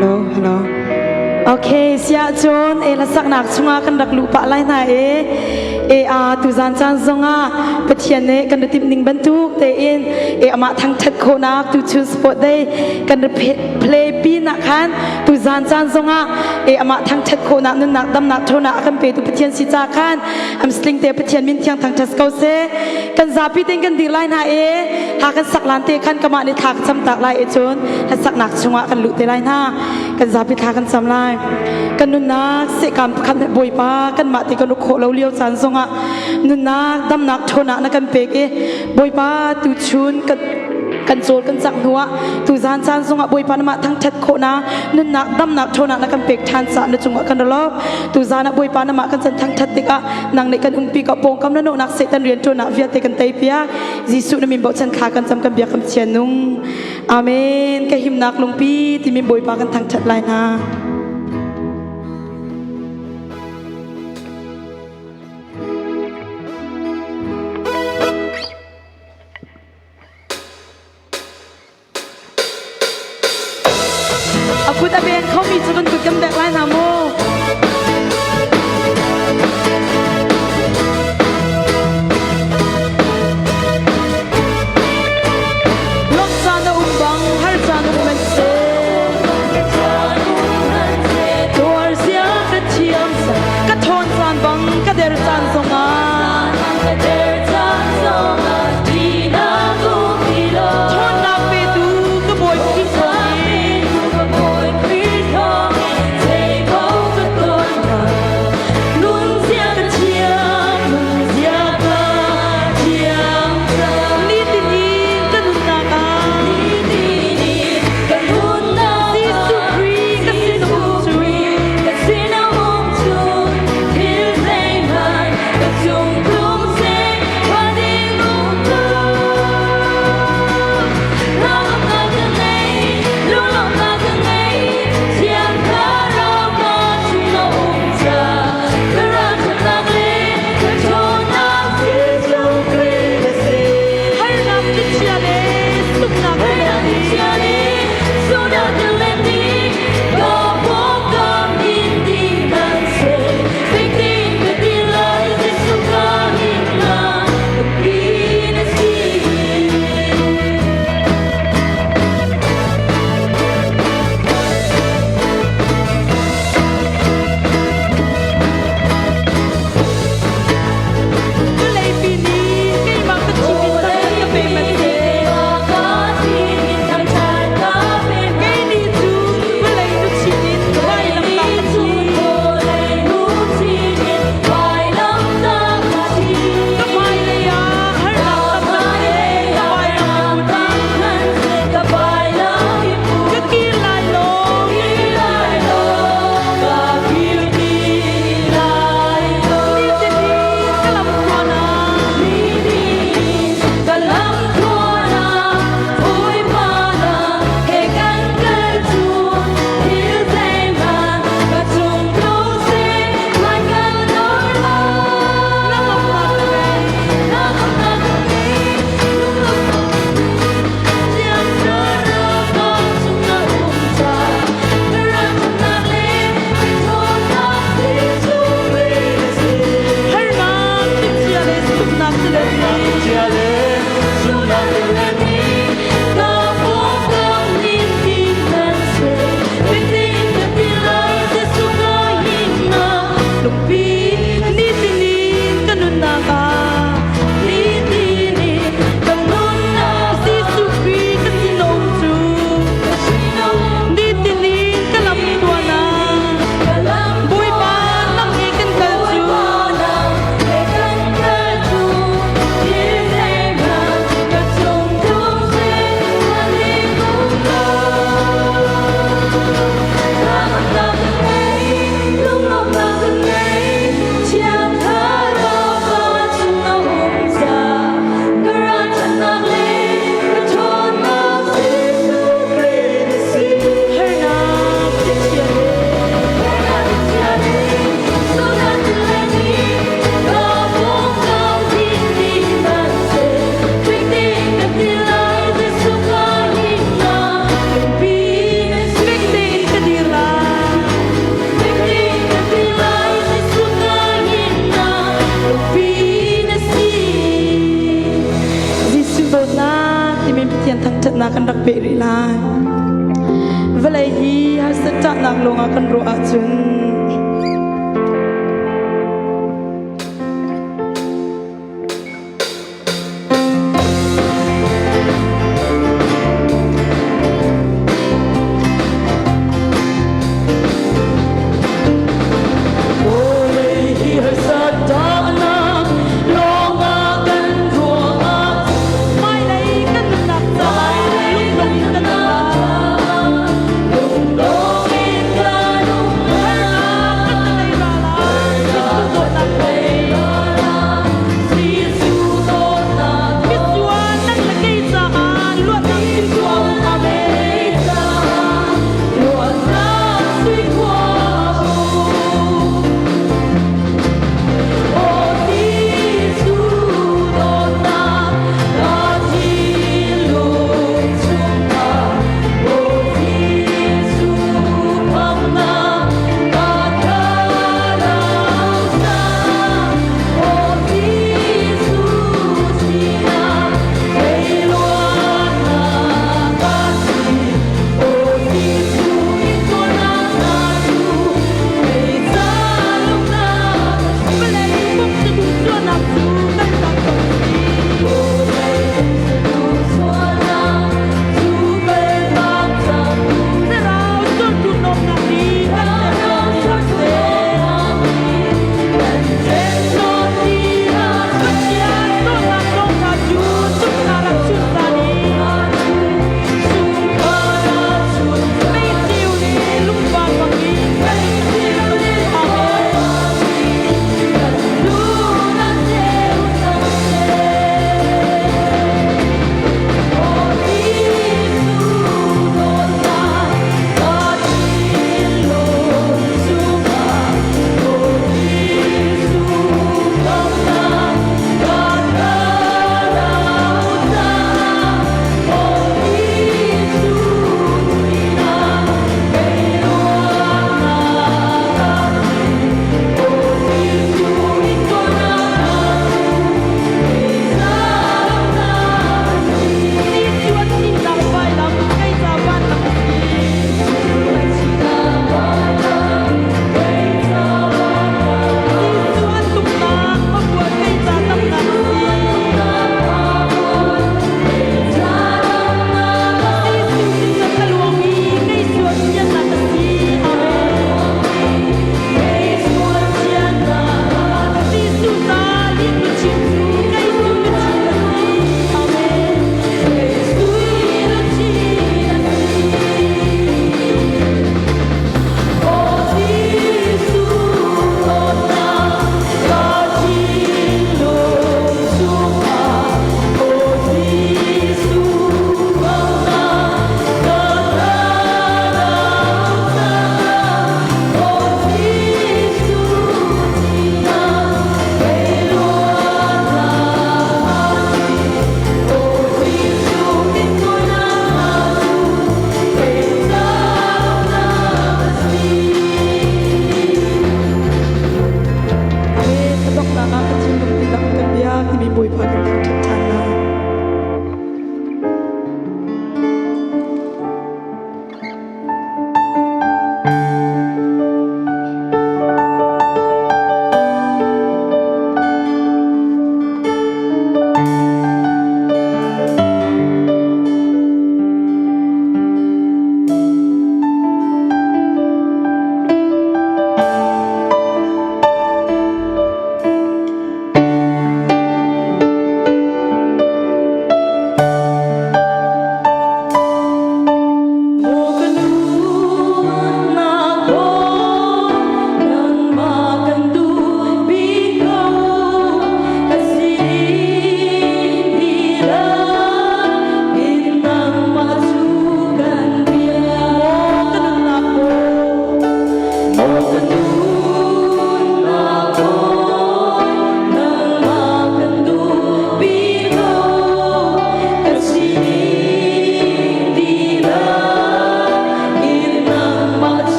Hello, hello. Okay, sia cun e hlasaknak chungah kan rak luh pah lai hna e. E a tuzan caan zongah Pathian nih kan ra timh ning bantuk tein e amah thangthat khawhnak tu chun sport day kan ra play pin ah khan tuzan caan zongah e amah thangthat khawhnak nunnak damnak ṭhawnnak a kan petu Pathian si ca khan am sling te Pathian min thiang thangthat ko seh. Kan zapi tein kan dir lai hna e ha kan sak lan te khan kamah nih thla ka cam tak lai e cun hlasaknak chungah kan luh te lai hna. Kan zapi thla kan cam lai. Kan nunnak sehkam khan Bawipa kanmah te kan uk khawh lo lio caan zongah nunnak damnak ṭhawnah na kan pek i Bawipa tuchun kan kan cawl kan cak hnuah tuzan caan zongah Bawipa namah thangṭhat khawhnak nunnak damnak ṭhawnah na kan pek ṭhan caah na cungah kan ra tuzan ah Bawipa namah kan can thangṭhat tikah nang nih kan umpi ka pawngkam na nawhnak Satan rian ṭuannak vialte kan tei piak Jesuh na min bochan thla kan cam kan biak kan Pathian nung Amen. Ka himnak lungpi timi Bawipa kan thangṭhat lai hna. A kut a veng khomi cu kan kut kan bek lai hna mu. Lawmh caan a um bang har caan um man seh. rak peh rih lai. Vawlei hi harsat ṭahnak lawngah kan ruah ahcun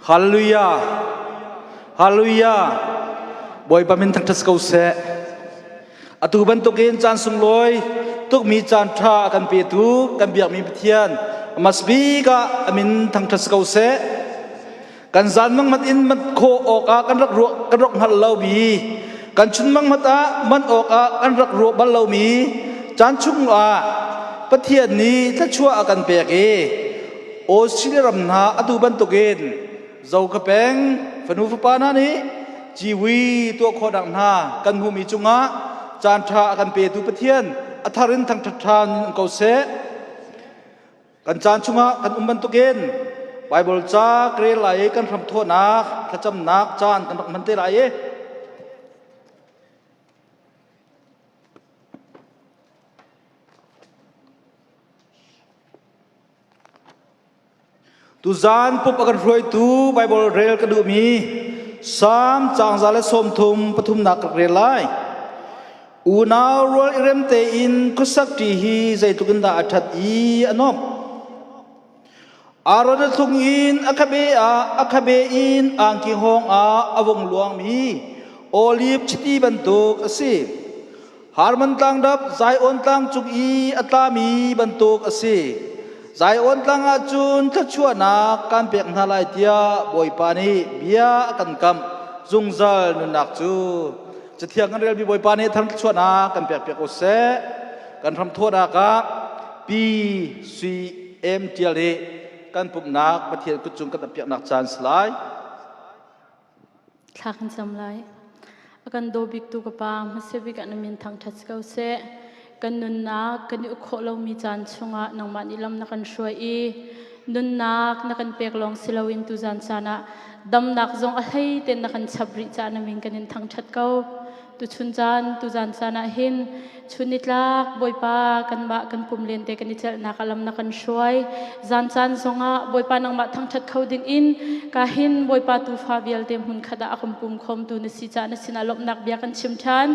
Hallelujah. Hallelujah. Bawipa min thangṭhat ko seh. Atu bantukin caan sunglawi tukmi caan ṭha a kan petu kan biakmi Pathian mas bik ah a min thangṭhat ko seh. Kan zan mangmat in mat khawh awkah kan rak ruah kan rak hngalh lomi kan chun mangmat ah man awkah kan rak ruah bal lomi caan chung ah Pathian nih thluachuah a kan pek i Australia ram hna atu bantukin Zoka peng fanu fapa hna nih ciwi tuah khawhnak hna kan hmuhmi cungah caanṭha a kan petu Pathian a thar in thangṭhat ṭhan ko seh. Kan caan chungah kan um bantukin Baibal ca ka rel lai i kan hramthawhnak thlacamnak caan kan rak hman te lai i Tuzaan pup a kan hruaitu Baibal rel ka duhmi Salm caang 133 ka rak rel lai. Unau rual i rem tein khuasak ṭi hi zeitluk in dah a ṭhat i a nuamh. Aaron a thlung in a khabe ah a khabe in angki hawng ah a vung luangmi oliv chiti bantuk a si. Harmon tlangdap Zion tlang cung i a tlami bantuk a si. Zion tlang ah cun thluachuahnak kan pek hna lai tiah Bawipa nih bia a kan kamh zungzal nunnak cu. Cathiang kan relmi Bawipa nih thar thluachuahnak kan pek piak ko seh. Kan hramthawhnak ah Pi Sui Em Tial nih kan pumhnak Pathian kut cung kan piaknak caan si lai. Thla kan cam lai. A kan daw biktu ka Pa, hmasa bik ah na min thangṭhat ko seh. Kan nunnak kan i uk khawh lomi caan chungah nangmah nih lam na kan hruai i nunnak na kan pek lawng si loin tuzan caan ah damnak zong a hlei tein na kan chap rih caah na min kan in thangṭhat ko. Tuchun caan, tuzan caan ah hin chun nitlak Bawipa kanmah kan pum len te kan i celhnak ah lam na kan hruai. Zan caan zongah Bawipa nangmah thangṭhat kho ding in ka hin Bawipa tuufa vialte hmun khat ah a kan pum khawmtu na si caah na sinah lawmhnak bia kan chim ṭhan.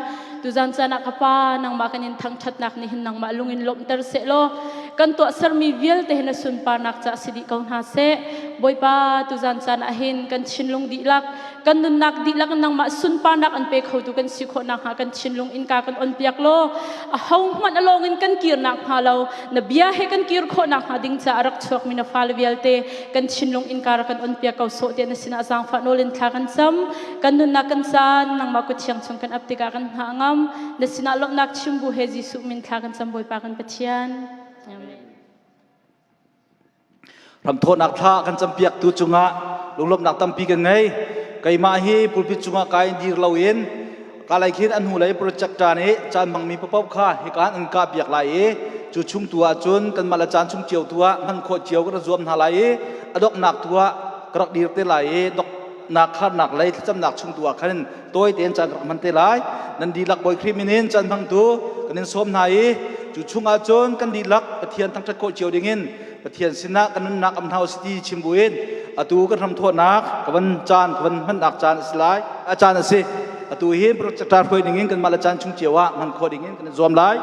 Tuzan caan ah ka Pa nangmah kan in thangṭhatnak nih hin nangmah lung in lawmhter seh law kan tuahsermi vialte hin na sunparnak caah si dih ko hna seh. Bawipa tuzan caan ah hin kan thinlung dihlak kan nunnak dihlak nangmah sunparnak an pe khotu kan si khawh nakhnga kan thinlung innka kan on piak law a ho hmanh a lawng in kan kir nakhnga lo na bia he kan kir khawh nakhnga ding caah rak chuakmi na fale vialte kan thinlung innka rak kan on piak ko sawh tiah na sinah zaangfah nawl in thla kan cam kan nunnak kan caan nangmah kut thiang chung kan ap tikah kan hna ngam na sinah lawmhnak chim bu he Jesuh min thla kan cam Bawipa kan Pathian Amen. Ramthawhnak thla kan campiaktu cungah lunglawmhnak tampi kan ngei. Keimah hi pulpit cungah kai dir loin kalai khin an hnulei projector nih caan hmangmi paoh kha hika an kah piak lai i cu chung tu ah cun kanmah le caan chung cio tu ah hman khawh cio kan zuam hna lai i a donghnak tu ah ka rak dir te lai i donghnak kharnak lei thlacamnak chung tu ah khan tawi tein caan rak hman te lai nan dihlak Bawi Khrih min in caan hmangtu kan in sawm hna i cu chungah cun kan dihlak Pathian thangṭhat khawh cio dingin Pathian sinah kan nunnak am hna usih ti chim buin atu kan hramthawhnak ka van caan ka van hmannak caan a si lai a caan a si atu hi projector hruai dingin kanmah le caan chung cio ah hman khawh dingin kan i zuam lai.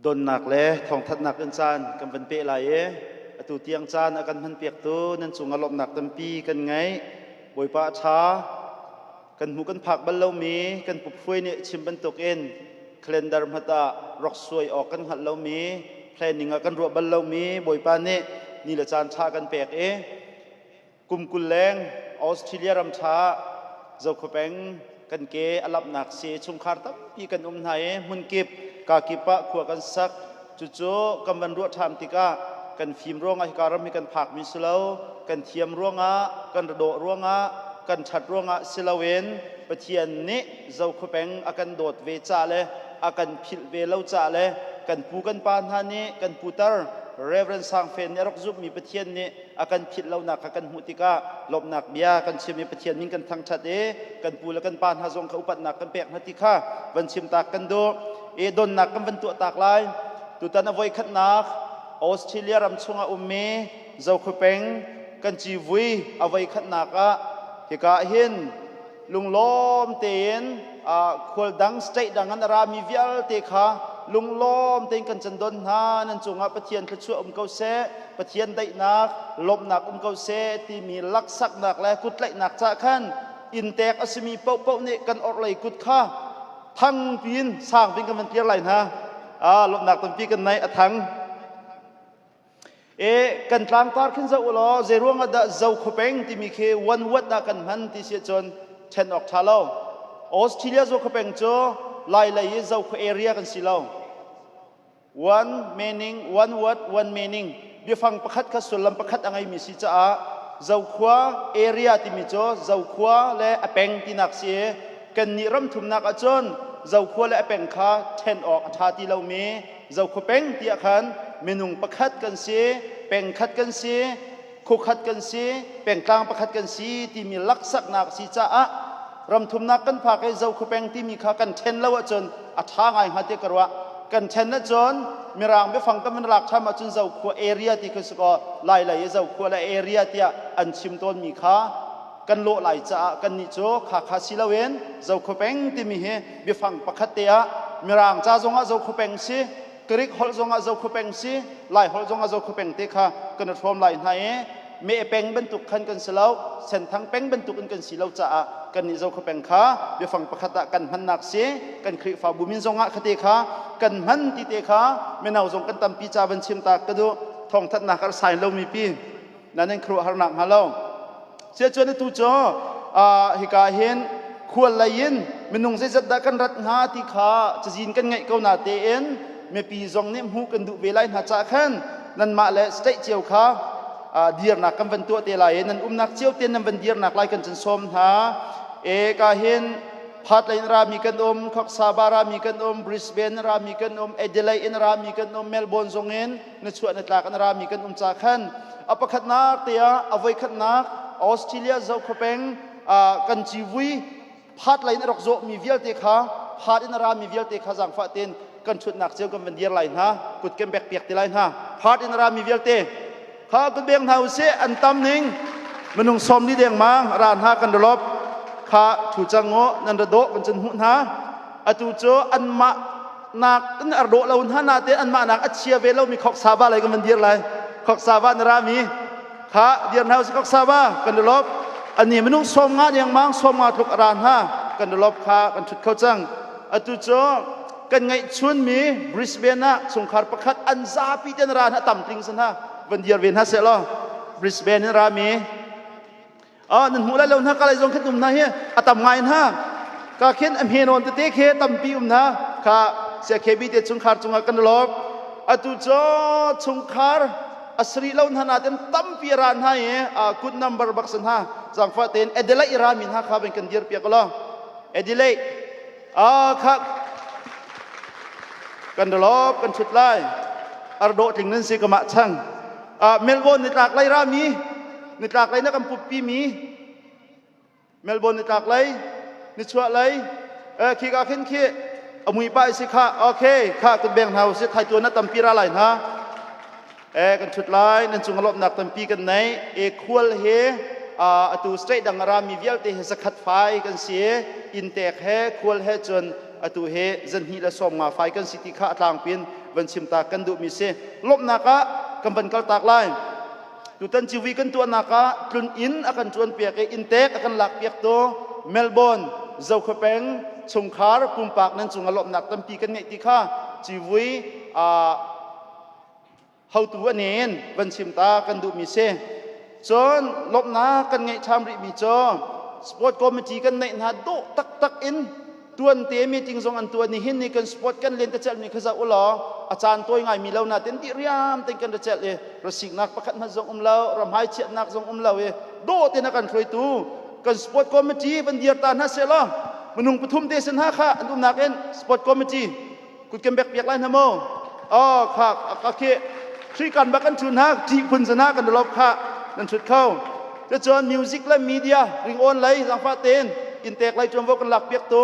Donnak le thawngthanhnak in caan kan van peh lai i atu tiang caan a kan hmanpiaktu nan cungah lawmhnak tampi kan ngei. Bawipa a ṭha. Kan hmuh kan phak bal lomi kan puphruai nih chim bantukin calendar hmat ah rak suai awk kan hngalh lomi planning ah kan ruah bal lomi Bawipa nih ni le caan ṭha kan pek i Kum 20 leng Australia ram ṭha Zokhua kan ke a lamhnak si chungkhar tampi kan um hna i hmunkip kakip ah khua kan sak. Cucu kan van ruah ṭhan tikah kan fim ruangah hika ram hi kan phakmi si lo, kan thiam ruangah, kan dawh ruangah, kan ṭhat ruangah si loin Pathian nih Zokhua peng a kan dawt ve ca le a kan philh ve lo ca le kan pu kan pa hna nih kan putar Reverend Sang Fen nih a rak zumhmi Pathian nih a kan philh lonak kha kan hmuh tikah lawmhnak bia kan chim i Pathian min kan thangṭhat i kan pu le kan pa hna zong kha upatnak kan pek hna ti kha van chim tak kan duh i donnak kan van tuah tak lai. Tutan a voikhatnak Australia ram chungah ummi Zokhua peng kan civui a voikhatnak ah hika hin lunglawm tein khual dang state dang an rami vialte kha lunglawm tein kan can don hna. Nan cungah Pathian thluachuah um ko seh, Pathian daihnak lawmhnak um ko seh timi laksaknak le kuttlaihnak ca khan inntek a simi paohpaoh nih kan orhlei kut kha thang piin sang piin kan van tlir lai hna. Lawmhnak tampi kan nei a thang E kan tlangtar khin zoh ulaw zeiruang ah dah Zokhua peng timi khi one word ah kan hman ti si ahcun ṭhen awk ṭha lo. Australia Zokhua peng cu Lai lei i Zokhua area kan si lo. One meaning, one word, one meaning. Biafang pakhat kha sullam pakhat a ngeimi si caah Zokhua area timi cu Zokhua le a peng tinak si i kannih ram thumnak ahcun Zokhua le a peng kha ṭhen awk a ṭha ti lomi Zokhua peng tiah khan minung pakhat kan si, peng khat kan si, khua khat kan si, pengtlang pakhat kan si timi laksaknak si caah ramthumnak kan phak i Zokhua peng timi kha kan ṭhen lo ahcun a ṭha ngai hnga tiah ka ruah. Kan ṭhen ahcun Mirang biafang kan van lak ṭham ahcun Zokhua area ti khi si kaw Lai lei i Zokhua le area tiah an chim tawnmi kha kan lawh lai caah kannih cu kha kha si loin Zokhua peng timi hi biafang pakhat te ah Mirang ca zongah Zokhua peng si, Greek holh zongah Zokhua peng si, Lai holh zongah Zokhua peng te kha kan i hrawm lai hna i me peng bantuk khan kan si lo, Senthang peng bantuk in kan si lo caah kannih Zokhua peng kha biafang pakhat ah kan hmannak si, kan Khrihfabu min zongah khate kha kan hman ti te kha mino zong kan tampi ca van chim ta ka duh. Thawngthanhnak a sai lomi pi nan in khuaruahharnak hnga lo. Siacun atu cu hika hin khual lei in minung zeizat dah kan rat hnga ti kha cazin kan ngeih ko na tein mipi zong nih hmuh kan duh ve lai hna caah khan nanmah le state cio kha dirnak kan van tuah te lai i nan umnak cio te nan van dirnak lai kan cun sawm hna. E ka hin Perth lei in rami kan um, Coxsaba rami kan um, Brisbane rami kan um, Adelaide in rami kan um, Melbourne zong in na chuah na tlak an rami kan um ca khan a pakhatnak te ah a voikhatnak Australia Zokhua peng kan civui phat lei in a rak zawhmi vialte kha phat in a rami vialte kha zaangfah tein kan ṭhutnak cio kan van dir lai hna, kut kan bek piak ti lai hna. Phat in a rami vialte kha kut beng hna usih. An tam ning minung 40 dengmang ra hna. Kan rawlop kha thu cang u, nan ra dawh kan cun hmuh hna. Atu cu anmah nak in ar dawh lo hna na te anmah nak a chia ve lo mi khok saba lai kan van dir lai. Khok saba na rami kha dir hna usih. Khok saba kan lop ani minung 50 dengmang, 50 tluk ra hna. Kan lop kha kan thut kho cang. Atu cu kan ngaih chun mi Brisbane ah chungkhar pakhat an zapi ten ra hna, tam tling san ha van dir ve hna seh law. Brisbane in rami ah nan hmuh lai lo hna, kalai zong khin um hna hi a tam ngai hna. Ka khin a hmenawn tete khe tampi um hna kha. Sia KB te chungkhar cungah kan lawm. Atu cu chungkhar asri lo hna natin tampi ra hna i good number bak san ha zangfa tein Adelaide ra mi hna kha ben kan dir piak lo. Adelaide a kha kan lawp kan thut lai, ar dawh tling nan si kama chang. Melbourne nitlak lei rami, nitlak lei na kan puppi mi Melbourne nitlak lei, nichuah lei khi ka khin khi amui pa si kha. Okay, kha kut beng hna si thai tuan na tampi ra lai hna e kan thut lai. Nan cung lawmhnak tampi kan nei e. Khual he atu state dang rami vialte he 100 fai kan si. Intek he khual he cun atu he 250 fai kan si ti kha atlangpin. van chim ta kan duhmi si. Lawmhnak ah kan van kal tak lai. Tutan civui kan tuahnak ah tlun inn a kan ṭuan piak i inntek a kan lak piak tu Melbourne Zokhua chungkhar pumpak nan cungah lawmhnak tampi kan ngeih ti kha civui hotu an in van chim ta kan duhmi si. Cun lawmhnak kan ngeih ṭham rihmi cu sport committee kan neih hna dawh taktak in tuante meeting zong an tuan ni hin ni kan sport kan len te celmi kha zoh ulaw a caan tawi ngai mi lo na ten di riam ten kan ra celh i rasiknak pakhat hmanh zong um lo ramhai chiatnak zong um lo i dawh ten a kan hruaitu kan sport committee van dir ta hna seh law minung pathum te sen ha kha an umnak in sport committee kut kan bek piak lai hna maw oh kha ka khi thri kan bak kan chun ha ṭih phun sana kan lop kha nan chut kho cun music le media ring on lei zangfah ten in tek lai ṭuanvo kan lak piak tu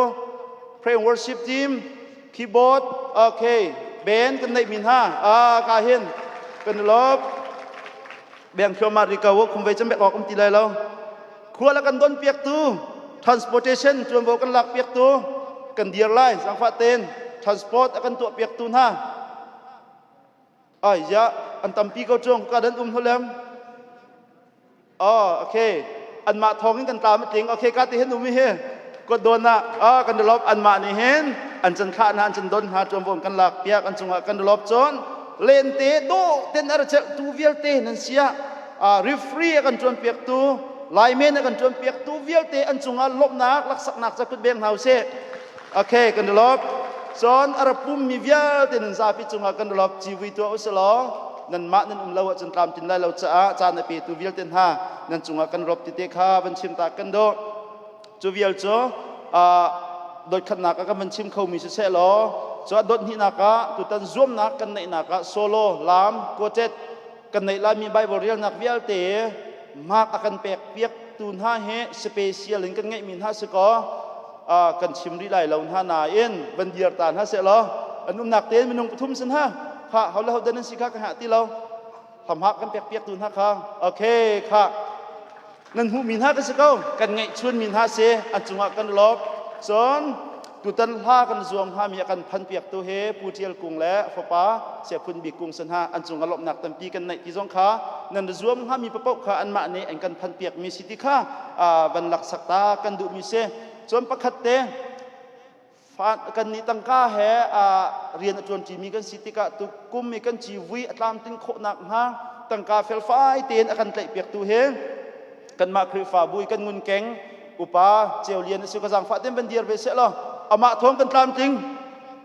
pray and worship team keyboard okay band kan neih min ha ah ka hin kan lop beng thluamah ri ko khum vei cam bek awk um ti lai lo Khual a kan don piaktu transportation ṭuanvo kan lak piaktu kan dir lai zaangfah tein transport a kan tuah piaktu hna ai ya an tampi ko ṭung ka dan um holem oh okay anmah thawng in kan tlam a tling okay ka ti hin um hi kot don ah ah kan lop anmah nih hin an chan thlah hna an chan don hna ṭuanvo kan lak piak an cungah kan lop cun lente dawh ten ar chelh tu vialte nan sia referee a kan ṭuanpiaktu Laimen a kan ṭuanpiaktu vialte an cungah lawmhnak laksaknak ca kut beng hna usih. Okay, kan lawp. Cun a ra pummi vialte nan zapi cungah kan lawp civui tuah usih law nanmah nan um lo ahcun tlamtlin lai lo caah caan a petu vialte hna nan cungah kan lawp tite kha van chim ta kan duh. Cu vial cu dawtkhatnak ah kan van chim khomi siseh law cu a dot hnihnak ah tutan zuamnak kan neihnak ah solo, lam, quartet kan neih laimi Bible relnak vialte mark a kan pek piak tu hna hi special in kan ngeihmi hna si kaw kan chim rih lai lo hna nain van dir ta hna seh law an umnak tein minung pathum sin ha kha ho le ho dan an si kha ka hah ti lo hlamhak kan pek piak tu hna kha okay kha Nan hmuhmi hna ka si ko. Kan ngeihchunmi hna si. An cungah kan lawm. Cun tutan hla kan zuam hngami a kan phanpiaktu hi Pu Ṭial Kung le a fapa Siaphun Bik Kung san hna an cungah lawmhnak tampi kan neih ti zong kha nan zuam hngami paoh kha anmah nih an kan phanpiakmi si ti kha van laksak ta kan duhmi si. Cun pakhat te kan nih tangka he rian a ṭuanṭimi kan si tikah tukum i kan civui a tlamtlin khawh nakhnga tangka felfai tein a kan tlaihpiaktu hi kanmah Khrihfabu i kan ngunkeng upa Ceu Lian a si ka zaangfah tein van dir ve seh law amah thawng kan tlamtling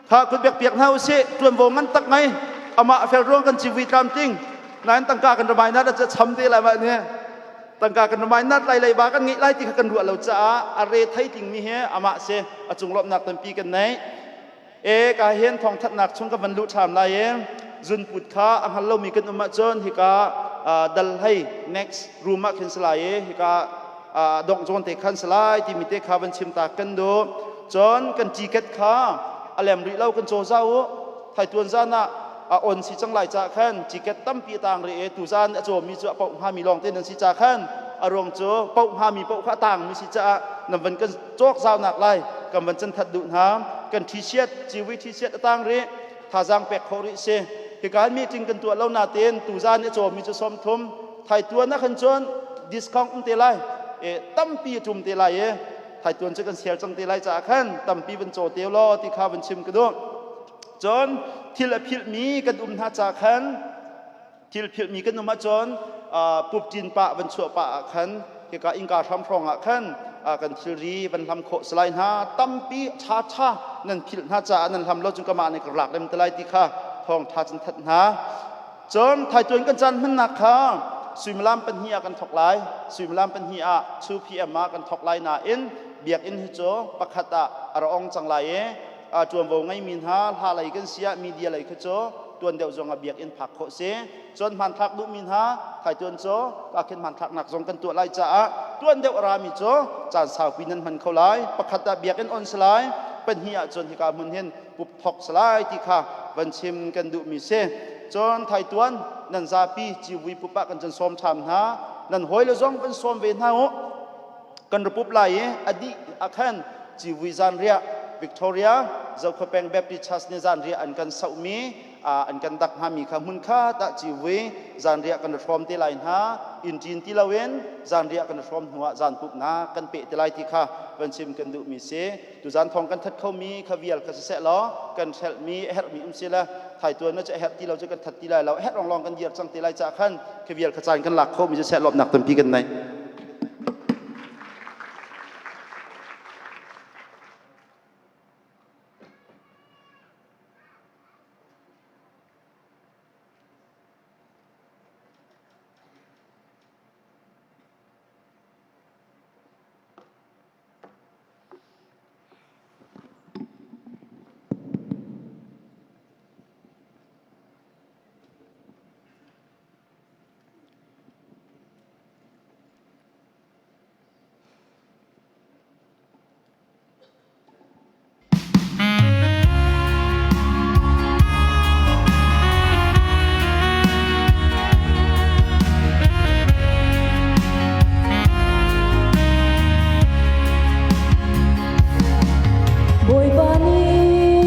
kha kut bek piak hna usih ṭuanvo ngan tak ngai amah fel ruang kan civui tlamtling nain tangka kan ramai na da cham te lai ma ne Tangka kan ramai nat lai leiba kan ngeih lai ti kha kan ruah lo caah a re thei tingmi hi amah si a cung lawmhnak tampi kan nei. E ka hin thawngthatnak chung ka van luh ṭham lai i zunput kha a hngal lomi kan um ahcun hika dal hlei next room ah khin si lai i hika dongh zawn te khan si lai timi te kha van chim ta kan duh. Cun kan ticket kha a lem rih lo kan caw zau u. Thaituan zan ah a on si cang lai ca khan ticket tampi a tang rih i tuzan a cawmi cu a poh hngami lawng te nan si ca khan a ruang cu poh hngami poh kha a tangmi si caah nan van kan cawk zaunak lai kan van can that duh hna kan t-shirt ciwi t-shirt a tang rih thazaang pek khawh rih si hika meeting kan tuah lo nain tuzan a cawmi cu 30 thaituan ah khan cun discount um te lai e tampi a tum te lai e thaituan cu kan share cang te lai caah khan tampi van caw te law ti kha van chim ka duh Cun thil a philhmi kan um hna ca khan thil philhmi kan um ahcun pupṭin pah van chuah pah ah khan hika innka hram hrawng ah khan kan thilri van hlam khawh salai hna tampi ṭhaṭha nan philh hna caah nan hlam lo cun kamah nih ka lak lem te lai ti kha thawng ṭha cun that hna. Cun thaituan kan caan hmannak kha suimilam pahnih ah kan thawk lai. Suimilam pahnih ah 2 p.m. ah kan thawk lai nain biakinn hi cu pakhat ah a ra ong cang lai i ṭuanvo ngeimi hna hla lei kan si ah media lei kha cu tuan deuh zong ah biakinn phak khawh si. Cun hmanthlak duhmi hna thaituan cu ka khin hmanthlaknak zong kan tuah lai caah tuan deuh a rami cu caan saupi nan hman kho lai. Pakhat ah biakinn on si lai, pahnih ah cun hika hmun hin pup thok si lai ti kha van chim kan duhmi si. Cun thaituan nan zapi civui pup ah kan cun sawm ṭham hna. Nan hawile zong van sawm ve hna u. Kan rapup lai i a dih ah khan civui zanriah Victoria Zokhua Peng Baptist Church nih zanriah an kan sohmi An kan dak hngami kha hmun khat ah civui zanriah kan hrawm te lai hna. Inn ṭin ti loin zanriah kan hrawm hnuah zan pumhnak kan peh te lai ti kha van chim kan duhmi si. Tuzan thawng kan that khomi kha vial kha siseh law kan hrelhmi a herhmi um si le thaituan na cu a herh ti lo cu kan that ti lai lo, a herh lawnglawng kan dir cang te lai cah khan kha vial kha caan kan lak khomi siseh lawmhnak tampi kan nei. Bawipa nih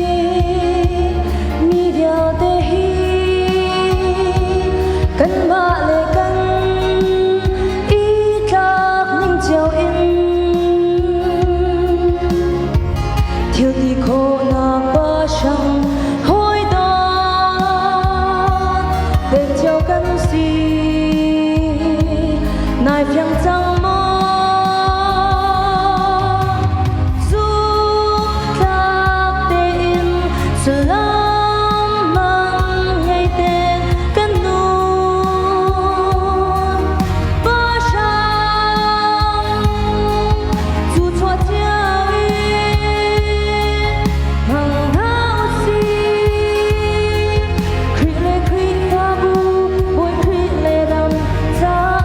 mi vialte hi kanmah le kan i tlak ning cio in thil ti khawhnak pahrang hawi dawt pek cio kan si nai fiang cang maw? Zumhtlak tein sullam man ngei ten kan nun pahrang cu chuah cio in hmang hna usih. Khrih le Khrihfabu, Bawi Khrih le ram caah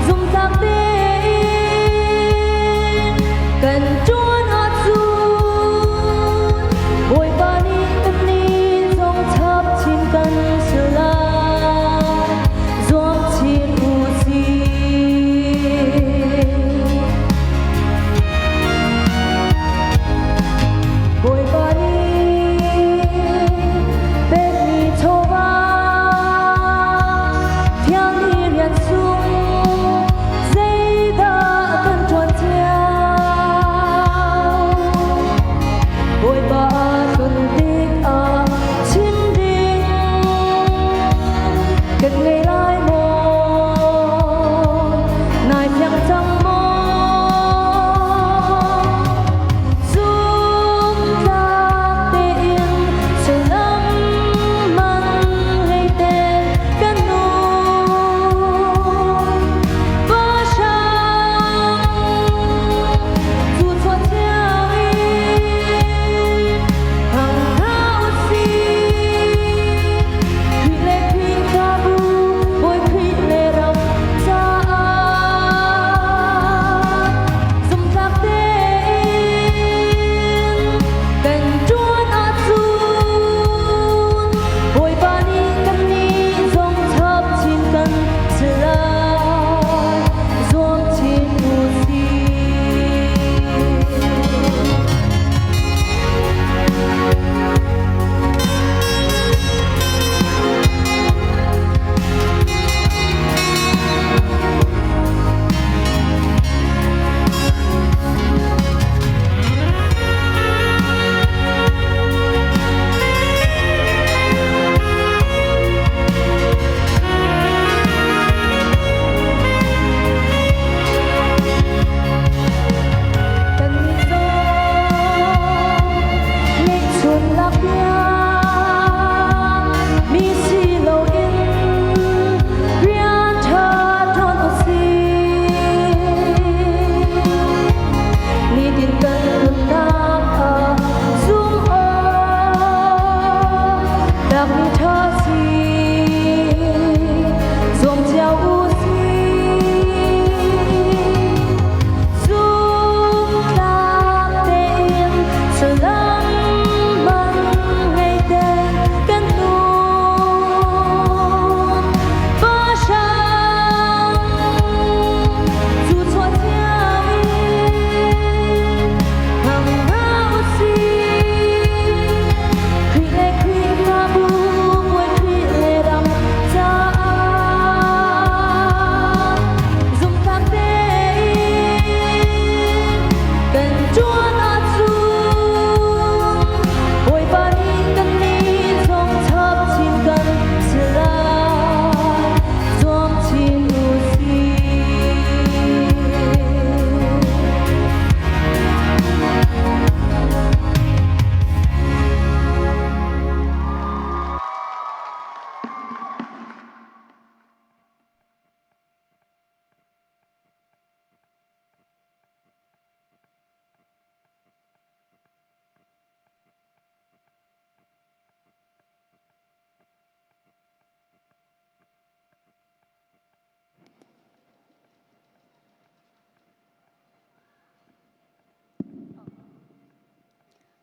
zumhtlak tein kan ṭuan ahcun Bawipa nih kannih zong chap chin kan si lai, zuam chin u sih. Bawipa nih pekmi chawva thiang i rian sung zeidah kan ṭuan cio? Bawipa tlun tikah chim ding kan ngei lai maw? Nai fiang cang maw? Zumtlak tein sullam man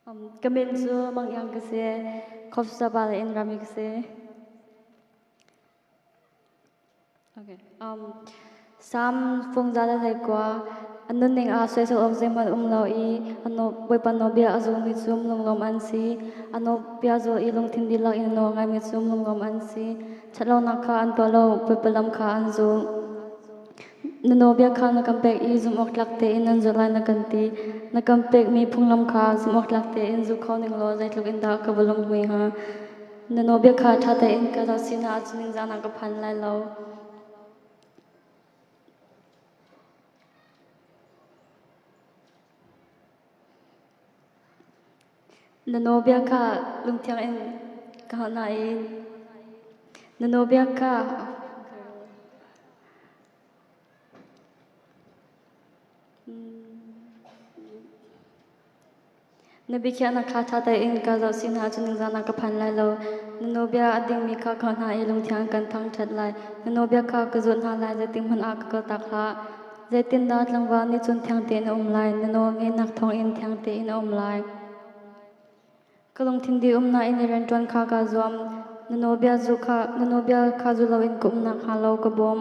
Ka min cu Mang Iang ka si. Khofsaba le in rami ka si. Okay. Sam fung za le hlei kua an nunning ah soisel awk zeihmanh um lo i an Bawipa nawlbia a zulmi cu lunglawm an si. A nawlbia zul i lungthin dihlak in a nawl ngaimi cu lunglawm an si. Ṭhatlonak kha an tuah lo, Bawipa lam kha an zul. Na nawlbia kha na kan pek i zumhawktlak tein nan zulh lai na kan ti. Na kan pekmi phunglam kha zumhawktlak tein zul kho ning law zeitluk in dah ka va lunghmui hnga. Na nawlbia kha ṭha tein ka zoh sinah ahcun ningzahnak ka phan lai lo. Na nawlbia kha lungthiang in ka hngalh nain na nawlbia kha Na biakhiahnak kha ṭha tein ka zoh sinah ahcun ningzahnak ka phan lai lo. Na nawlbia a dingmi kha ka hna i lungthiang kan thangṭhat lai. Na nawlbia kha ka zulh hna lai, zeitik hmanh ah ka kaltak hlah. Zeitindah tlangval nih cun thiang tein a um lai, na nawl ngeihnak thawngin thiang tein a um lai. Ka lungthin dih umnak in i rianṭuan kha kaa zuam. Na nawlbia zu kha na nawlbia kha zu loin ka um nakhnga lo ka bawm.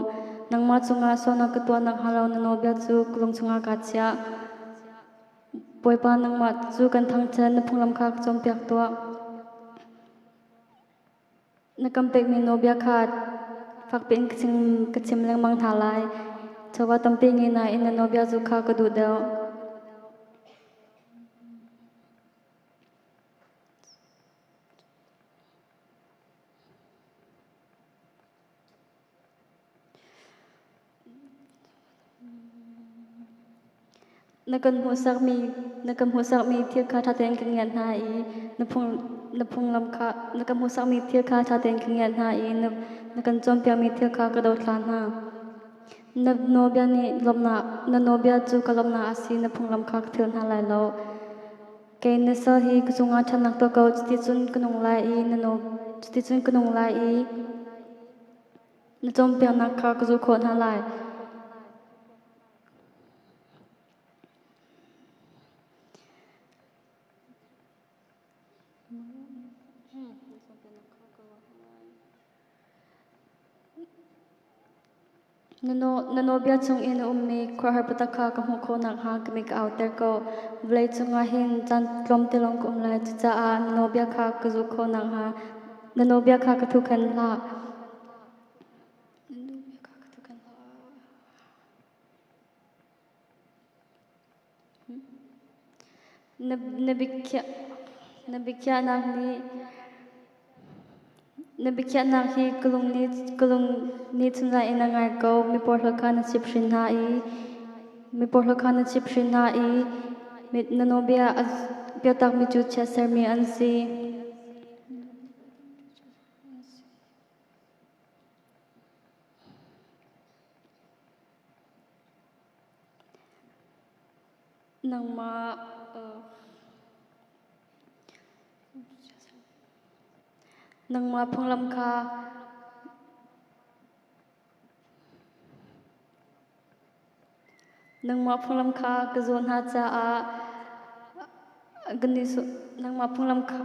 Nangmah cungah sualnak ka tuah nakhnga lo na nawlbia cu ka lung chungah kaa chiah. Bawipa nangmah cu kan thangṭhat, na phunglam kha ka cawnpiak tuah. Na kan pekmi nawlbia kha fakpi in ka chim lengmang hna lai. Chawva tampi ngei nain na nawlbia zu kha ka duh deuh. Na kan hmuhsakmi na kan hmuhsakmi thil kha ṭha tein kan ngiat hna i na phung na phunglam kha na kan hmuhsakmi thil kha ṭha tein kan ngiat hna i na na kan cawnpiakmi thil kha ka dothla hna. Na nawlbia nih lawmhnak na nawlbia cu ka lawmhnak a si na phunglam kha ka philh hna lai lo. Kei na sal hi ka cungah ṭhatnak tuah ko cuticun ka nung lai i na nawl cuticun ka nung lai i Na cawnpiaknak kha ka zulh khawh hna lai. Na nawlbia chungin a ummi khuaruahhar biatak kha ka hmuh khawh nakhnga ka mit ka auter ko. Vawlei cungah hin caan tlawmte lawng ka um lai, cucaah na nawlbia kha ka zulh khawh nakhnga na nawlbia kha ka thuhkhenh hlah. Na biakhiahnak nih na biakhiahnak hi ka lung nih ka lung nih chunzai in a ngai ko. Miporhlaw kha na chimhhrin hna i miporhlaw kha na chimhhrin hna i na nawlbia a biatakmi cu chiatsermi an si. Nangmah nangmah phunglam kha nangmah phunglam kha ka zulh hna caah kan nih nangmah phunglam kha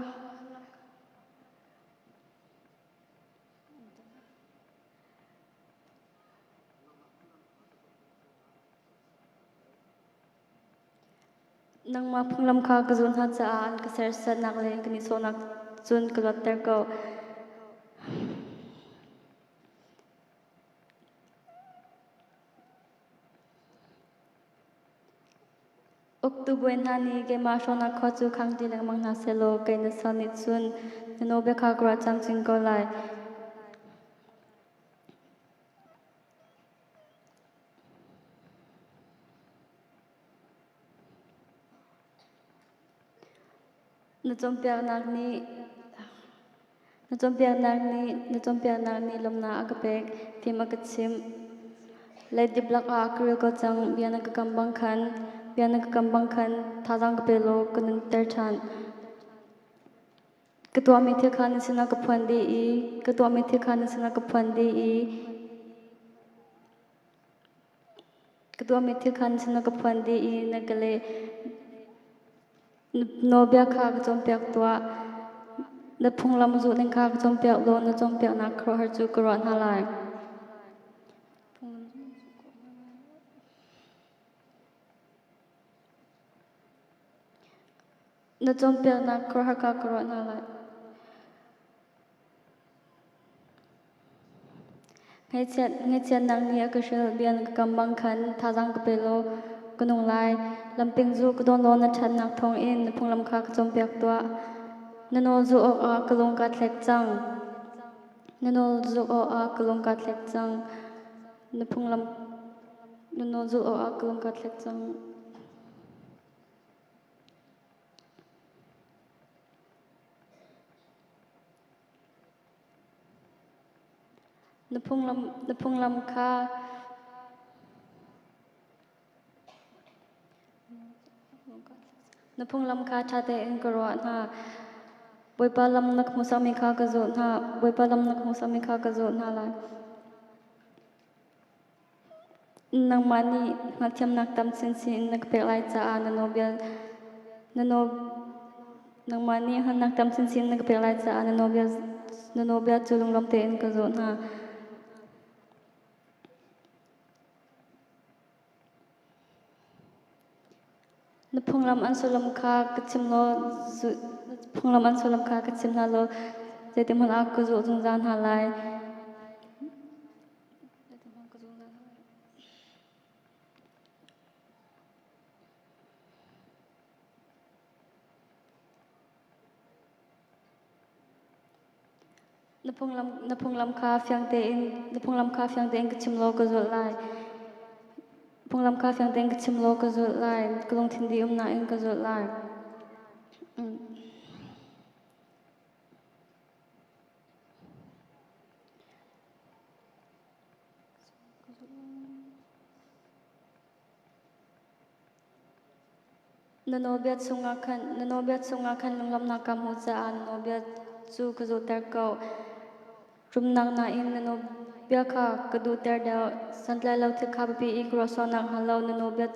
Nangmah phunglam kha ka zulh hna caah an ka serhsatnak le an ka nihsawhnak cun ka luatter ko. Uktu bawi hna nih keimah hrawhnak khua cu khang ti lengmang hna sehlaw kei na sal nih cun na nawlbia kha ka ruah camcin ko lai. Na cawnpiaknak nih na cawnpiaknak nih na cawnpiaknak nih lawmhnak a ka pek, fim a ka chimh. Leidip lakah ka ril ko cang, bia na ka kam bang khan, bia na ka kam bang khan thazaang ka pe law ka nunter ṭhan. Ka tuahmi thil kha na sinah ka phuan dih i ka tuahmi thil kha na sinah ka phuan dih i ka tuahmi thil kha na sinah ka phuan dih i na ka leh. Nawlbia kha ka cawnpiak tuah. Na phunglam zulh ning kha ka cawnpiak law na cawnpiaknak khuaruahhar cu ka ruah hna lai. Na cawnpiaknak khuaruahhar kha ka ruah hna lai. Ngaihchiatnak nih a ka hrilh, bia na ka kam bang khan thazaang ka pe law ka nung lai. Lamping zu ka dawn law na ṭhatnak thawngin na phunglam kha ka cawnpiak tuah. Na nawl zulh awkah ka lung kaa thlek cang. Na nawl zulh awkah ka lung kaa thlek cang. Na phunglam na nawl zulh awkah ka lung kaa thlek cang. Na phunglam kha na phunglam kha ṭha tein ka ruah hna. Bawipa lam na ka hmuhsakmi kha ka zulh hna. Bawipa lam na ka hmuhsakmi kha ka zulh hna lai. Nangmah nih hngalhthiamnak tam chinchin in na ka pek lai caah na nawlbia na nawl nangmah nih hngalhnak tam chinchin in na ka pek lai caah na nawlbia na nawlbia cu lunglawm tein ka zulh hna. Na phunglam an sullam kha ka chim law na phunglam an sullam kha ka chim hna law zeitikhmanh ah ka zulh zungzal hna lai. Na phunglam, na phunglam kha fiang tein na phunglam kha fiang tein ka chim law ka zulh lai. Phunglam kha fiang tein ka chim law ka zulh lai. Ka lungthin dih umnak in ka zulh lai. Mm. Na nawlbia chungah khan na nawlbia chungah khan lunglawmhnak ka hmuh caah na nawlbia cu ka zulhter ko. Rumnak nain na nawlbia kha ka duhter deuh. Santlai lo thil kha biapi i ka ruah sual nakhnga lo na nawlbia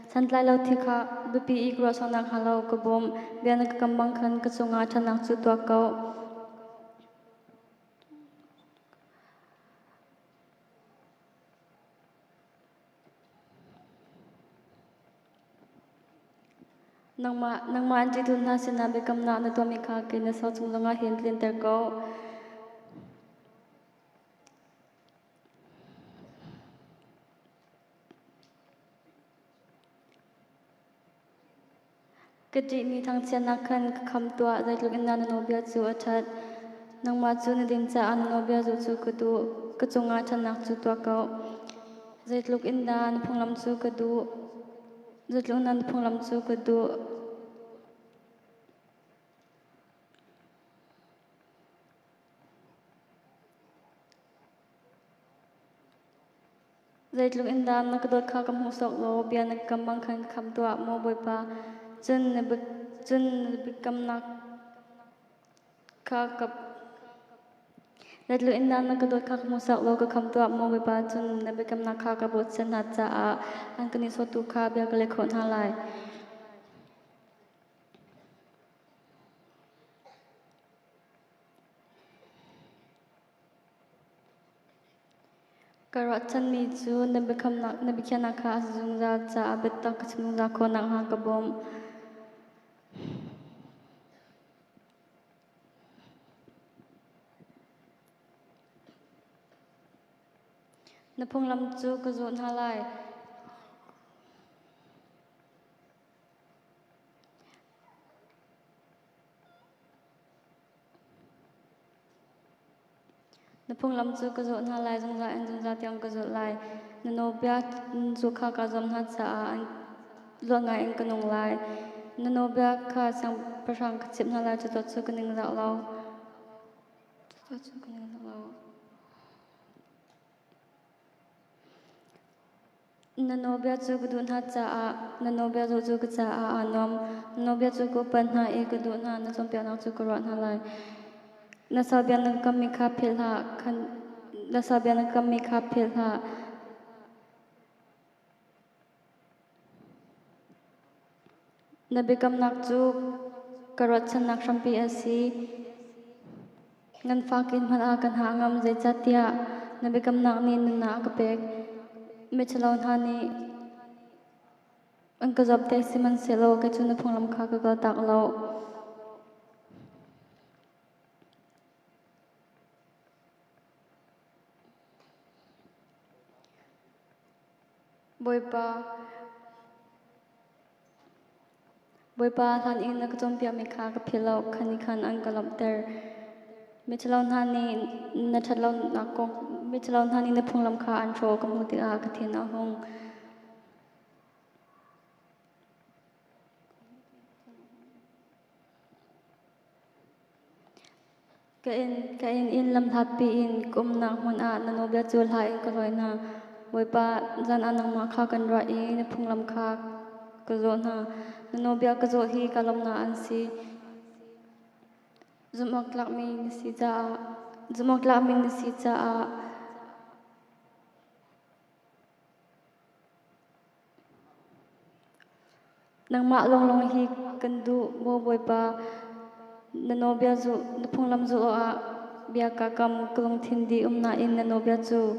santlai lo thil kha biapi i ka ruah sual nakhnga lo ka bawm. Bia na ka kam bang khan ka cungah ṭhatnak cu tuah ko. Nangmah, nangmah an ṭihtu hna sinah biakamnak na tuahmi kha kei na sau chung zongah hin tlinter ko. Ka ṭihmi thangchiatnak khan ka kham tuah, zeitluk in dah na nawlbia cu a ṭhat. Nangmah cu na din caah na nawlbia zulh cu ka duh, ka cungah ṭhatnak cu tuah ko. Zeitluk in dah na phunglam cu ka duh, zeitluk in dah na phunglam cu ka duh. Zeitluk in dah na ka dawt kha ka hmuhsawk law bia na ka kam bang khan ka kham tuah, maw Bawipa. Cun na cun na biakamnak kha ka Zeitluk in dah na ka dawt kha ka hmuhsawk law ka kham tuah, maw Bawipa. Cun na biakamnak kha ka bochan hna caah an ka nihsawhtu kha bia ka leh khawh hna lai. Ka ruahchanmi cu na biakamnak na biakhiahnak kha a si zungzal caah biatak ka chim zungzal khawh nakhnga ka bawmh. Na phunglam cu ka zulh hna lai. Na phunglam cu ka zulh hna lai, zungzal in zungzal tiang ka zulh lai. Na nawlbia cu kha kaa zuam hna caah an luat ngai in ka nung lai. Na nawlbia kha siangpahrang ka chimh hna lai, cucu cu ka ningzak lo. Cucu cu ka ningzak lo. Na nawlbia cu ka duh hna caah na nawlbia zulh cu ka caah aa nuam. Na nawlbia cu ka upat hna i ka duh hna, na cawnpiaknak cu ka ruah hna lai. Na salbia na ka kammi kha philh hlah, khan na salbia na ka kammi kha philh hlah. Na biakamnak cu ka ruahchannak hrampi a si. Nganfak in hmanh ah ka hna a ngam, zeicahtiah na biakamnak nih nunnak a ka pek. Miṭhalo hna nih an ka zuapter, sihmanhsehlaw kei cu na phunglam kha ka kaltak lo. Bawipa, Bawipa hlan in na ka cawnpiakmi kha ka philh lo, kha nih khan an ka lawmhter. Miṭhalo hna nih na ṭhatlonak kong, miṭhalo hna nih na phunglam kha an hrawh ka hmuh tikah ka thin a hung. Ka inn, ka inn in lamhlatpi in ka umnak hmun ah na nawlbia cu hla in ka hlawi hna. Bawipa, zan ah nangmah kha kan ruah i na phunglam kha ka zawh hna. Na nawlbia ka zawh hi ka lawmhnak an si. Zumhawktlakmi na si caah, zumhawktlakmi na si caah Nangmah lawnglawng hi kan duh, maw Bawipa. Na nawlbia zulh, na phunglam zulh awkah bia kaa kam. Ka lungthin dih um nain na nawlbia cu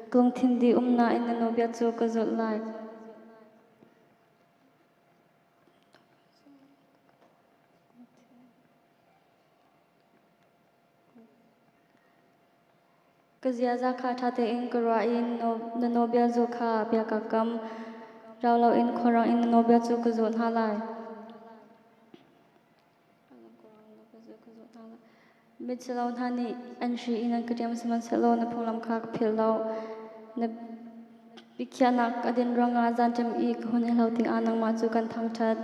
ka lungthin dih um nain na nawlbia cu ka zulh lai. Ka ziaza kha ṭha tein ka ruah i na nawlbia zulh kha bia kaa kam. Rau loin khuarang in na nawlbia cu ka zulh hna lai. Michilo hna nih an hri in an ka ṭem sihmanhsehlaw na phunglam kha ka philh lo. Na biakhiahnak a din ruangah zanṭim i ka hun i hlo tikah nangmah cu kan thangṭhat.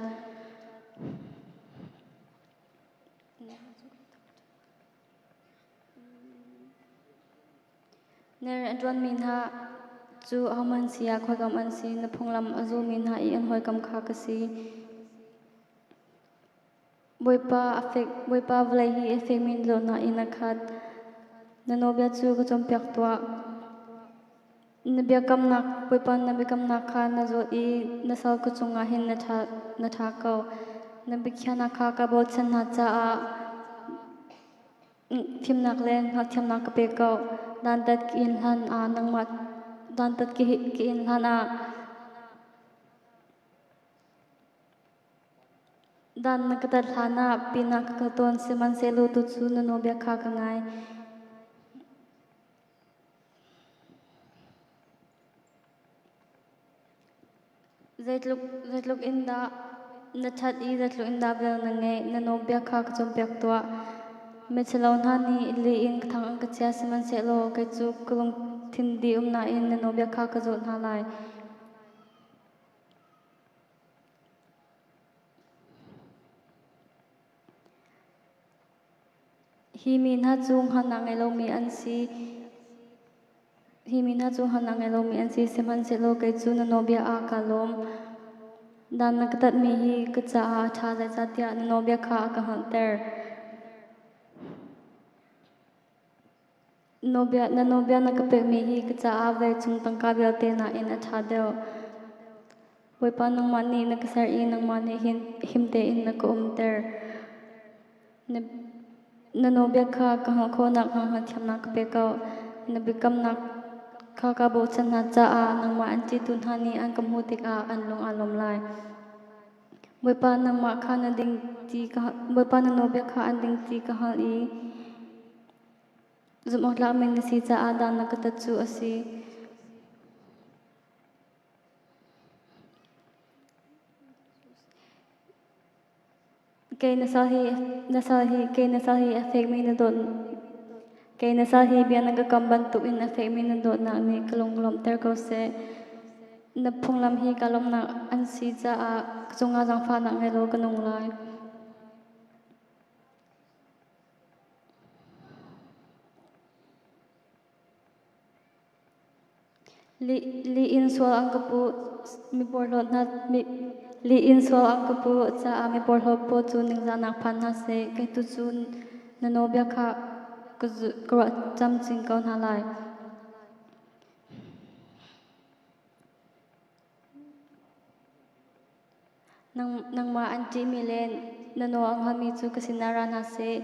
Na rian a ṭuanmi hna cu ahohmanh si ah khuaikam an si, na phunglam a zulmi hna i an hawikom kha ka si. Bawipa, a fek, Bawipa vawlei hi a fekmi na dawtnak in a khat. Na nawlbia cu ka cawnpiak tuah. Na biakamnak, Bawipa na biakamnak kha na zulh i na sal ka cungah hin na ṭha, na ṭha ko. Na biakhiahnak kha ka bochan hna caah Fimnak le hngalhthiamnak ka pe ko. Dantat ka in hlan ah nangmah dantat ka in hlan ah dan na ka tat hlan ah pinah ka kal tawn sihmanhsehlaw tucu na nawlbia kha ka ngai. Zeitluk, zeitluk in dah na ṭhat i zeitluk in dah vel na ngeih, na nawlbia kha ka cawnpiak tuah. Michelo hna nih lih in ka thang an ka chia, sihmanhsehlaw kei cu ka lungthin dih um nain na nawlbia kha ka zulh hna lai. Hi mi hna cu hngalhnak ngei lomi an si. Hi mi hna cu hngalhnak ngei lomi an si, sihmanhsehlaw kei cu na nawlbia ah kaa lawm. Dan na ka tatmi hi ka caah a ṭha, zeicahtiah na nawlbia kha a ka hngalhter. Nawlbia, na nawlbia na ka pekmi hi ka caah vawleicung tangka vialte nakin a ṭha deuh. Bawipa nangmah nih na ka ser i nangmah nih hin him tein na ka umter. Na, na nawlbia kha ka hngalh khawh nakhnga hngalhthiamnak ka pe ko. Na biakamnak kha kaa bochan hna caah nangmah an ṭihtu hna nih an ka hmuh tikah an lung aa lawm lai. Bawipa nangmah kha na ding ti ka Bawipa na nawlbia kha an ding ti ka hngalh i zumhawktlakmi na si caah dan na ka tat cu a si. Kei na sal hi na sal hi kei na sal hi a fekmi na dawt kei na sal hi bia na ka kam bantukin a fekmi na dawtnak nih ka lung lawmhter ko seh. Na phunglam hi ka lawmhnak an si caah ka cungah zaangfahnak ngei law ka nung lai. Lih in sual an ka puh, mi porhlawt hna lih in sual an ka puh caah mi porhlawt pawl cu ningzahnak phan hna seh. Kei tu cu na nawlbia kha ka ruah camcin ko hna lai. Nangmah an ṭihmi le na nawl a hngalmi cu ka sinah ra hna seh.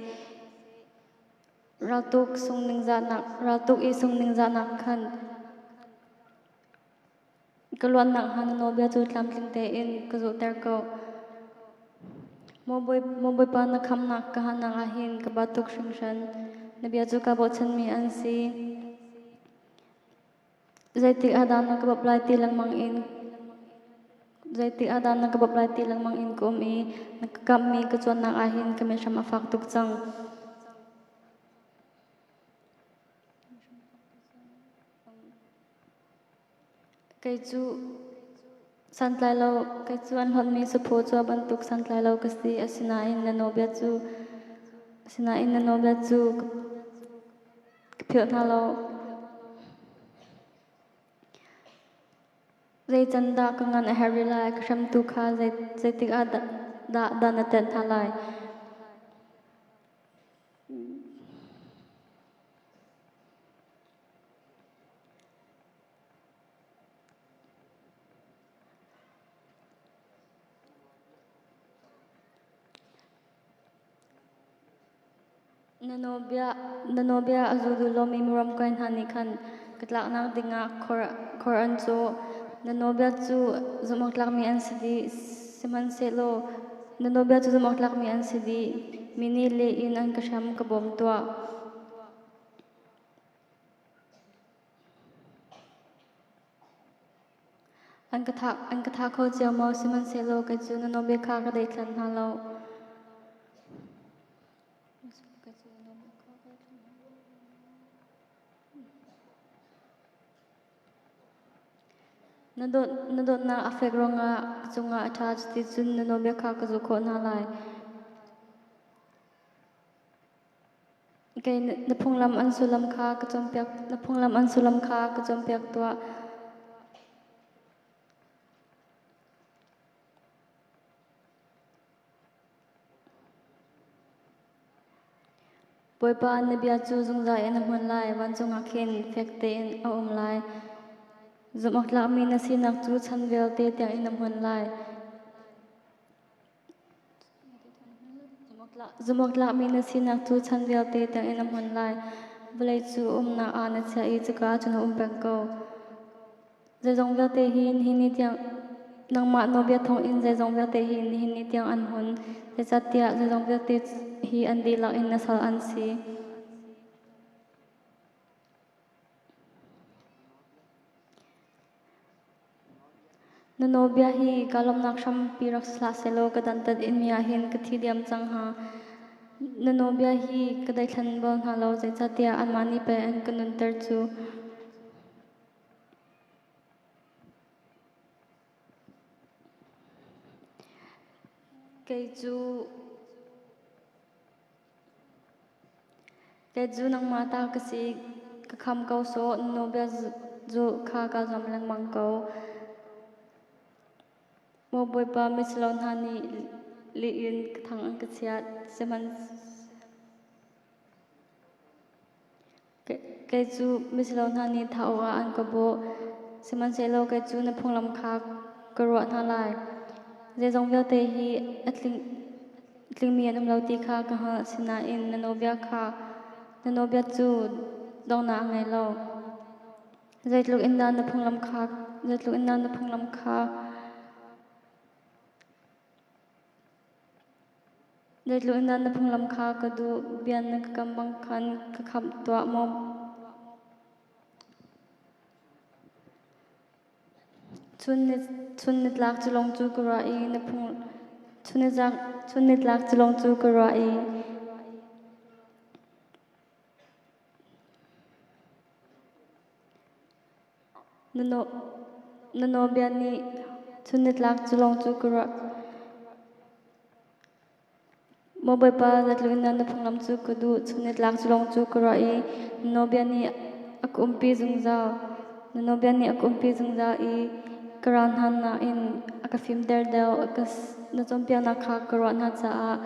Raltuk sung ningzahnak, raltuk i sung ningzahnak khan ka luat nakhnga na nawlbia cu tlamtling tein ka zulhter ko. Maw Bawipa, na khamhnak ka hahnak ah hin ka ba tuk hringhran. Na bia cu kaa bochanmi an si. Zeitik ah dah na ka bawmh lai ti lengmang in zeitik ah dah na ka bawmh lai ti lengmang in ka um i na ka kamhmi ka cuannak ah hin ka mithram a fak tuk cang. Kei cu santlai lo, kei cu an hlonhmi saphaw cua bantuk santlai lo ka si. Asinain na nawlbia cu asinain na nawlbia cu ka philh hna lo. Zei can dah ka ngan a herh rih lai? Ka hremtu kha zeitik ah dah dan na tenh hna lai? Na nawlbia a zul duh lomi miramkai hna nih khan ka tlaknak dingah khor an cawh. Na nawlbia cu zumh awk tlakmi an si dih, sihmanhsehlaw na nawlbia cu zumh awk tlakmi an si dih. Mi nih leh in an ka hrem, ka bawm tuah. An ka thah kho cio maw? Sihmanhsehlaw kei cu na nawlbia kha ka daithlan hna lo. Na dawtnak a fek ruangah ka cungah a ṭha, cuticun na nawlbia kha ka zulh khawh hna lai. Kei na phunglam an sullam kha ka cawnpiak na phunglam an sullam kha ka cawnpiak tuah. Bawipa na bia cu zungzal in a hmun lai, vancung ah khin fek tein a um lai. Zumhawktlakmi na sinak cu chan vialte tiang in a hmun lai. Zumhawktlakmi na sinak cu chan vialte tiangin a hmun lai. Vawlei cu umnak ah na chiah i cuka ah cun a um peng ko. Zeizong vialte hi nihin ni tiang nangmah nawlbia thawngin zeizong vialte hi nihin ni tiang an hun. Zeicahtiah zeizong vialte hi an dihlak in na sal an si. Na nawlbia hi kaa lawmhnak hrampi rak si hlah sehlaw ka dantat inmi ah hin ka thi diam cang hnga. Na nawlbia hi ka daithlan bal hna lo, zeicahtiah anmah nih pei an ka nunter cu. Kei cu Kei cu nangmah ta ka si, ka kham ko sawh, na nawlbia zulh kha kaa zuam lengmang ko. Maw Bawipa, michilo hna nih lih in ka thang an ka chiat, Kei cu michilo hna nih thah awkah an ka bawh, sihmanhsehlaw kei cu na phunglam kha ka ruah hna lai. Zeizong vialte hi a tlingmi an um lo ti kha ka hngalh, sinain na nawlbia kha na nawlbia cu donghnak a ngei lo. Zeitluk in dah na phunglam kha zeitluk in dah na phunglam kha Zeitluk in dah na phunglam kha ka duh, bia na ka kam bang khan ka khamh tuah maw? Chun nitlak cu lawng cu ka ruah i na phung chun nitlak cu lawng cu ka ruah i Na nawlbia nih chun nitlak cu lawng cu ka ruah. Maw Bawipa, zeitluk in dah na phunglam cu ka duh, chun nitlak cu lawng cu ka ruah i na nawlbia nih a ka umpi zungzal. Na nawlbia nih a ka umpi zungzal i ka ral hna nakin a ka fimter deuh. Na cawnpiaknak kha ka ruah hna caah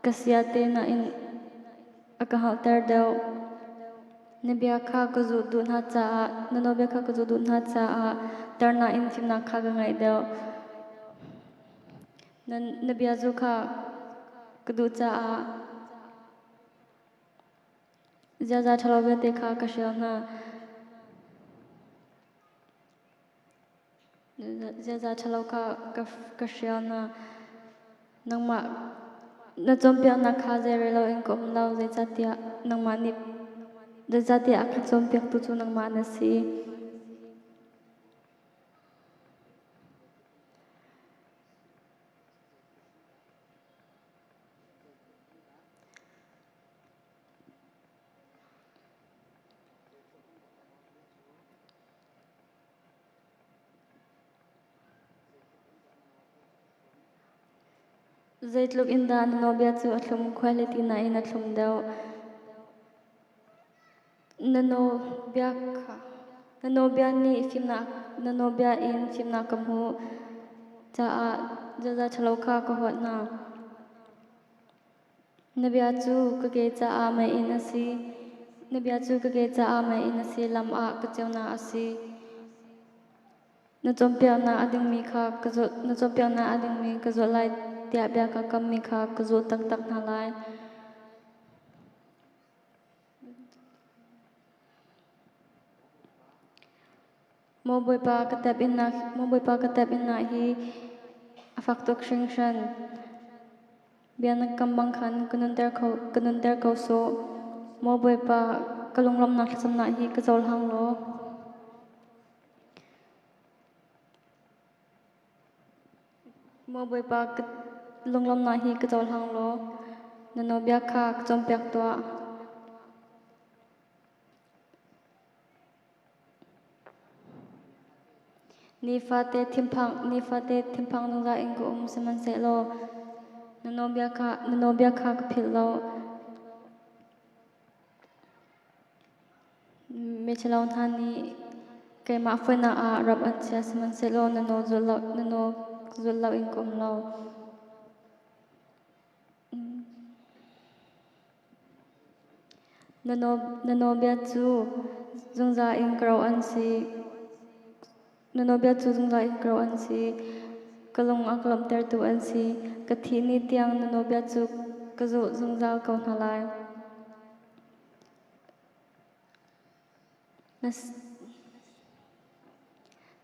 ka sia te nain a ka hngalhter deuh. Na bia kha ka zulh duh hna caah na nawlbia kha ka zulh duh hna caah tar nain fimnak kha ka ngaih deuh. Na bia zu kha ka duh caah ziaza ṭhalo vialte kha ka hrial hna. Ziaza ṭhalo kha ka hrial hna. Nangmah na cawnpiaknak kha zeirel loin ka um lo, zeicahtiah nangmah nih zeicahtiah a ka cawnpiaktu cu nangmah na si. Zeitluk in dah na nawlbia cu a thlum, khuahliti nain a thlum deuh. Na nawlbia kha na nawlbia nih fimnak na nawlbia in fimnak ka hmuh caah ziaza ṭhalo kha ka huat hna. Na bia cu ka ke caah meiinn a si. Na bia cu ka ke caah meiinn a si, lam ah ka ceunak a si. Na cawnpiaknak a dingmi kha ka zulh, na cawnpiaknak a dingmi ka zulh lai tiah bia ka kammi kha ka zulh taktak hna lai. Maw Bawipa ka tep innak Maw Bawipa ka tep innak hi a fak tuk hringhran. Bia na kam bang khan ka nunter kho ka nunter ko sawh. Maw Bawipa ka lunglawmhnak thlacamnak hi ka cohlang law. Maw Bawipa ka lunglawmhnak hi ka cohlang law na nawlbia kha ka cawnpiak tuah. Nifate thinphang nifate thinphang zungzal in ka um sihmanhsehlaw na nawlbia kha na nawlbia kha ka philh lo. Michelo hna nih keimah foihnak ah rap an chia sihmanhsehlaw na nawl zulh lo na nawl zulh loin ka um lo. Na nawlbia cu zungzal in ka ro an si. Na nawlbia cu zungzal in ka ro an si. Ka lung a ka lawmhtertu an si. Ka thih ni tiang na nawlbia cu ka zulh zungzal ko hna lai.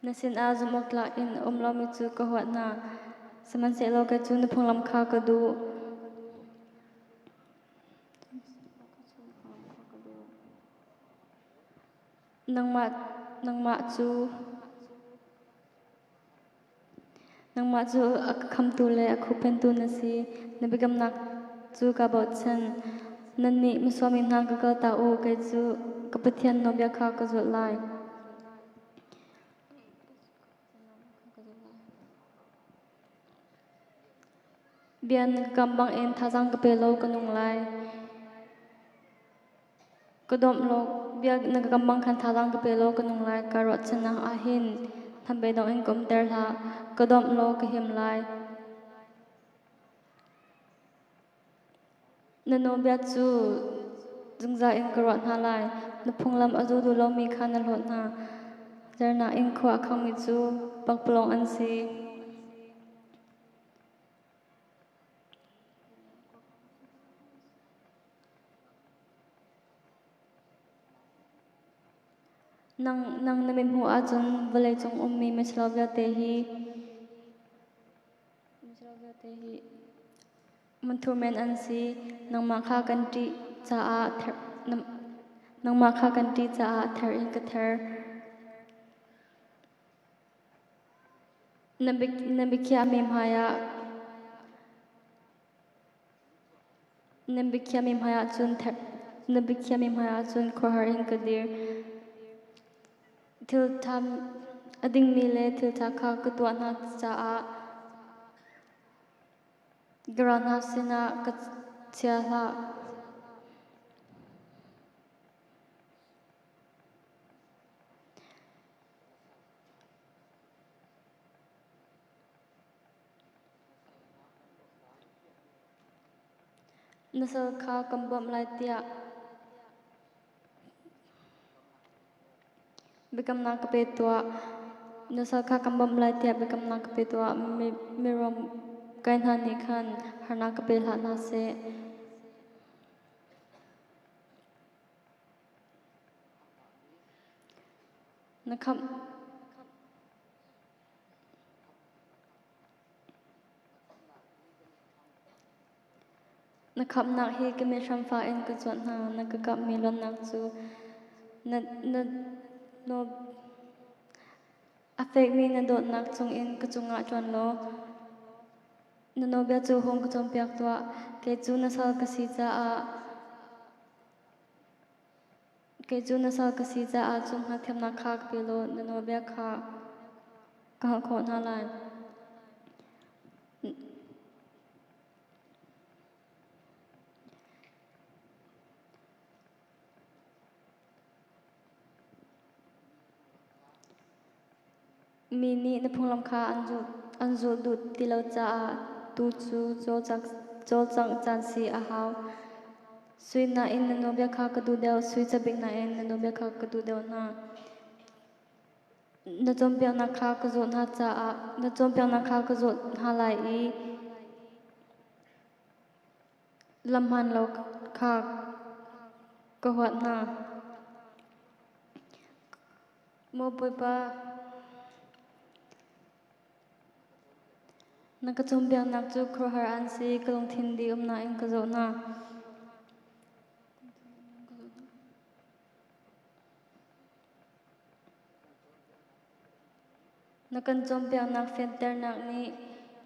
Na sinah zumhawktlak in a um lomi cu ka huat hna, sihmanhsehlaw kei cu na phunglam kha ka duh. Nangmah cu Nangmah cu a ka khamtu le a khuhphentu na si. Na biakamnak cu kaa bochan. Nannih misual mi hna ka kaltak u, kei cu ka Pathian nawlbia kha ka zulh lai. Bia na ka kam bangin thazaang ka pe law ka nung lai. Ka dawmh law bia na ka kam bang khan thazaang ka pe law ka nung lai. Kaa ruahchannak ah hin hnabei in ka umter hlah. Ka dawmh law ka him lai. Na nawlbia cu zungzal in ka ruah hna lai. Na phunglam a zul duh lomi kha na hlawt hna. Zernak in khua a khangmi cu pakpalawng an si. Nang, nang na mithmuh ahcun vawleicung ummi michelo vialte hi michelo vialte hi munthur men an si. Nangmah kha kan ṭih caah ther, nangmah kha kan ṭih caah ther in ka ther. Na na biakhiahmi hmaiah Na biakhiahmi hmaiah cun na biakhiahmi hmaiah cun khuaruahhar in ka dir. Thil ṭha a dingmi le thil ṭha kha ka tuah hna caah ka ral hna sinah ka chia hlah. Na sal kha kan bawmh lai tiah biakamnak ka pe tuah. Na sal kha kan bawmh lai tiah biakamnak ka pe tuah. Mirum. Kai hna nih khan harnak ka pe hlah hna seh. Na khamh Na khamhnak hi ka mit hramfa in ka cuanh hna. Na ka kamhmi luatnak cu na, na, na, a fekmi na dawtnak chungin ka cungah ṭuan law na nawlbia cu hung ka cawnpiak tuah. Kei cu na sal ka si caah kei cu na sal ka si caah cu hngalhthiamnak kha ka pe law na nawlbia kha ka hngalh khawh hna lai. Mi nih na phunglam kha an zulh duh ti lo caah tu cu cawlcangh caan si a hau. Sui nain na nawlbia kha ka duh deuh, sui cabik nain na nawlbia kha ka duh deuh hna. Na cawnpiaknak kha ka zawh hna caah na cawnpiaknak kha ka zawh hna lai i lam hmaan lo kha ka huat hna. Maw Bawipa, na ka cawnpiaknak cu khuaruahhar an si, ka lungthin dih umnak in ka zoh hna. Na kan cawnpiaknak fianternak nih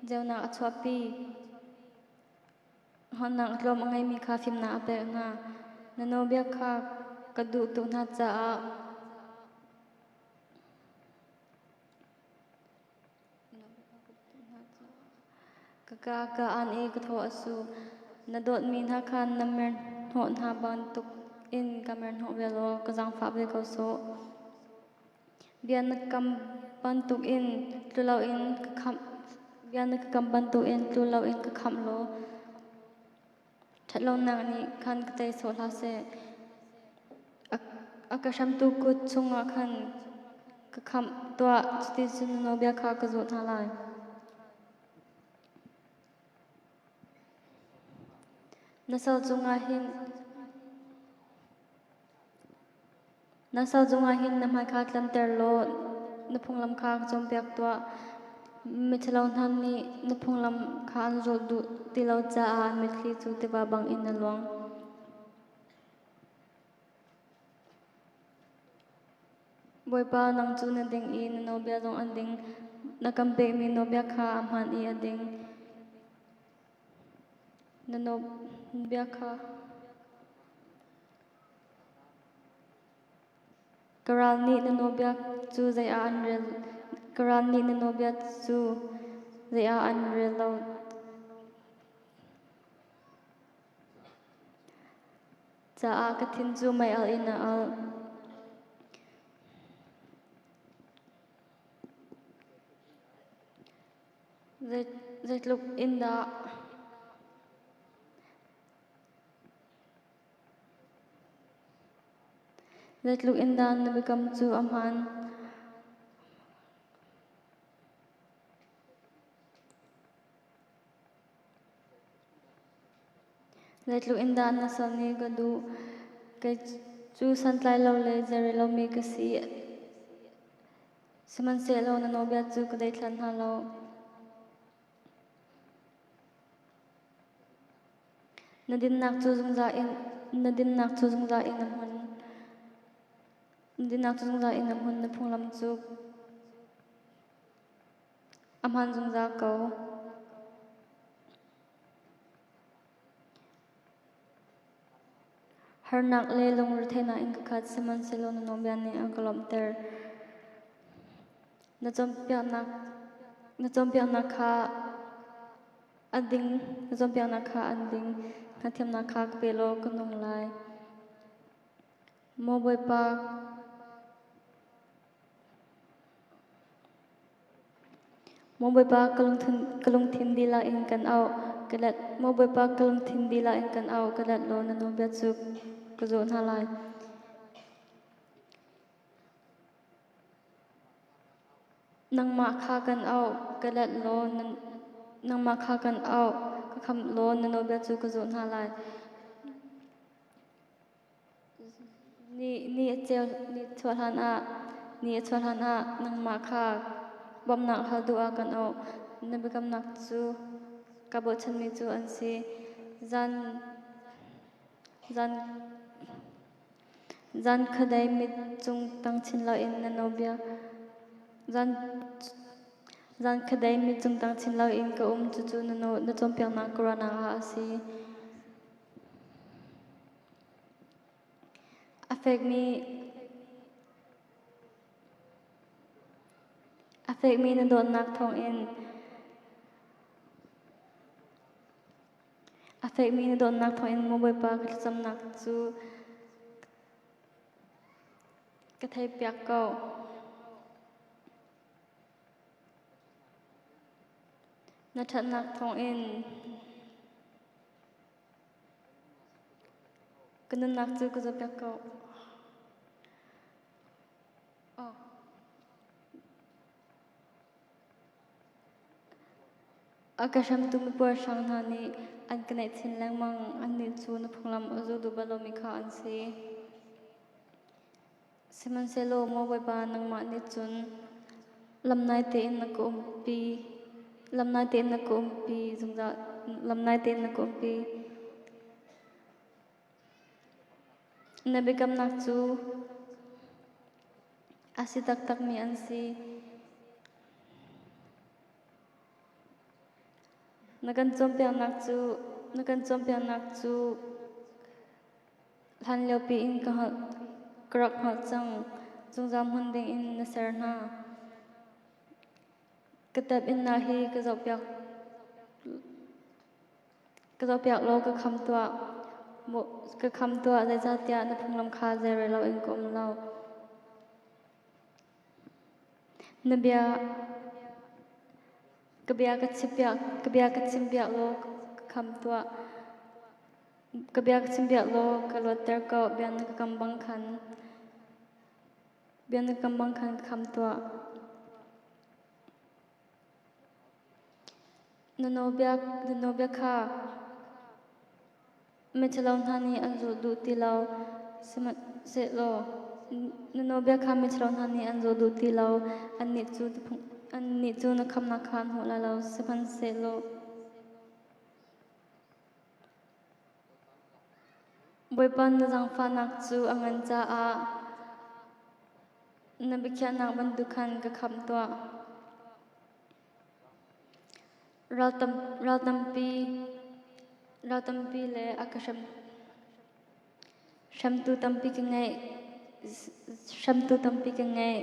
ceunak a chuahpi. Hngalhnak a tlawm a ngeimi kha fimnak a pek hna. Na nawlbia kha ka duh tuk hna caah Ka ka ka an i ka thaw a su. Na dawtmi hna kha na merhnawh hna bantuk in ka merhnawh ve law ka zaangfah ve ko sawh. Bia na kam bantuk in tlu loin ka khamh. Bia na ka kam bantuk in tlu loin ka khamh law ṭhatlonak nih khan ka tei sawh hlah seh. A ka hramtu kut chungah khan ka khamh tuah, cuticun na nawlbia kha ka zulh hna lai. Na sal cungah hin na sal cungah hin na hmai kha tlanter law na phunglam kha ka cawnpiak tuah. Miṭhalo hna nih na phunglam kha an zulh duh ti lo caah an mitthli cu tiva bangin a luang. Bawipa, nang cu na ding i na nawlbia zong an ding. Na kan pekmi nawlbia kha a hmaan i a ding. Na nawlbia kha ka ral nih na nawlbia cu zei ah an rel ka ral nih na nawlbia cu zei ah an rel lo. Caah ka thin cu mei alh in a alh. Zeitluk in dah zeitluk in dah na biakam cu a hmaan. Zeitluk in dah na sal nih ka duh. Kei cu santlai lo le zeirel lomi ka si. Sihmanhsehlaw na nawlbia cu ka daithlan hna lo. Na dinnak cu zungzal in na dinnak cu zungzal in a hmun. Na dinnak cu zungzal in a hmun. Na phunglam cu A hmaan zungzal ko. Harnak le lungretheihnak in ka khat, sihmanhsehlaw na nawlbia nih a ka lawmhter. Na cawnpiaknak, na cawnpiaknak kha a ding, na cawnpiaknak kha an ding. Hngalhthiamnak kha ka pe law ka nung lai. Maw Bawipa, Maw Bawipa, ka lungthin dihlak in kan auh. Ka let, Maw Bawipa, ka lungthin dihlak in kan auh. Ka let law na nawlbia cu ka zulh hna lai. Nangmah kha kan auh. Ka let law na. Nangmah kha kan auh, ka khamh law na nawlbia cu ka zulh hna lai. Ni, ni a ceu ni chuah hlan ah ni a chuah hlan ah nangmah kha bawmhnak hal duh ah kan auh. Na biakamnak cu ka bochanmi cu an si. Zan zan zan khuadei mit cung tang chin loin na nawlbia zan zan khuadei mit cung tang chin loin ka um cucu na na cawnpiaknak ka ruahnak ah a si. A fekmi a fekmi na dawtnak thawngin a fekmi na dawtnak thawngin maw Bawipa ka thlacamnak cu ka theihpiak ko. Na ṭhatnak thawngin Ka nunnak cu ka zohpiak ko. Oh. A ka hremtu mipuarhrang hna nih an ka naih chin lengmang. Annih cu na phunglam a zul duh bal lomi kha an si. Sihmanhsehlaw maw Bawipa nangmah nih cun lamnai tein na ka umpi, lamnai tein na ka umpi zungzal, lamnai tein na ka umpi. Na biakamnak cu a si taktakmi an si. Na kan cawnpiaknak cu na kan cawnpiaknak cu Hlanlio piin ka hngalh, ka rak hngalh cang. Zungzal hmun dingin na ser hna. Ka tep-innak hi ka zohpiak, ka zohpiak law ka kham tuah. Ka kham tuah, zeicahtiah na phunglam kha zeirel loin ka um lo. Na bia ka bia ka chimpiak, ka bia ka chimpiak law ka kham tuah. Ka bia ka chimpiak law ka luatter ko. Bia na ka kam bang khan bia na kam bang khan ka kham tuah. Na nawlbia na nawlbia kha miṭhalo hna nih an zulh duh ti lo. Sihmanhsehlaw na nawlbia kha miṭhalo hna nih an zul duh ti lo. Annih cu annih cu na khamnak kha an hmu lai lo. Sihmanhsehlaw Bawipa na zaangfahnak cu a ngan caah na biakhiahnak bantuk khan ka khamh tuah. Ral, tam, ral tampi, ral tampi le a ka hrem, hremtu tampi ka ngeih, hremtu tampi ka ngeih.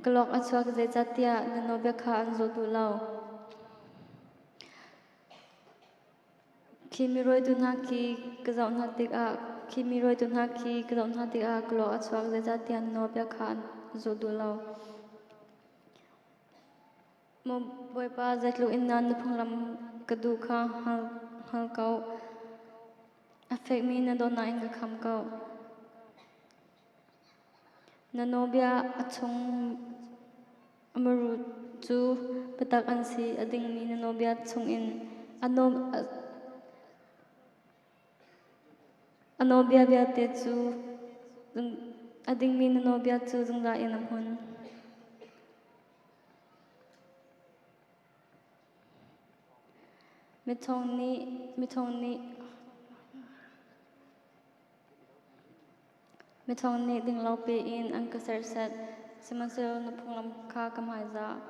Ka lawk a chuak zeicahtiah na nawlbia kha an zul duh lo. Khi mi rawitu hna khi ka zoh hna tikah khi mi rawitu hna khi ka zoh hna tikah ka lawk a chuak zeicahtiah na nawlbia kha an zul duh lo. Maw Bawipa, zeitluk in dah na phunglam ka duh kha hngal ko. A fekmi na dawtnak in ka kham ko. Na nawlbia a chung a muru cu biatak an si. A dingmi na nawlbia chungin a nawlbia vialte cu a dingmi na nawlbia cu zungzal in a hmun. Miṭhawng nih miṭhawng nih Miṭhawng nih dinglo piin an ka serhsat, sihmanhsehlaw na phunglam kha ka hmaizah.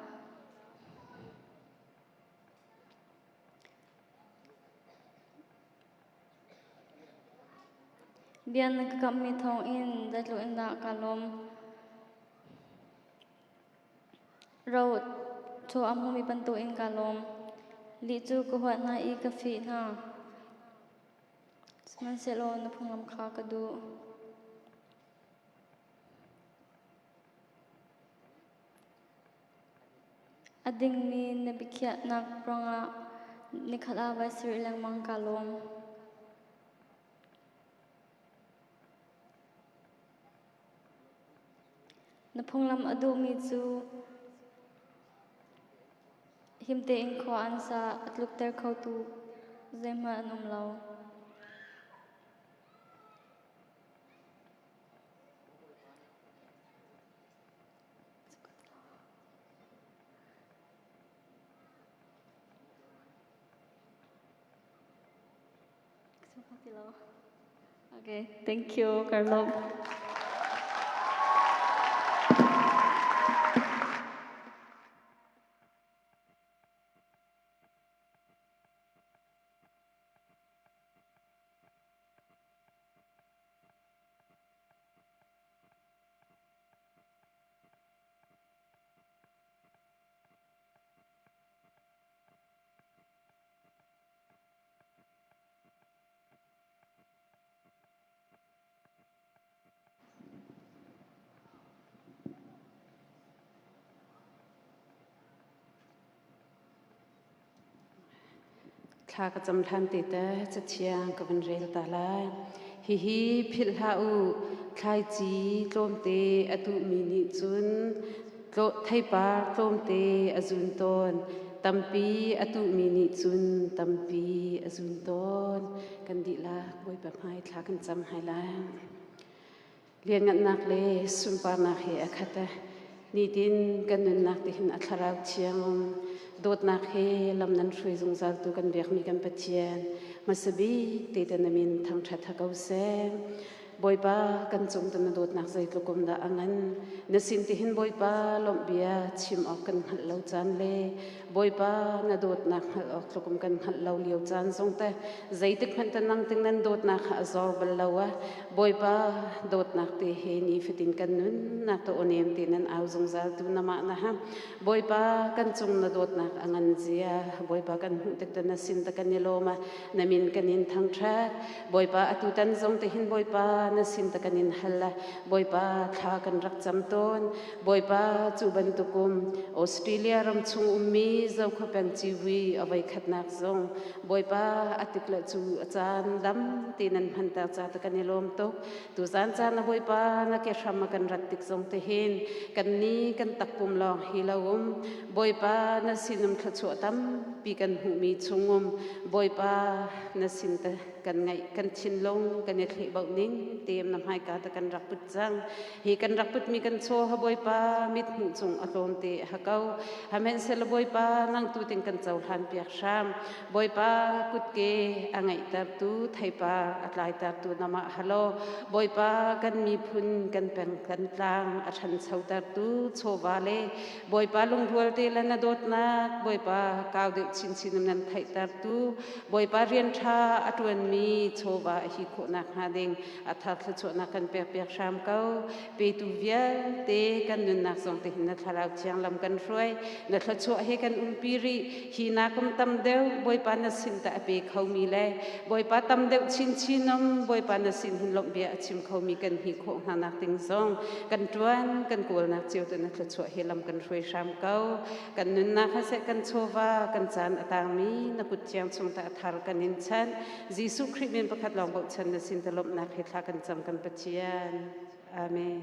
Bia na ka kamhmi thawngin zeitluk in dah kaa lawm. Ro chaw a hmumi bantukin kaa lawm. Lih cu ka huat hna i ka fih hna. Sihmanhsehlaw na phunglam kha ka duh. A dingmi na biakhiahnak ruangah nikhat ah vai sarih lengmang kaa lawm. Na phunglam a duhmi cu. Him tein khua an sa, a tlukter khotu zeihmanh an um lo. Okay, thank you, Carlo. Thla ka cam hlan te te cathiang ka van rel ta lai. Hihi philh hlah u, thlaici tlawmte a tuhmi nih cun theipar tlawmte a zun tawn. Tampi a tuhmi nih cun tampi a zun tawn. Kan dihlak Bawipa hmai thla kan cam hai lai. Lianngannak le sunparnak he a khat. Nitin kan nunnak te hin a thlarau thiang dawtnak he lam nan hruai zungzal tu kan biakmi kan Pathian hmasabik te te na min thangṭhat ha ko seh. Bawipa kan cung te na dawtnak zeitluk um dah a ngan. Na sin ti hin Bawipa lawmh bia chim awk kan hngalh lo caan le Bawipa na dawtnak hngalh awk tluk um kan hngalh lo lio caan zong te zeitik hmanh te nang ting nan dawtnak kha a zor bal lo a Bawipa dawtnak te he nifatin kan nunnak te awnem te nan au zungzal tu namah na ha Bawipa kan cung na dawtnak a ngan zia Bawipa kan hmuh tik te na sin te kan i lawm a na min kan in thangṭhat Bawipa atu tan zong te hin Bawipa na sin te kan in hal a Bawipa thla kan rak cam tawn Bawipa cu bantukum Australia ram chung ummi Zokhua peng civui a voi khatnak zong Bawipa a tik le cu a caan dam ti nan hmanter ca te kan i lawm tuk. Tuzaan caan na Bawipa na ke hram a kan rat tik zong te hin kan ni kan takpum lawng hi lo um. Bawipa na sinum thluachuah tampi kan hmuhmi chungum Bawipa na sin te kan ngaih kan thinlung kan i thleh bauh ning tem na hmaika te kan rak put cang. Hi kan rak putmi kan chaw ha Bawipa mit hmuh cung a tlawm te ha ko. Hamenhsela Bawipa nang tu ting kan cohlan piak hram. Bawipa kutke a ngeihtertu theipar a tlaitertu namah halo. Bawipa kan miphun kan peng kan tlang a ṭhanchotertu chawva le Bawipa lungrual te le na dawtnak Bawipa kau deuh chinchin in nan theihtertu Bawipa rian ṭha a ṭuanmi chawva a hi khawhnak hnga ding a thar thluachuahnak kan pek piak hram ko. Petu vialte kan nunnak zong te hin na thlarau thiang lam kan hruai. Na thluachuah he kan umpi rih. Hi na kum tam deuh Bawipa na sin ta a pe khomi le Bawipa tam deuh chinchin um Bawipa na sin hin lawmh bia a chim khomi kan hi khawh hna nak ding zong kan tuan kan kawlnak cio te na thluachuah he lam kan hruai hram ko. Kan nunnak ha seh kan chawva kan caan a tangmi na kut thiang chung ta a thar kan in chanh. Jesuh Khrih min pakhat lawng bochan na sin te lawmhnak he thla kan cam kan Pathian. Amen.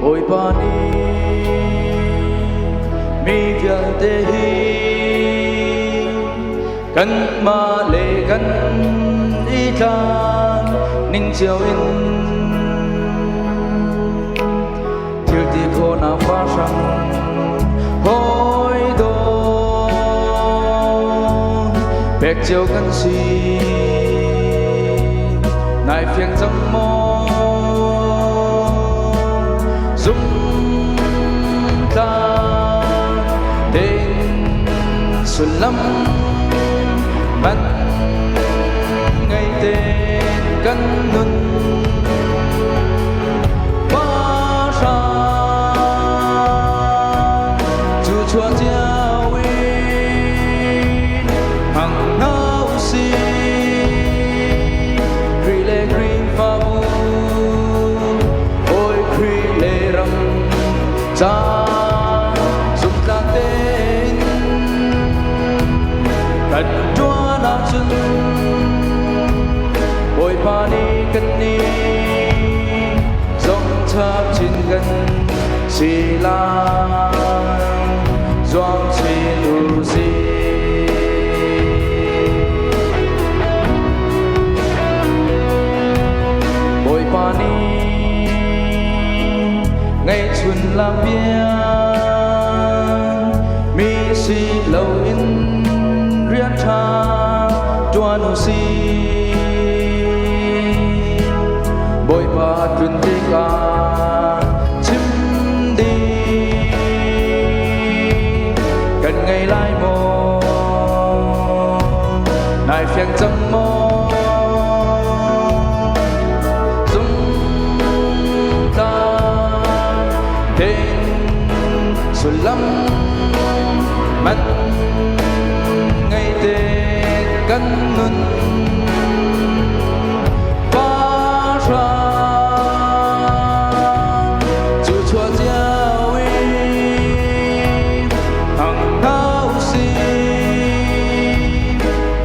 Bawipa nih mi vialte hi kanmah le kan i tlan ning cio in thil ti khawhnak fahrang hawi daw pek cio kan si nai fiang cang maw zum tlang tein sullam man ngei tein kan nun Cu chuah cio in hang hna usih Khrih le Khrihfabu Bawi Khrih le ram ca zumhtlak tein kan ṭuan ahcun Bawipa nih kan nih zong chap chin kan si lai zuam chin u sih. Bawipa nih ngeihchun lampian mi si loin rian ṭha ṭuan u sih. Bawipa tlun tikah chim ding kan ngei lai maw? Nai fiang cang maw? Zung tlang tein sullam man ngei te kan nun pa hrang cu chuah cio in hang hna usih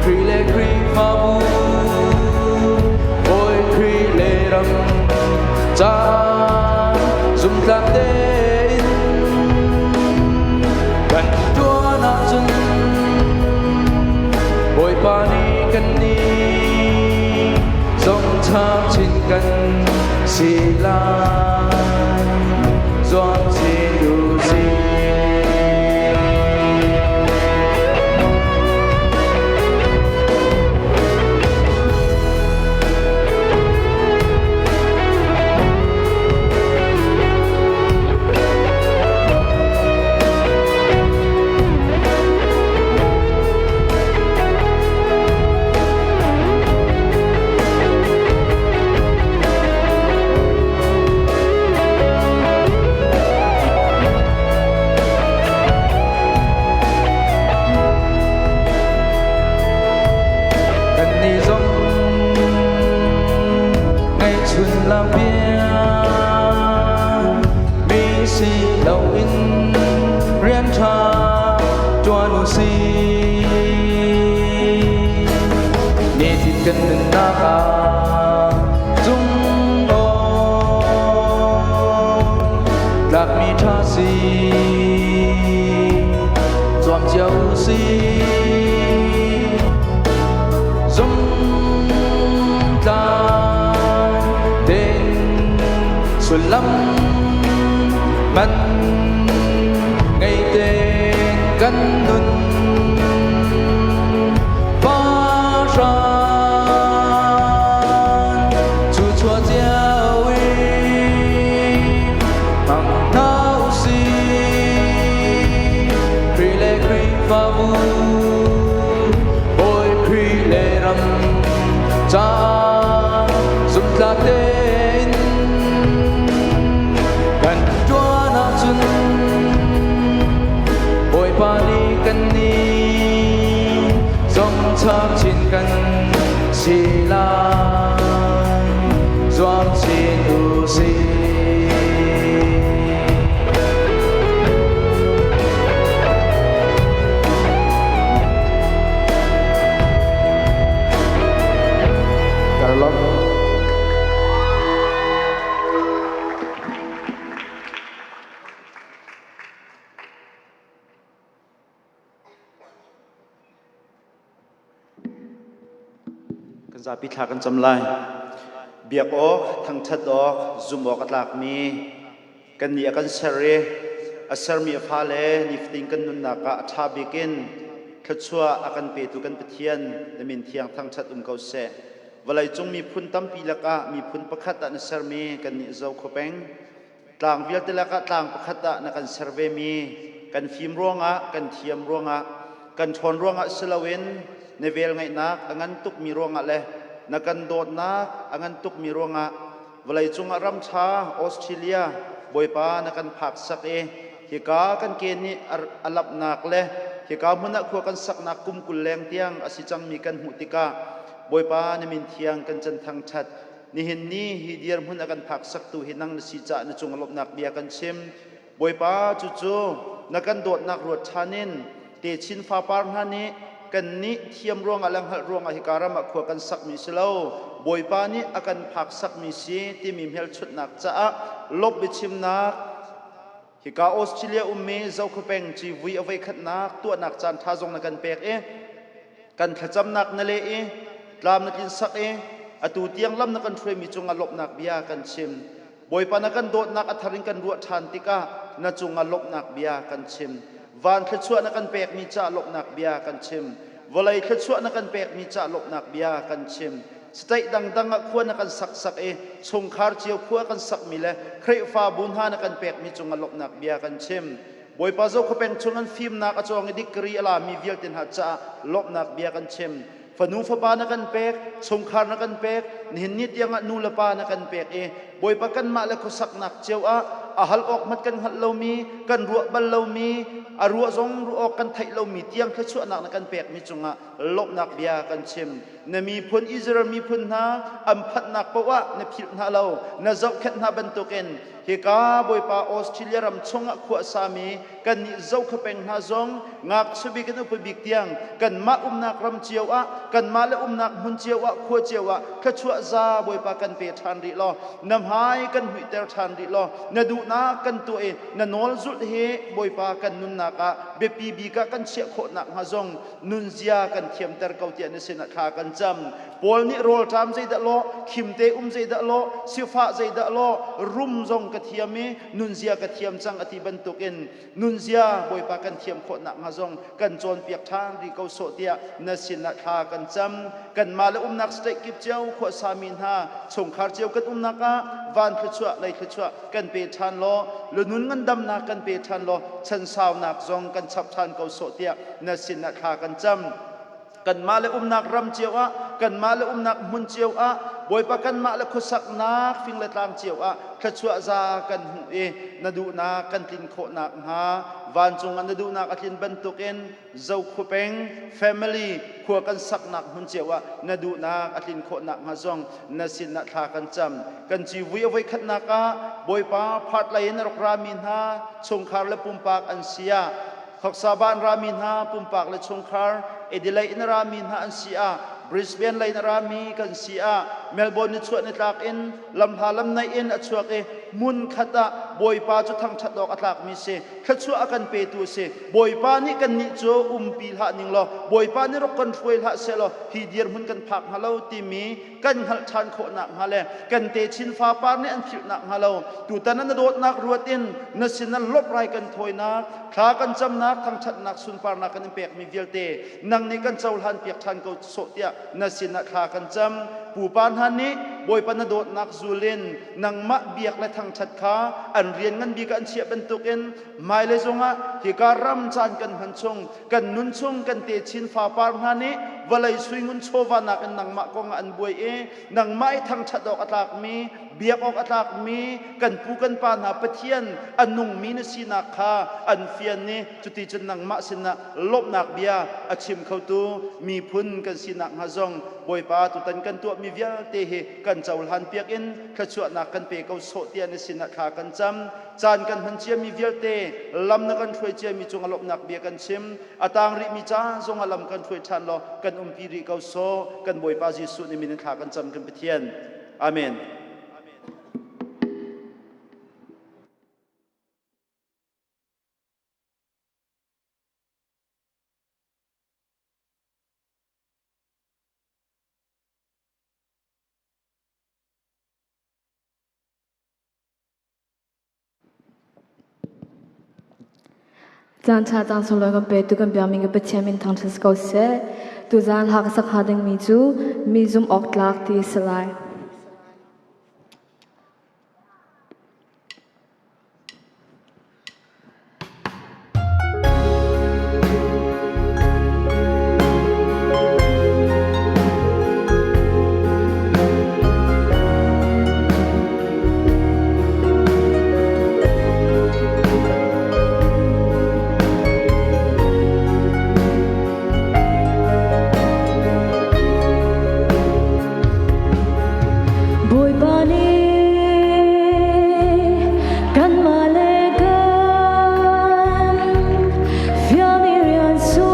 Khrih le Khrihfabu Bawi Khrih le ram ca zumtlak tein kan ṭuan ahcun Bawipa nih kan nih zong chap chin kan si lai zuam chin u sih. loin rian ṭha ṭuan u sih. Nitin kan nunnak ah cung tlakmi ṭha si zuam cio u sih. Zum tlang tein sullam man ngei tein kan nun Pahran cu chuah cio i hmang hna usih Khrih le Khrihfabu Bawi Khrih le ram caah zumhtlak tein kan ṭuan ahcun Bawipa nih kan nih zong chap chin kan si lai zuam chin u sih. Karlok. Kan zapi thla kan cam lai. Biak awk, thangṭhat awk, zumh awk a tlakmi kan nih a kan ser i a sermi a fale nifatin kan nunnak ah a ṭha bik in thluachuah a kan petu kan Pathian na min thiang thangṭhat um ko seh. Vawleicung miphun tampi lakah miphun pakhat ah na sermi kannih Zokhua peng Tlang vialte lakah tlang pakhat ah na kan ser vemi kan fim ruangah, kan thiam ruangah, kan ṭhawn ruangah si loin na velngeihnak a ngan tukmi ruangah le na kan dawtnak a ngan tukmi ruangah vawleicung ah ram ṭha Australia Bawipa na kan phaksak i hika kan ke nih a lamhnak le hika hmun ah khua kan saknak kum 20 leng tiang a si cangmi kan hmuh tikah Bawipa na min thiang kan can thangṭhat. Nihin ni hi dirhmun a kan phaksaktu hi nang na si caah na cung lawmhnak bia kan chim. Bawipa cucu na kan dawtnak ruat ṭhan in techin fapar hna nih kannih thiam ruangah le hngalh ruangah hika ram ah khua kan sakmi si lo Bawipa nih a kan phak sakmi si timi hmelchunhnak caah lawmh biachimnak hika Australia ummi Zokhua civui a voikhatnak tuahnak caan ṭha zong na kan pek i kan thlacamnak na leh i tlam na tlin sak i atu tiang lam na kan hruaimi cungah lawmhnak bia kan chim. Bawipa na kan dawtnak a thar in kan ruah ṭhan tikah na cungah lawmhnak bia kan chim. Van thluachuah na kan pekmi caah lawmhnak bia kan chim. Vawlei thluachuah na kan pekmi caah lawmhnak bia kan chim. State dangdang ah khua na kan saksak i chungkhar cio khua kan sakmi le Khrihfabu hna na kan pekmi cungah lawmhnak bia kan chim. Bawipa Zokhua chung an fimnak a cawng i degree a lami vialte hna caah lawmhnak bia kan chim. Fanu fapa na kan pek, chungkhar na kan pek, nihin ni tiangah nu le pa na kan pek i Bawipa kanmah le khuasaknak cio ah a hal awk hmat kan hngalh lomi, kan ruah bal lomi, a ruah zong ruah awk kan theih lomi tiang thluachuahnak na kan pekmi cungah lawmhnak bia kan chim. Na miphun Israel miphun hna an phanhnak paoh ah na philh hna lo, na zohkhenh hna bantukin Hika Bawipa Australia ram chungah khua sami kannih Zokhua peng hna zong ngakchia bik in upa bik tiang kanmah umnak ram cio ah kanmah le umnak hmun cio ah khua cio ah thluachuah za Bawipa kan pe ṭhan rih law na hmai kan huihter ṭhan rih law na duhnak kan tuah i na nawl zulh hi Bawipa kan nunnak ah biapi bik ah kan chiah khawh nakhnga zong nunzia kan thiamter ko tiah na sinah thla kan cam. Paul nih rawlṭam zeidah lawh, khimte um zeidah lawh, sifah zeidah lawh, rum zong ka thiam i nunzia ka thiam cang a ti bantukin nunzia Bawipa kan thiam khawh nakhnga zong kan cawnpiak ṭhan rih ko sawh tiah na sinah thla kan cam. Kanmah le umnak state kip cio khuasami hna chungkhar cio kan umnak ah van thluachuah lei thluachuah kan pe ṭhan law lunun ngandamnak kan pe ṭhan law chansaunak zong kan chap ṭhan ko sawh tiah na sinah thla kan cam. Kanmah le umnak ram cio ah, kanmah le umnak hmun cio ah. Bawipa kanmah le khuasaknak fing le tlang cio ah thluachuah za kan hmuh i na duhnak kan tlin khawh nakhnga vancung ah na duhnak a tlin bantukin Zokhua peng family khua kan saknak hmun cio ah na duhnak a tlin khawh nakhnga zong na sinah thla kan cam. Kan civui a voikhatnak ah Bawipa part lei in a rak rami hna chungkhar le pumpak an si ah Khoksa an rami hna pumpak le chungkhar Adelaide in a rami hna an si ah Brisbane lei in a rami kan si ah Melbourne ni chuah ni tlak in lamhla lamnaih in a chuak i hmun khat ah Bawipa cu thangṭhat awk a tlakmi si thluachuah a kan petu a si Bawipa nih kannih cu umpi hlah ning law Bawipa nih rak kan hruai hlah seh law hi dirhmun kan phak hnga lo timi kan hngalh ṭhan khawh nakhnga le kan techin fapar nih an philh nakhnga lo tutan ah na dawtnak ruat in na sin ah lawmhrai kan thawinak thla kan camnak thangṭhatnak sunparnak kan in pekmi vialte nang nih kan cohlan piak ṭhan ko sawh tiah na sin ah thla kan cam pupa hna nih Bawipa na dawtnak zul in nangmah biak le thangṭhat kha an rian ngan bik ah an chiah bantukin hmailei zongah hika ram caan kan hman chung kan nun chung kan techin fapar hna nih vawlei suingun chawva nakin nangmah kong ah an buai i nangmah i thangṭhat awk a tlakmi biak awk a tlakmi kan pu kan pa hna Pathian a nungmi na sinak kha an fian i cuti cun nangmah sinah lawmhnak bia a chim khotu miphun kan sinak hnga zong Bawipa tutan kan tuahmi vialte hi kan cohlan piak in thluachuahnak kan pe ko sawh tiah na sinah thla kan cam Caan kan hman ciami vialte lam na kan hruai ciami cungah lawmhnak bia kan chim. A tang rihmi caan zongah lam kan hruai ṭhan law kan umpi rih ko sawh. Kan Bawipa Jesuh nih min in thla kan cam kan Pathian. Amen. Caan ṭha caan sunglawi kan petu kan biakmi ka Pathian min thangṭhat si ko seh. Tuzaan hla ka sak hnga dingmi cu mi zumh awk tlak ti a si lai. Bawipa nih kanmah le kan fialmi rian cu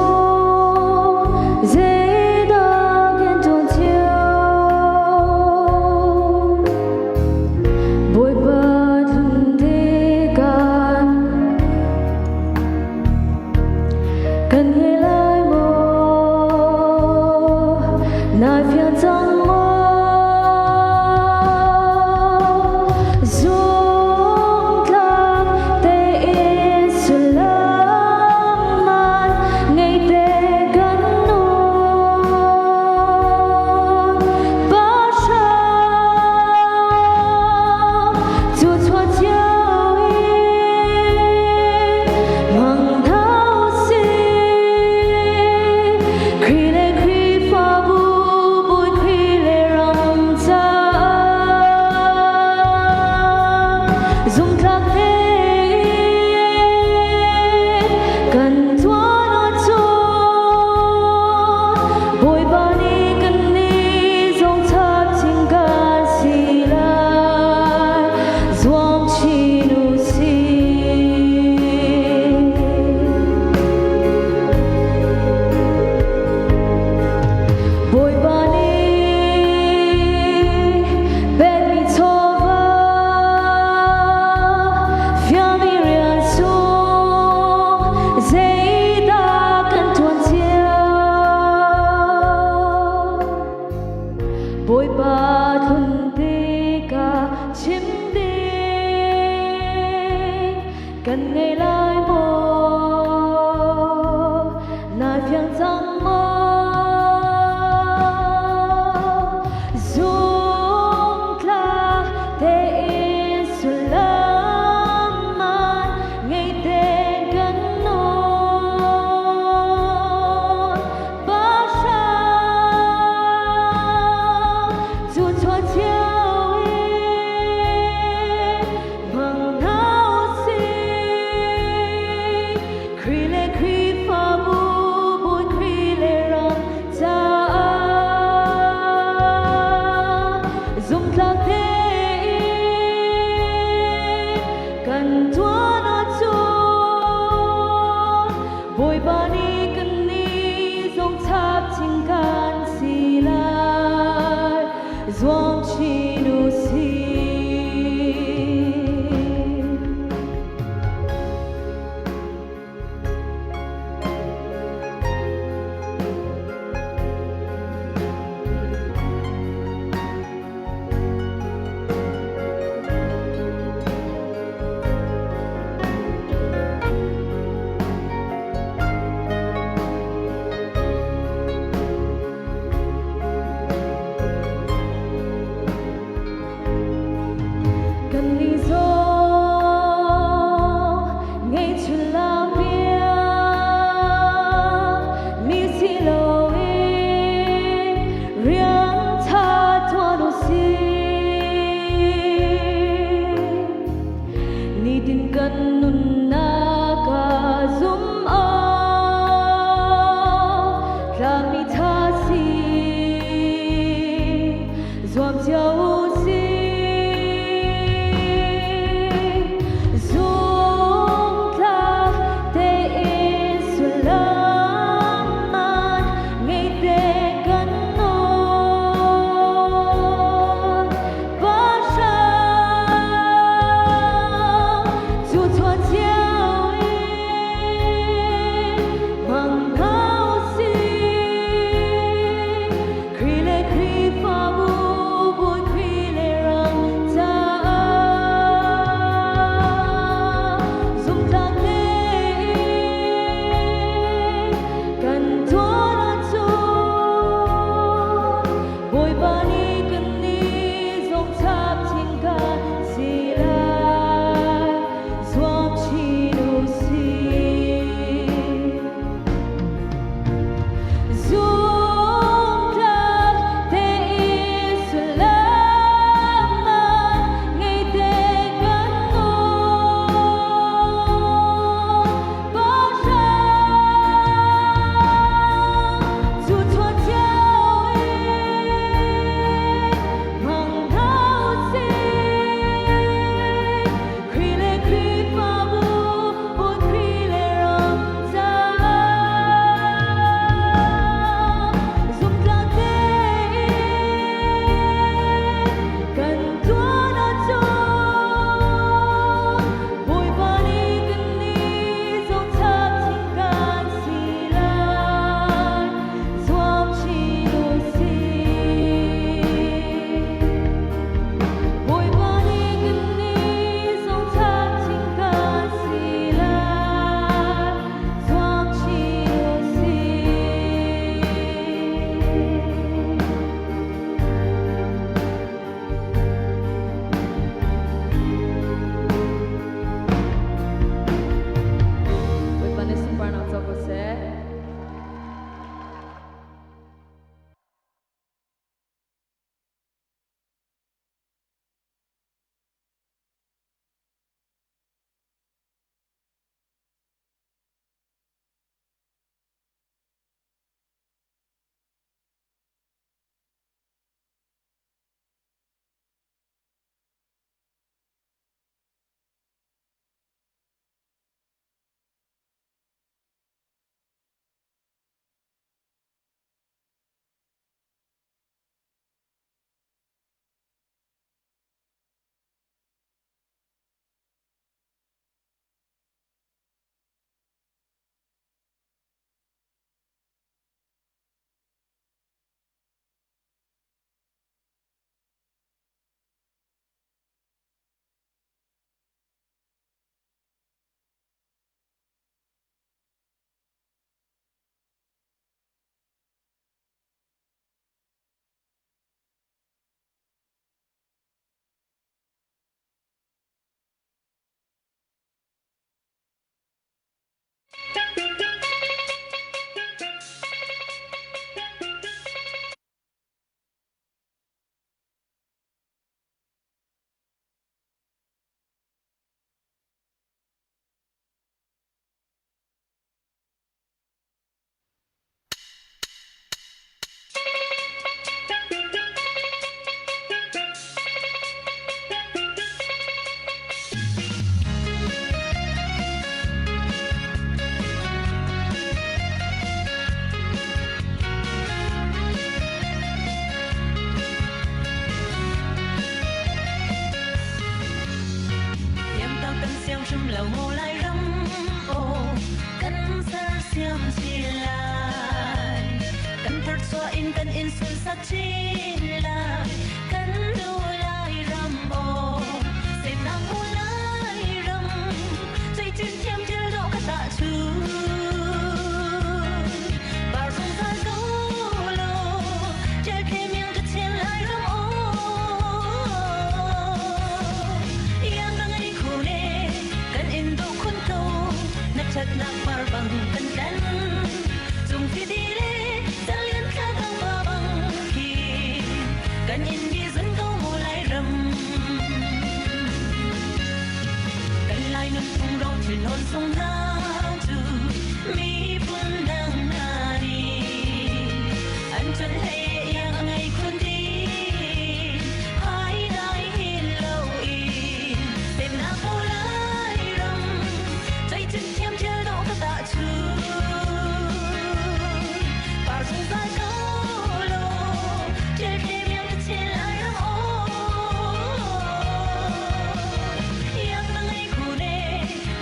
zeidah kan ṭuan cio? Bawipa tlun tikah kan ngei lai maw? Nai fiang cang maw? Zungtlak tein sullam man ngei te kan nun. Pasha cu chuah cio in mang hna usih. Khrih le Khrihfabu Bawi Khrih le ram caah zumhtlak tein kan tuan ahcun Bawipa nih kannih zong chap chin kan si lai zuam chin u sih. Bawipa nih pekmi chawva fialmi rian sung zeidah kan ṭuan cio? Bawipa tlun tikah chim ding kan ngei lai maw? Nai fiang cang maw? Zungtlak tein sullam man ngei tein kan nun. Pasal cu chuah Bawipa nih kannih zong chap chin kan si lai. Zuam chin u sih. hrim lo maw Lairam aw kan sersiam chin lai. Kan tharchuah in kan in sunsak chin lai. Kan duh Lairam aw semnak mu Lairam cuicin thiam thil dawh ka tah cu. Par zungzal ko law ṭial khe miang ka chen Lairam aw. Iang ka ngei khu ne kan in duh khun ko na ṭhatnak par bang kan tlan. Cung fidi le calian thla dang pa bang khi kan in bi zun ko mu Lairam. Kan Lai nunphung ro thil hlawn sung hna cu miphun dang hna nih an chawnh hlei iang a ngei khun ti. Hai dai hin lo in semnak mu Lairam zeicin thiam thil dawh ka tah cu. Par zungzal ko law thil the miang ka chin Lairam aw. Iang na ngei khu ne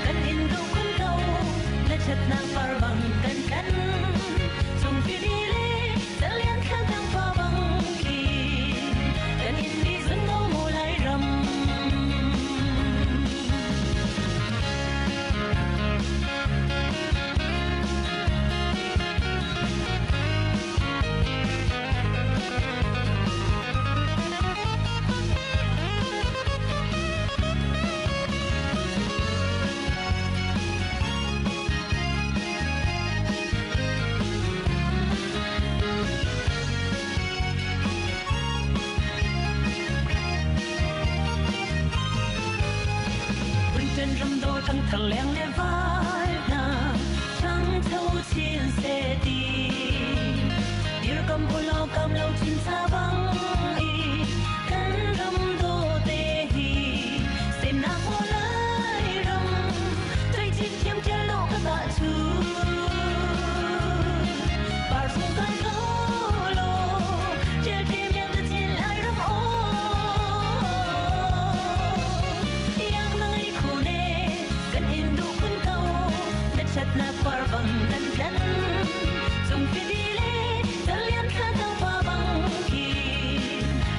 kan in duh khun ko na ṭhatnak par bang kan tlan. Cung fidi le calian thla dang pa bang khi kan in ni zun ko mu Lairam. Vun ram do thang thar leng le vai hna thang tho chin se ti dirkam ulaw kam lo chin cha bang i kan ram do te hi semnak mu lai ram tui chin thiam thil lo ka ta chu par sung kan ko lo thil te miang te chin lai ram o yang na ngai khu ne kan in du kun ko na chatnak par bang kan tlan chung pi di le dalian thla dang pa bang khi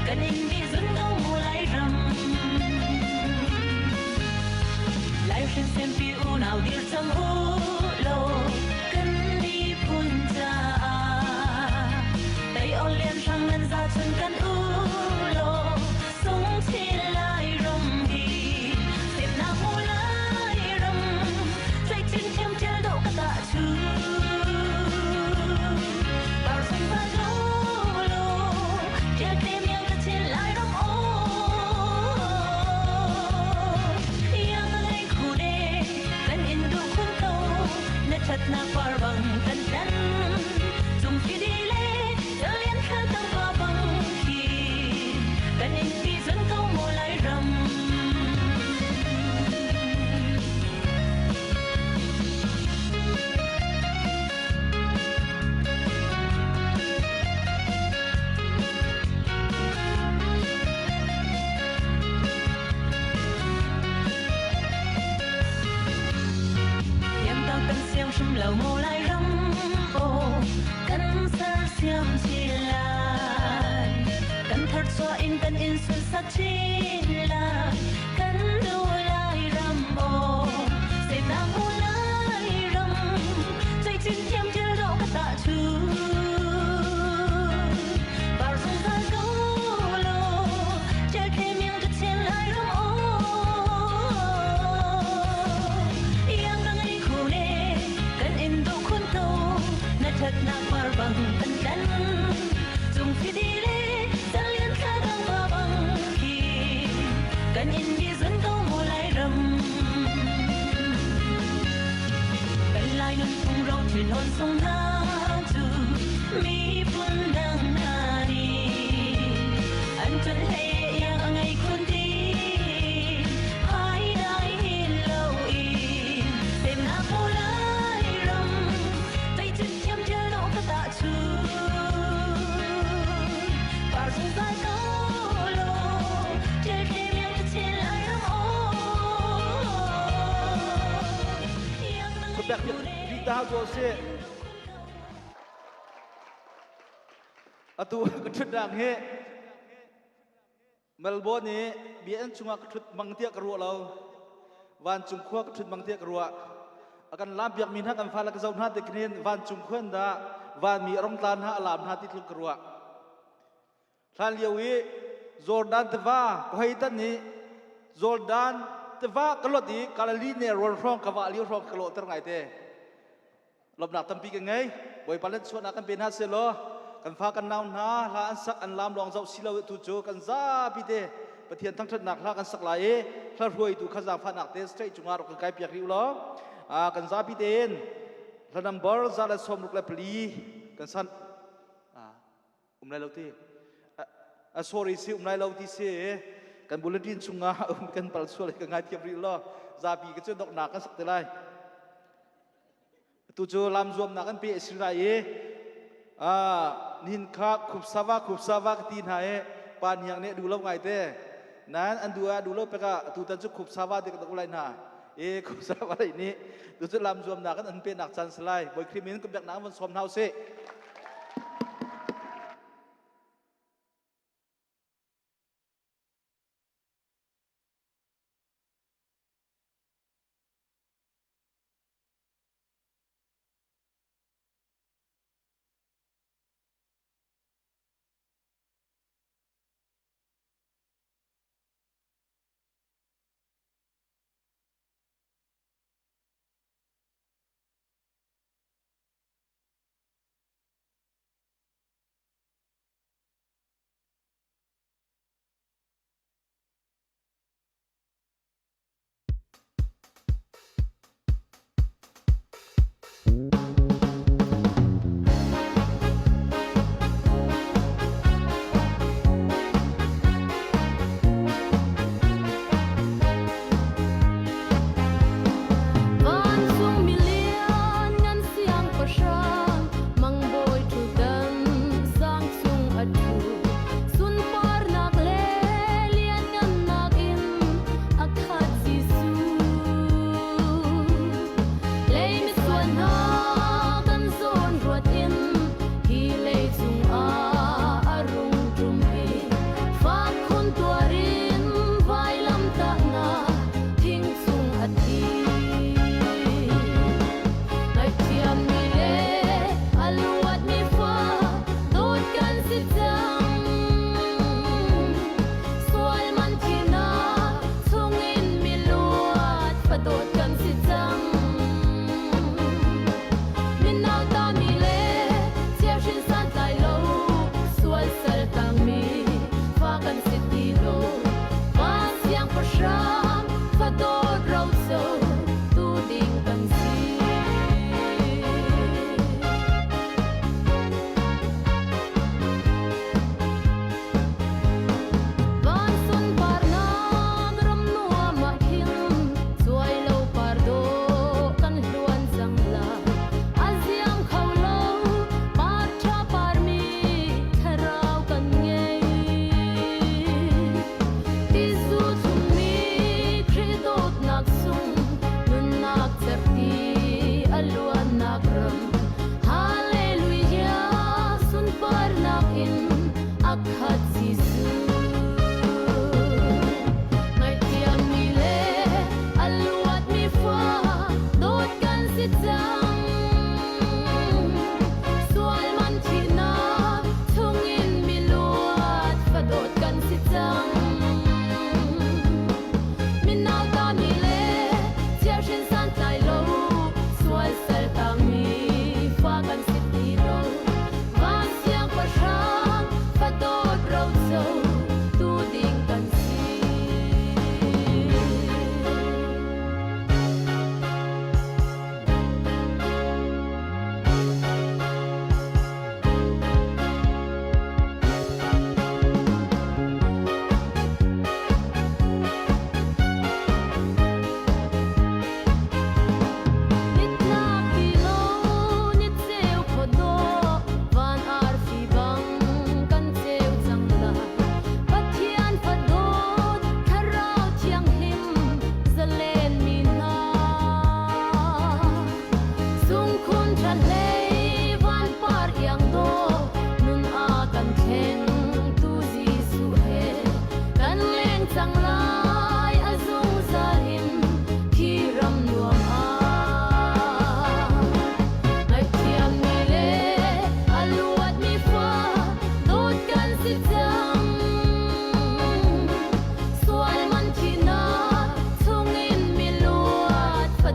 kan in bi zun ko mu lai ram lai hrin sem pi u nau dir chang u lo kan miphun caah tei on lian hrang nan za chun kan u lo sung chin lai ram hi semnak mu lai ram Chin thiam thil dawh ka tah chu. Par sung va lo lo, thil te miang ka chin lai ram o. Iang ka ngei khu ne, kan in duh khun ko, na ṭhatnak par bang kan tlan. Cung fidi le lian thla tang pa bang khi, kan in pi zun ko mu lai ram. Yam kan siang hrim lo mu lai ram aw kan sersiam chin lai kan tharchuah in kan in sunsak chin lai kan duh lai ram aw semnak mu lai ram chin thiam thil dawh ka tah chu par zungzal ko law ṭial the miang ka chen lai ram aw iang ka ngei khu ne kan in duh khun to na ṭhatnak par bang kan tlan cung fidi le calian thla dang ba bang khi kan in bi zun ko mu lai ram kan lai nunphung ro thil hon sung hna cu miphun dang hna nih an chawnh hlei iang a ngei khun ti hai dai hin lo in semnak mu lai ram tei cun thiam thil dawh ka tah chu par zungzal ko law thil te miang ka chin lai ram aw. Kut pek rih ta hau ko sih. Atu ka ṭhutnak hi Melbourne i biakinn chungah ka ṭhut mang tiah ka ruah lo. Vancung khua ka ṭhut mang tiah ka ruah. A kan lam piakmi hna kan fale ka zoh hna tik hin vancung khua in dah vanmi a rong tla hna a lam hna ti tluk ka ruah. Hlan lio i Jordan tiva ka hei tan i Jordan tiva ka lot i Galilee ne rawn hrawng ka vah lio hrawng ka lawhter ngai te. Lawmhnak tampi kan ngei. Bawipa le chuahnak kan pe hna selaw kan fa kan nau hna hla an sak an lam lawng zoh si lo tu cu kan zapi te Pathian thangṭhatnak hla kan sak lai i hla hruaitu kha zaangfahnak te straight cungah rak kan kai piak rih u law kan zapi tein hla number 164 kan san um lai lo ti a sorry si um lai lo ti si kan bulletin chungah um kan pal sual ka ngai thiam rih law zapi ka cu doknak kan sak te lai. Tu cu lam zuamnak an pe a si lai i nihin kha khupsava khupsava ka ti hna i pa hniang nih a duh lo ngai te. Nain an duh ah duh lo pek ah tutan cu khupsava ti ka tuk lai hna. I khupsava lei nih tu cu lam zuamnak an an pehnak caan si lai. Bawi Khrih min kan biaknak van sawm hna usih. Vancung milian ngan siangpahrang mangbawi ṭhutdan sang cung a ṭhu. Sunparnak le lianngannak in a khat Jesuh. Lei misual hna kan zawn ruat in hi lei cungah a rung ṭum i fak khun tuar in vailamtahnak thing cung a thi. Ngaihthiammi le a luatmi fa dawt kan si cang. Sual man thinak chungin miluat fadawt kan si cang. Minau tami le chiahrin santlai lo sual sal tangmi fa kan si ti lo. Van siangpahrang fadawt roco tu ding kan si. Van sunparnak ram nuam ah khin cuai lo par dawh.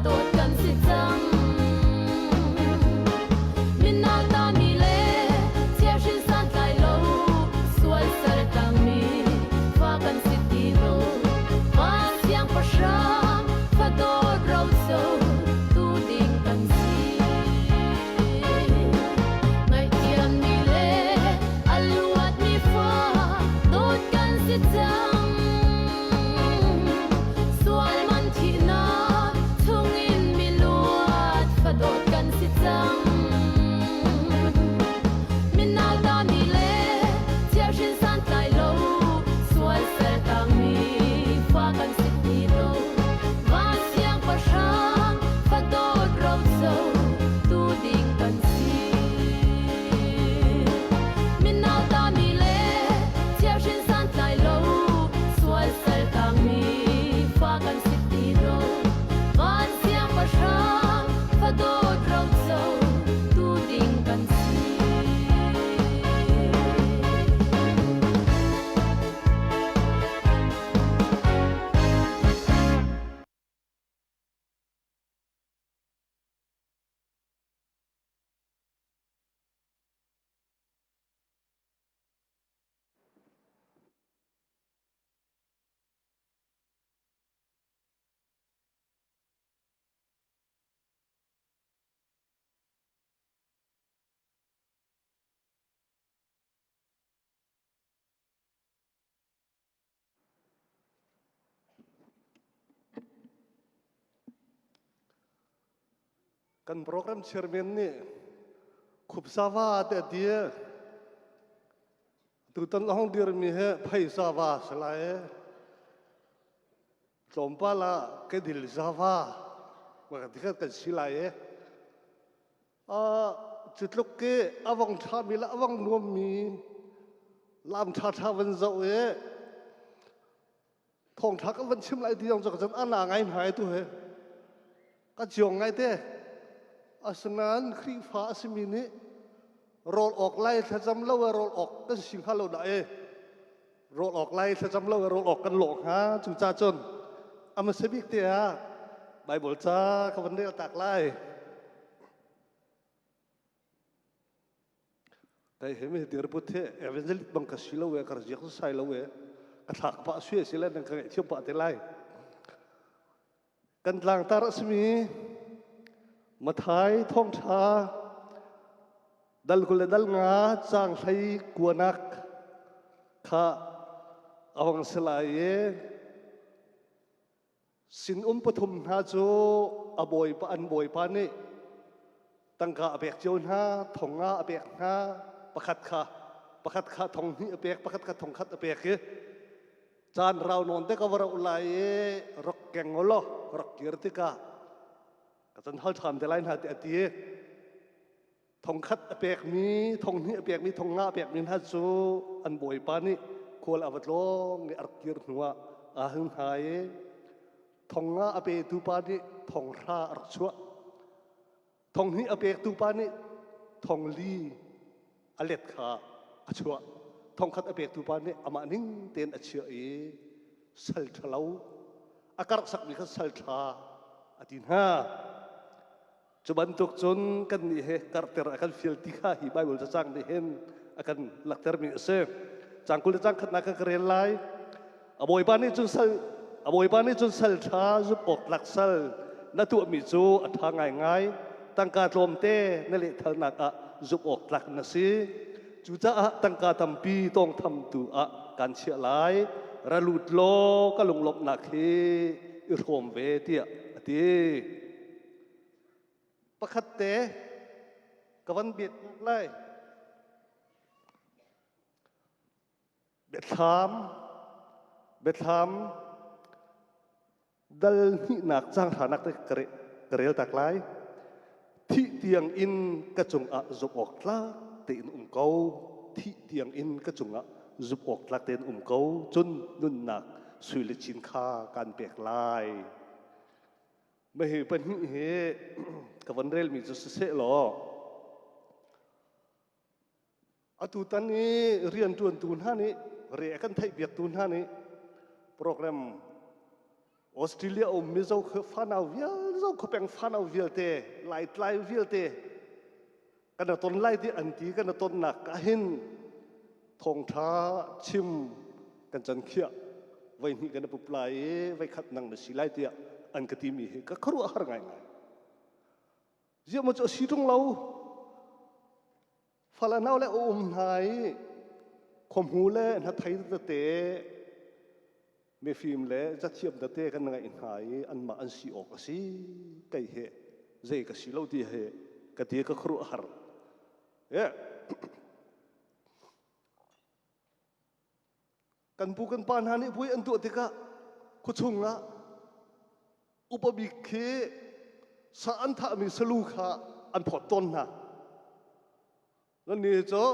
Fadawt kan si cang. Minau tami le chiahrin santlai lo, sual sal tangmi fa kan si ti lo. Van siangpahrang fadawt roco tu ding kan si. Ngaihthiammi le a luatmi fa dawt kan si cang. Sual man thihnak chungin miluat fadawt kan si cang. Minal tami le chiahrin santlai lo, sual sal tangmi fa kan si ti lo. Van siangpahrang fadawt roco tu ding kan si. Minau tami le chiahrin santlai lo, sual sal tangmi fa kan si ti lo. Van siangpahrang fadawt roco tu ding kan si. Kan program chairman nih khupsava te a ti. Tutan a hong dirmi hi phaisa va si lai. Tlawmpal ah kedil zava kan kan si lai i. Cu tluk ki a vong ṭhami le a vong nuammi lam ṭhaṭha van zoh i thawngṭha kan van chim lai ti zong cu ka a na ngai hna tu he ka ciong ngai te. Asinain Khrihfa a simi nih rawl awk lai thlacam lo e rawl awk kan si hnga lo dah e rawl awk lai thlacam lo e rawl awk kan lawh hnga. Cucaah cun a hmasa bik te ah Bible ca ka van rel tak lai. Kai he mi dir put he evangelist bang ka si lo e, ka riak sai lo e, ka thlak pa sui si le nang ka ngai thiam pa te lai. Kan tlangtar a simi Mathai thawngṭha dal 20 le dal 5 caang 19nak kha a hong si lai i sinum pathum hna cu a bawipa an bawipa nih tangka a pek cio hna, thong nga a pek hna, pakhat kha pakhat kha thong hnih a pek, pakhat kha thong khat a pek i caan rau nawn te ka va rauh lai i rak keng law rak kir tikah ka can hal ṭhan te lai hna tiah a ti. Thong khat a pekmi, thong hnih a pekmi, thong nga a pekmi hna cu an bawipa nih khual a va tlawng i a rak kir hnuah aa hal hna i thong nga a petu pa nih thong hra a rak chuah, thong hnih a pektu pa nih thong li a let kha a chuah, thong khat a pektu pa nih amah ning tein a chiah i sal ṭhalo a karh sakmi kha sal ṭha a ti hna. Cu bantuk cun kannih he karhter a kan fial ti kha hi Baibal cacang nih hin a kan laktermi a si. Cang 20 le cang khatnak ka rel lai. A bawipa nih cun sal a bawipa nih cun sal ṭha zumh awk tlak sal na tuahmi cu a ṭha ngaingai. Tangka tlawmte na lehthalnak ah zumh awk tlak na si. Cucaah tangka tampi tawngthamtu ah kan chiah lai. Ra lut law ka lunglawmhnak hi i hrawm ve tiah a ti. Pakhat te ka van biat lai. Biathlam Biathlam dal hnihnak caang hranak te ka rel tak lai. Thih tiang in ka cungah zumh awk tlak tein um ko. Thih tiang in ka cungah zumh awk tlak tein um ko. Cun nunnak sui le cin kha kaan pek lai. Mahhi pahnih hi ka van relmi cu siseh law Atutan i rianṭuantu hna nih re a kan theihpiaktu hna nih program Australia um Mizo fanau vial zo khopeng fanau vialte Laitlai vialte kan ton lai ti an ti kan ton nak ka hin thawngtha chim kan can khiah voi hnih kan pup lai i voi khat nang na si lai tiah an ka ti mi hi ka khuaruah har ngai ngai ziah maw cu a si tung lo fala nau le um hna i khuahmu le hnathei tete mifim le cathiam tete kan ngaih hna i anmah an si awk a si kei he zei ka si lo ti he ka ti ka khuaruah har yeah. Kan pu kan pa hna nih puai an tuah tikah khuachung ah upa bik khi sa an thahmi salu kha an phawt tawn hna. Nan nih cu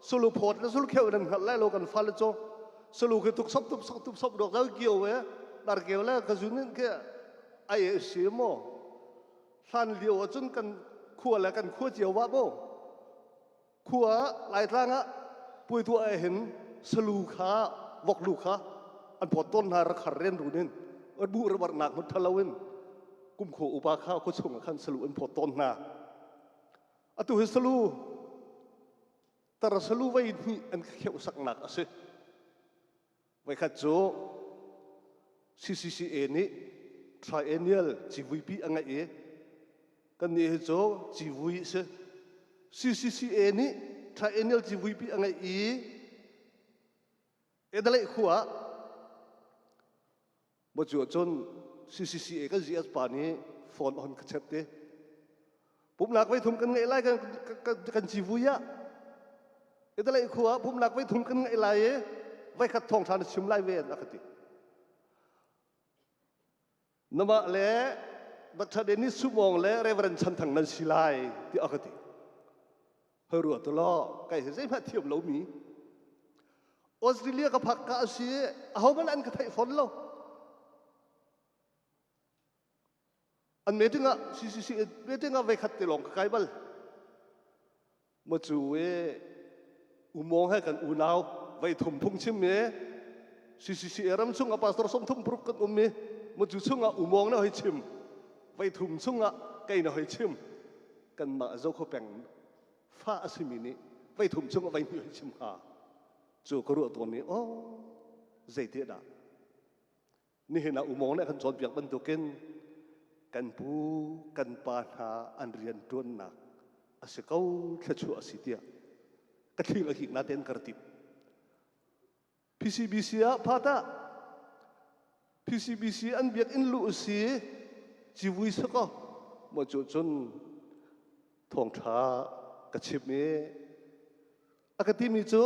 sulu phawt le sulu kheu nan hngalh lai lo kan fale cu sulu khi tuk sop tup sop tup sop dok dal kio e dar keu le ka zun in ke ai si mo hlan lio ahcun kan khua le kan khua cio wa bo Khua Laitlang ah puai tuah ah hin salu kha voklu kha an phawt tawn hna rak har ren run in an bu rabarnak hmun thalo in kumkhua upa kha khua chung ah khan salu an phawt tawn hna. Atu hi salu tar salu vei hnih an kheuh saknak a si. Voikhat cu CCCA nih triennial civuipi a ngeih i kannih hi cu civui a si. CCCA nih triennial civuipi a ngeih i Adelaide khua ah Maw cu ahcun CCCA kan GS pa nih phone a hon ka chat i pumhnak voi thum kan ngeih lai kan, kan, kan civui ah Italy khua ah pumhnak voi thum kan ngeih lai i voikhat thawngṭha na chim lai ve a ka ti. Namah le Dr. Dennis Sumong le Reverend Chan Thang nan si lai tiah a ka ti. Hoi ruah tu law kai hi zeihmanh thiam lomi Australia ka phak ka a si ahohmanh an ka theih fawn lo. An meeting ah CCC meeting ah voikhat te lawng ka kai bal. Ma cu e umong he kan unau voi thum phung chim e CCC ram chung ah pastor 30 pruk kan um i ma cu chung ah umong na hoi chim voi thum chung ah kei na hoi chim kanmah Zokho peng fa a simi nih voi thum chung ah voi hnih hoi chim hnga cu ka ruah tawn i aw zeiti dah nihin ah umong nih kan cawnpiak bantukin kan pu kan pa hna an rian ṭuannak a si ko thluachuah a si tiah ka thling a hik na ten kar tip PCBC ah phat ah PCBC an biakinn luh si civui sakaw maw cu cun thawngṭha ka chim i a ka timi cu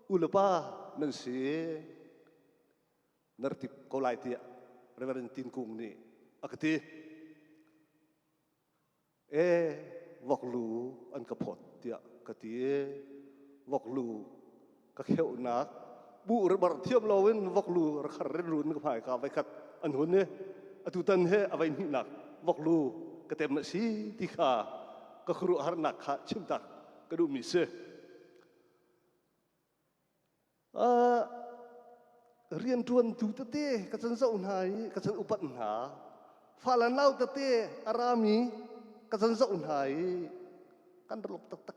u le pa nan si na ra tip ko lai tiah Reverend Tin Kung nih a ka ti. E voklu an ka phawt tiah ka ti i voklu ka kheuhnak bu bar thiam loin voklu rakhar rinrun ka hmai ka vai khat an hun i atu tan he a vai hnihnak voklu ka tem na si ti kha ka khuaruahharnak kha chimtak ka duhmi si. Rianṭuantu tete ka can zoh hna i ka can upat hna. Fale nau tete a rami ka can zoh hna i kan rak lawm taktak.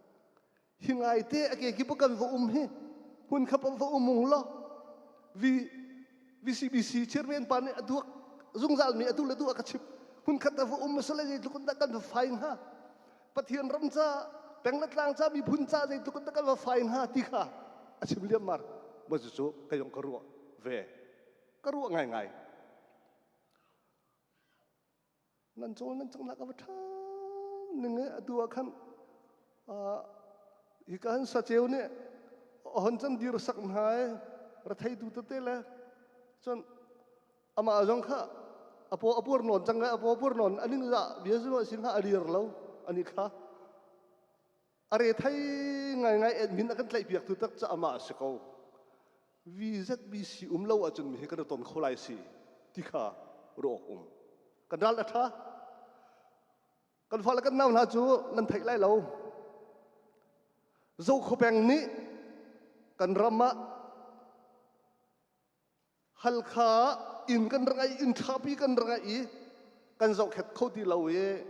Hi ngaite a ke kip kan va um hi hmun khap va um ung law V VCBC chairman pa nih a duak zungzal mi atu le tu a ka chip hmun khat a va um masala zeitluk in dah kan va fai hnga Pathian ram ca peng le tlang ca miphun ca zeitluk in kan va fai hnga ti kha a chim liam mar ma cu ka yong ka ruah ve ka ruah ngai ngai nan cawl nan cangnak a va ṭha ning e atu ah khan hi ka han saceu nih hon can dir sak hna e rathei tu tete le cun amah zong kha a paw a pur nawn cang a paw pur nawn a ning za bia zu sin kha a lir lo ani kha a re thai ngai ngai admin a kan tlaih piak tu tak ca amah a si ko VZBC um lo ahcun mi hi kan ton kho lai si ti kha ruak um kan ral a tha kan fale kan nau hna cu nan theih lai lo Zokhopeng nih kan ram ah Halkha ah. Inn kan rak ngeih, inn ṭhapi kan rak ngeih i kan zohkhet kho ti lo i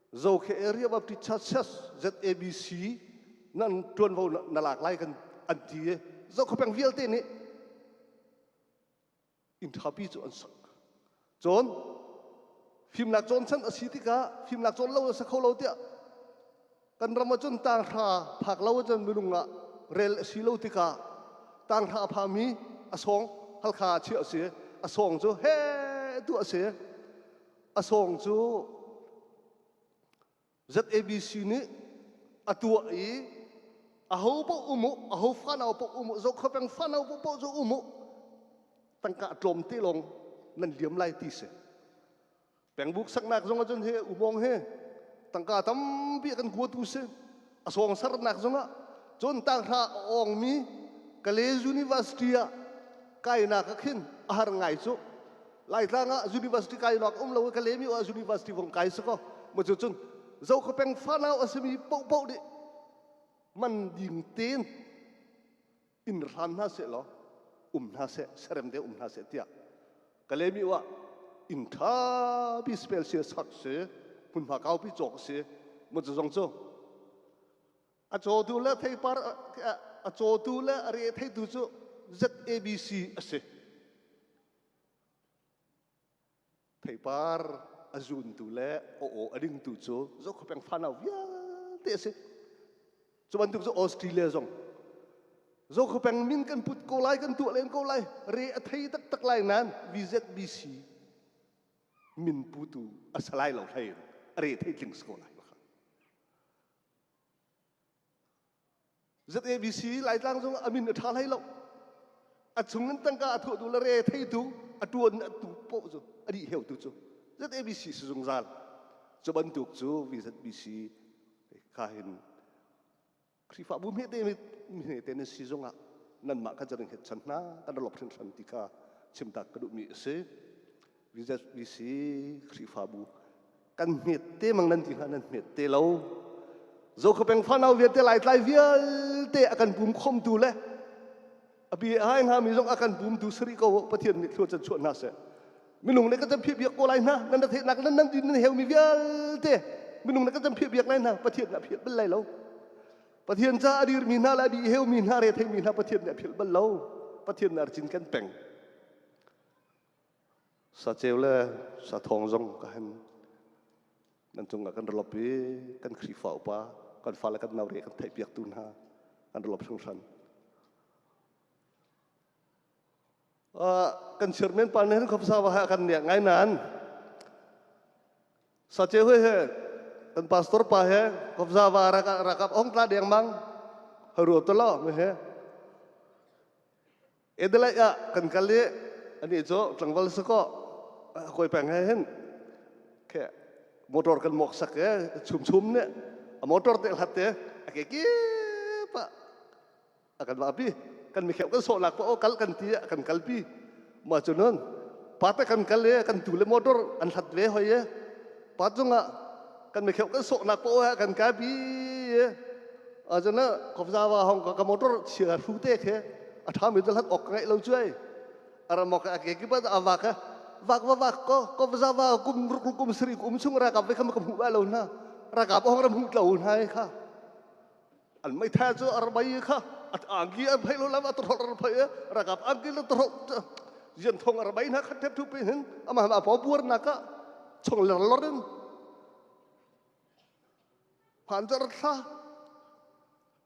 Zokhe Area Baptist Church ZABC nan ṭuanvo na lak lai kan an ti i Zokhua peng vialte nih inn ṭhapi cu an sak. Cun fimnak cawn chan a si tikah fimnak cawn lo a si kho lo tiah kan ram ahcun tanghra phak lo ahcun minung ah rel a si lo tikah tanghra a phami a sawng Halkha ah chiah a si a sawng cu he tu a si a sawng cu ZABC nih a tuah i aho paoh um u aho fanau paoh um u zohkho peng fanau paoh paoh cu um u tangka tlawm te lawng nan liam lai ti si pengbuk saknak zong ahcun hi umong hi tangka tampi kan kuatu si a sawng sarnak zongah cun tanghra a awngmi Kale University ah kainak ah khin a har ngai cu Laitlang ah university kai lawng um lo ka lemi ah university vong kai si ko mu cu cun zo peng fanau a simi poh nih man ding tein in hram hna seh law um hna seh serem de um hna seh tiah ka lemi ah inn tha bi spel sia sak si hmunhma kaupi cawk si mu cu zong cu a cawtu le theipar a cawtu le a re theitu cu ZABC a si Theipar a zuntu le a aw a dingtu cu Zokhawpeng fanau vialte a si. Cu bantuk cu Australia zong Zokhawpeng min kan put ko lai kan tuah len ko lai re a thei taktak lai nain VZBC min putu a si lai lo hlei in a re thei tling si ko lai. ZABC Laitlang zong a min a ṭha hlei lo. A chung in tangka a thuah tu le re theitu a ṭuan a tu poh cu a dih heu tu cu ZABC si zungzal. Cu bantuk cu VZBC kha hin Khrihfabu hmete hmete nan si zongah nanmah kha jaring het chan hna kan lop hringhran ti kha chimtak ka duhmi a si. VZBC Khrihfabu kan hmet te mang nan ti hnga nan hmet te lo Zokhawpeng fanau vialte laitlai vialte a kan pum khomtu le a bi hai hnga mi zong a kan pumtu sari ko Pathian nih thlua can chuah hna seh minung le kan can phiah biak ko lai hna nan ra theihnak nan nan din nan heu mi vialte minung le kan can phiah biak lai hna Pathian nih a phiah bal lai lo Pathian ca a dir mi hna le a bi heu mi hna re thei mi hna Pathian nih a philh bal lo Pathian nih a cin kan peng Saceu le sathawng zong ka hen nan cungah kan ralop i kan Khrihfa upa kan fale kan nau re kan theihpiaktu hna kan ralop hringhran. Uh, kan chairman pa nih khopsa wa ha kan nia ngai nan saceu he he kan pastor pa he khopsa wa rakap ong tla deng mang haru to lo me he Adelaide ah kan kal i anih cu tlangval si kaw kawi peng he hin khe motor kan mok sak e chum chum nih a motor te hlat te a ke kip ah a kan vapi kan mikheu kan sawh lak pa o kal kan ti ah kan kalpi ma cu nun pa te kan kal e kan tu le motor an hlat ve hoi e pa cungah kan mikheu kan sawh nak pa o kan kai pi e Ajana kofzawa hong ka motor chia hru te khe a tha mi hlat ok ngai lo chuai aramok a ke ki ba awa ka vak va vak ko kofzawa kum ruk kum sri kum chung ra ka ve kham ka hmu ba lo na ra ka hong ram hu tlo na kha an mai tha chu ar bai kha at angki an phai lo lam at thor ar phai ra ka angki lo thor jian thong ar bai na khat thep thu pe hin ama ma po buar na ka chong ler lorin Phanzar thla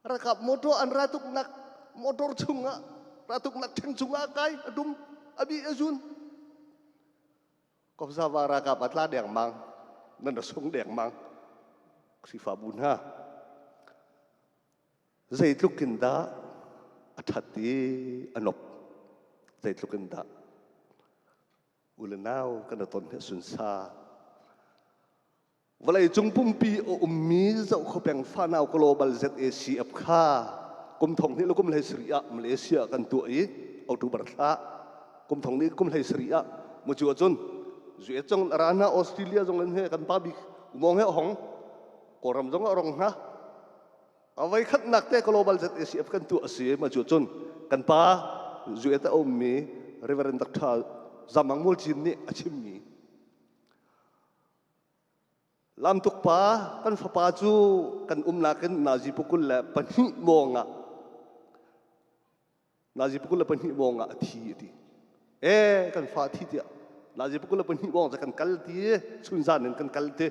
rakap motor an ratuknak motor chungah ratuknak ṭheng chungah kai a dum a bi a zun Kobzawa rakap a tla dengmang nan ra sung dengmang Khrihfabu hna zeitluk in dah a ṭhat i a nop zeitluk in dah u le nau kan ra ton hi sunsa Vawleicung pumpi a ummi Zohkhuapeng Fanau Global ZACF kha kum thong hnih le kum hlei sarih ah Malaysia kan tuah i October thla kum thong nih kum hlei sarih ah mucu ahcun US zong a ra hna Australia zong in he kan pa bik umong he hong Kawlram zong a rong hna a voi khatnak te Global ZACF kan tuah a si ma cu cun kan pa US a ummi Reverend Dr. Zamang Mualcin nih a chimmi. Lamtuk pa kan fapa cu kan umnak in nazi pukul le pahnih mawng ah nazi pukul le pahnih mawng ah a thi a ti. E kan fa thi tiah nazi pukul le pahnih mawng kan kal ti chunzan in kan kal ti.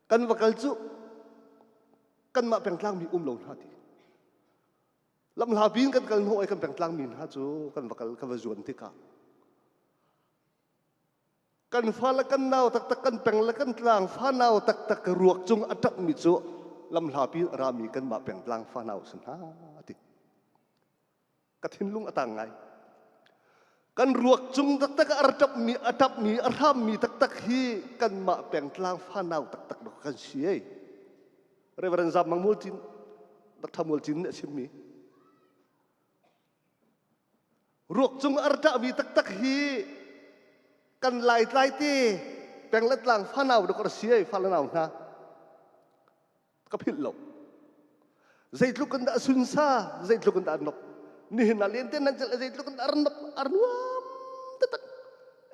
Kan va kal cu kanmah pengtlang mi um lo hna ti. Lamhla bin kan kal hnawh i kan pengtlang mi hna cu kan va kal kan va zuan tikah kan fa le kan nau taktak kan peng le kan tlang fa nau taktak ruak cung a ṭapmi cu lamhlapi a rami kanmah pengtlang fa nau si hna ti ka thinlung a tang ngai kan ruak cung taktak a ṭapmi a ṭapmi a hrammi taktak hi kanmah pengtlang fa nau taktak kan si ei Reverend Zam Mang Mual Cin Dr. Mual Cin nih a chimmi Ruak cung a ṭahmi taktak hi kan laitlai te peng le tlang fanau dok a si ai fale nau hna ka philh lo zeitluk in dah sunsa zeitluk in dah nok nihin ah lente nan celh zeitluk in dah ar nok ar nuam taktak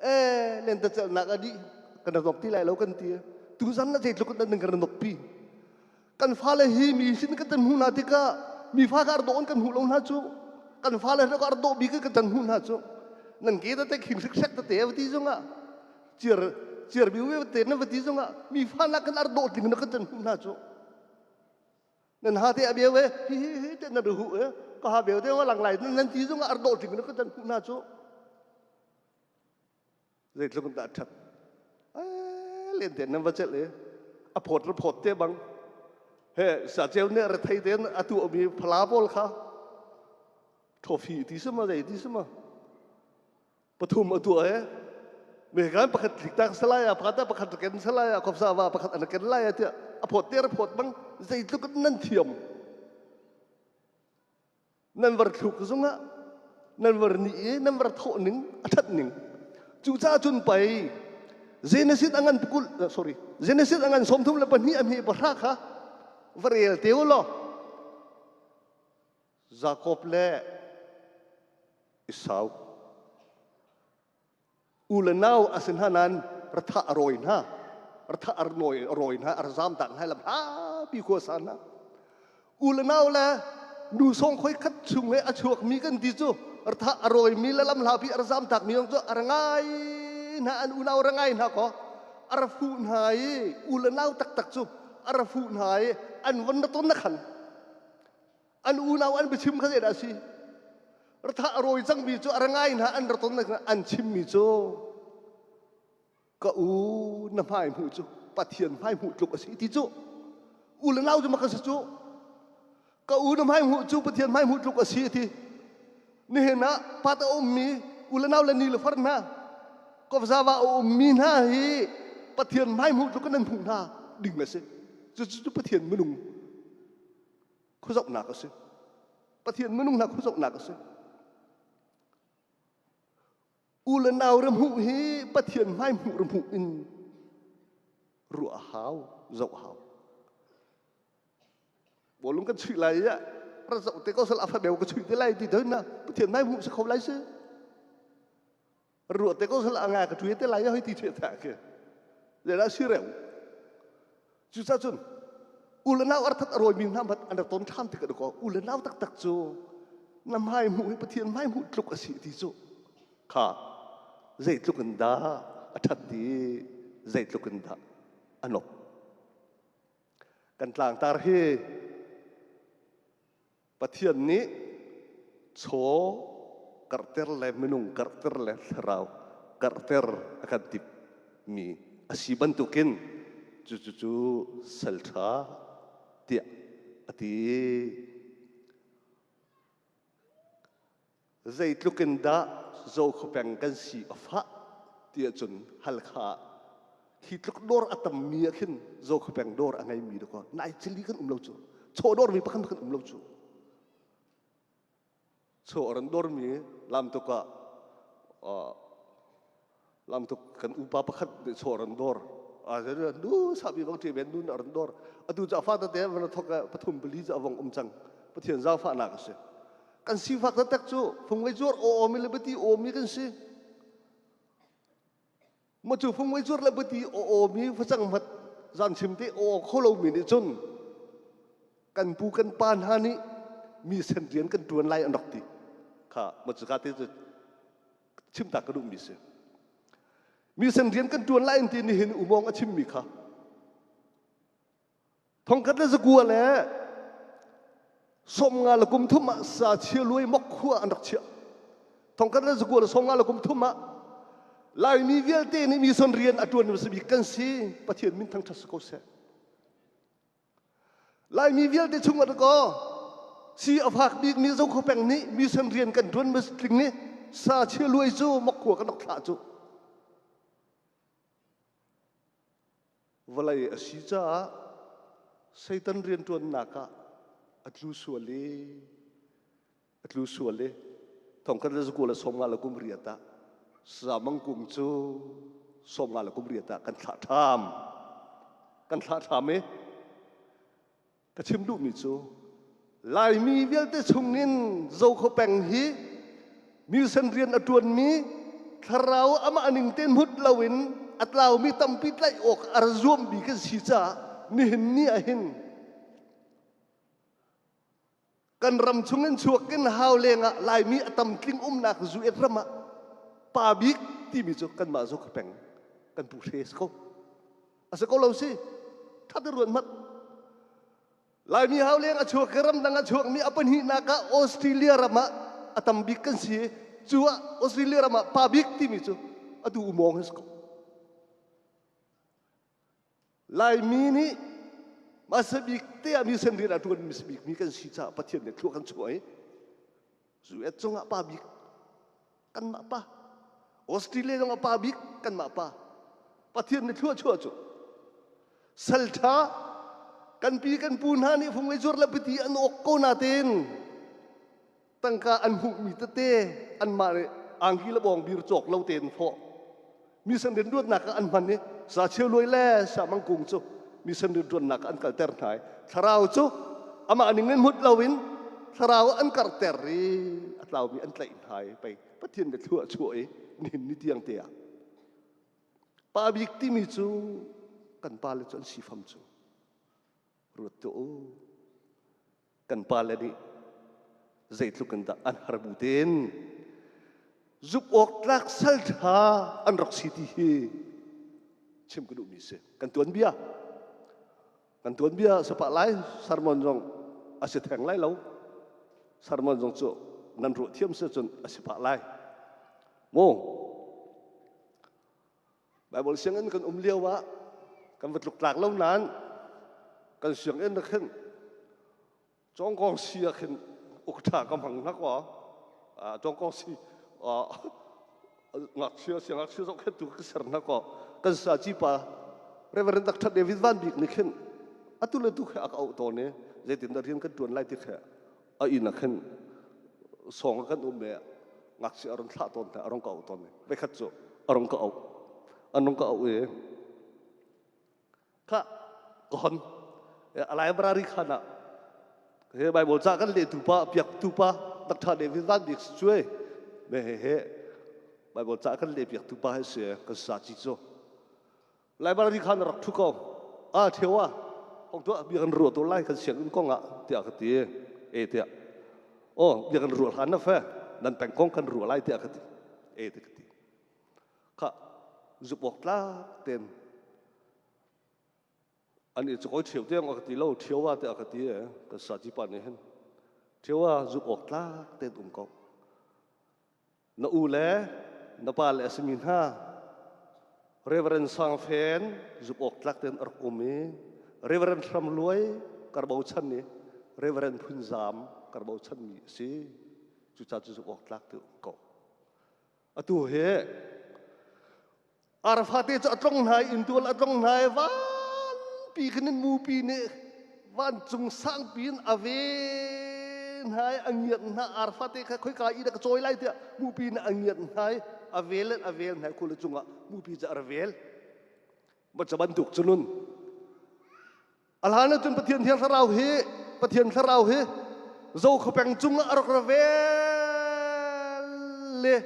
eh lente celhnak a dih kan nok ti lai lo kan ti tuzan na zeitluk in dah nan kan nok pi Kan fale hi mi sin kan hmuh hna tikah mi fa ka dawh in kan hmuh lo hna cu kan fale ka dawh bik in kan hmuh hna cu nan ke te khing sek tete va ti zongah ciar ciar bi we te na va ti zongah mi fa nak kan ar dawh tling na kan hmuh hna cu nan ha te a beu e hi hi hi te na ru e ka ha beu te wa lang lai nan ti zongah ar dawh tling na kan hmuh hna cu Zeitluk in dah ṭhat. Len te nan va celh i a phawt le phawt te bang he saceu nih rethei tein a tuahmi phala pawl kha trophy ti si ma zei ti si ma pathum a tuah e mekan pakhat tlik tak salai a pakhat pakhat ken salai a khopsa wa pakhat an ken lai a tiah a phawt te phawt bang zeitluk in nan thiam Nan var thluk zongah nan var ni i nan var thawh ning a ṭhat ning. Cucaah cun pei Genesis a ngan kul sorry Genesis a ngan 32 a hme pahra kha va rel te u law Jakob le Esau U le nau a si hna nain ratha a rawi hna ratha a rawi a rawi hna a zam tak hna lam hlapi khua sa hna u le nau le nu song khoi khat chung le a chuak mi kan ti cu ratha a rawi mi le lam hlapi a zam tak mi cu a ngai hna an unau ra ngai hna ko a ra fu hna i u le nau taktak cu a ra fu hna i an von na ton na khan An unau an biachim kha zeidah a si? Ratha a rawi cangmi cu a ra ngai hna an ra ton an chimmi cu ka u na hmai hmuh cu Pathian hmai hmuh tluk a si ti cu u le nau cu mak a si cu ka u na hmai hmuh cu Pathian hmai hmuh tluk a si ti nihin ah pat a ummi u le nau le ni le far hna kawzawa a ummi hna hi Pathian hmai hmuh tluk in an hmuh hna ding a si cucu cu Pathian minung khuazohnak a si Pathian minung hna khuazohnak a si u le nau re hmuh hi Pathian hmai hmuh re hmuh in ruah hau zoh hau bawlung kan chuih lai ya ra zoh te ko sal afa beu ka chuih te lai ti doi na Pathian hmai hmuh si kho lai si Ruah te ko sal anga ka ṭuai te lai hoi ti the tha ke. Le si reu. Cucaah cun u le nau arthat a rawimi hna mat an rak ton ṭhan tik ko u le nau taktak cu na hmai hmuh hi Pathian hmai hmuh tluk a si ti cu kha zeitluk in dah a ṭhat ti zeitluk in dah a nok kan tlangtar hi Pathian nih chaw karhter le minung karhter le thlarau karhter a kan timmi a si bantukin cucu cu sal ṭha tiah a ti. Zeitluk in dah Zokhua peng kan si a fah ti ahcun Halkha ah hi tluk dawr a tammi ah khin Zokhua peng dawr a ngeimi dakaw nai cili kan um lo cu chaw dawrmi pakhat kan um lo cu chaw a ran dawrmi lamtuk ah lamtuk kan upa pakhat nih chaw a ran dawr nu sabi bang ṭe ben nun a ran dawr atu cu a fa tete van thok pathum pali cu a vong um cang Pathian zaangfahnak a si kan sifak taktak cu fungvei zuar aw awmi le bati awmi kan si. Ma cu fungmei zuar le buti aw aw mi facang hmat zan chim te aw aw kho lo mi nih cun kan pu kan pa hna nih mi sen rian kan ṭuan lai an rak ti kha ma cu ka te cu chim ta ka duh mi si mi sen rian kan ṭuan lai an ti nihin umong a chim mi kha Thongkhat le zakua le 50 le kum thum ah sa chia luai mok khua an rak chiah. Thongkhat le zakua le 50 le kum thum ah Laimi vialte nih mission rian a ṭuan hmasa bik kan si. Pathian min thangṭhat si ko seh. Laimi vialte chung ah kaw si a fak bik mi Zokho peng nih mission rian kan ṭuan tling ni sa chia luai cu mok khua kan rak thlah cu. Vawlei a si caah Satan rianṭuannak ah a tlu sual i a tlu sual i thongkhat le zakua le 50 le kum riat ah Samang kung cu 50 le kum riat ah kan thlah ṭham. Kan thlah ṭham i Ka chim duhmi cu Laimi vialte chungin Zokho peng hi mission rian a ṭuanmi thlarau amah ning tein hmut loin a tlaumi tampi tlaih awk a ra zuammi kan si caah nihin ni ah hin kan ram chungin chuak in hau lengah Laimi a tam tling umnak zuet ram ah pa bik timi cu kanmah Zokho peng kan pu hre si ko. A si ko lo si. That ruat hmanh. Laimi hau leng a chuak i ramdang a chuakmi a pahnihnak ah Australia ram ah a tam bik kan si. Cu ah Australia ram ah pa bik timi cu atu umawng hi si ko. Laimi nih masa bik te ah mission rian a ṭuan mi bik mi kan si caah Pathian nih thlua kan chuah i US cungah pa bik kanmah pa Australia zong ah pa bik kanmah pa Pathian nih thlua chuah cu sal ṭha kan pi kan pu hna nih fung le zuar le piti an awk ko natein tangka an hmuhmi tete anmah nih angki le bawng bir cawk lo tein fawh mi san rianṭuannak ah an hman i sa cheu luai le sa mang kung cu mi san rianṭuannak ah an kalter hna i thlarau cu amah ning in hmut loin thlarau an karhter i a tlaumi an tlaih hna i pei Pathian le thlua chuah i nihin ni tiang te ah pa bik timi cu kan pale cu an sifam cu ruat tuah u kan pale nih zeitluk in dah an har bu tein zuk awk tlak sal ṭha an rak si ti hi chim ka duhmi si kan tuanbia kan tuanbia sapa lai sermon zong a si theng lai lo sermon zong cu nan ruah thiam si cun a si pah lai mu Bible sianginn kan um lio ah kan va tluk tlak lo nain kan sianginn ah khin cawngkawng si ah khin uk ṭha ka hmang hna kwa cawngkawng si ngakchia siangngakchia zohkhenhtu ka ser hna kaw kan saci pa Reverend Dr. David Van Bik nih khin atu le tu khe a ka auh tawn i zeitindah rian kan ṭuan lai ti khe a inn ah khin sawng ah kan um i ngakchia a run thlah tawn hna a rung ka auh tawn voikhat cu a rung ka auh an rung ka auh i kha ka hon a library khan ah he Bible ca kan lehtu pa piaktu pa Dr. David Van Bik si cuai me he he Bible ca kan leh piaktu pa he si kan sa ci cu Library khan rak ṭhu ko. Ah ṭheo ah hong tuah bia kan ruah to lai kan sianginn kong ah tiah ka ti. E tiah. Oh bia kan ruah hlan na fe nan peng kong kan ruah lai tiah ka ti. E ti ka ti. Kha zup awk tlak ten an i chokoi ṭheo tiang a ka ti lo ṭheo ah tiah ka ti e kan sa ci pa nih hin ṭheo ah zup awk tlak ten um ko. Na u le na pa le a simi hna Reverend Sang Fen zuk awk tlak tein a rak um i Reverend Hram Luai kar bochan i Reverend Phun Zam kar bochan mi a si. Cucaah cu zuk awk tlak te um ko. Atu hi Arfate cu a tlong hna i inntual a tlong hna i vanpi khin in mupi nih vancung sangpi in a ven hna i a ngiat hna arfate kha khoika i dah ka cawi lai tiah mupi nih a ngiat hna i a vel in a vel hna i khul cungah mupi cu a ra vel maca bantuk cu nun A hlan ahcun Pathian Thiang Thlarau hi Pathian Thlarau hi Zokhua peng cungah a rak ra vel le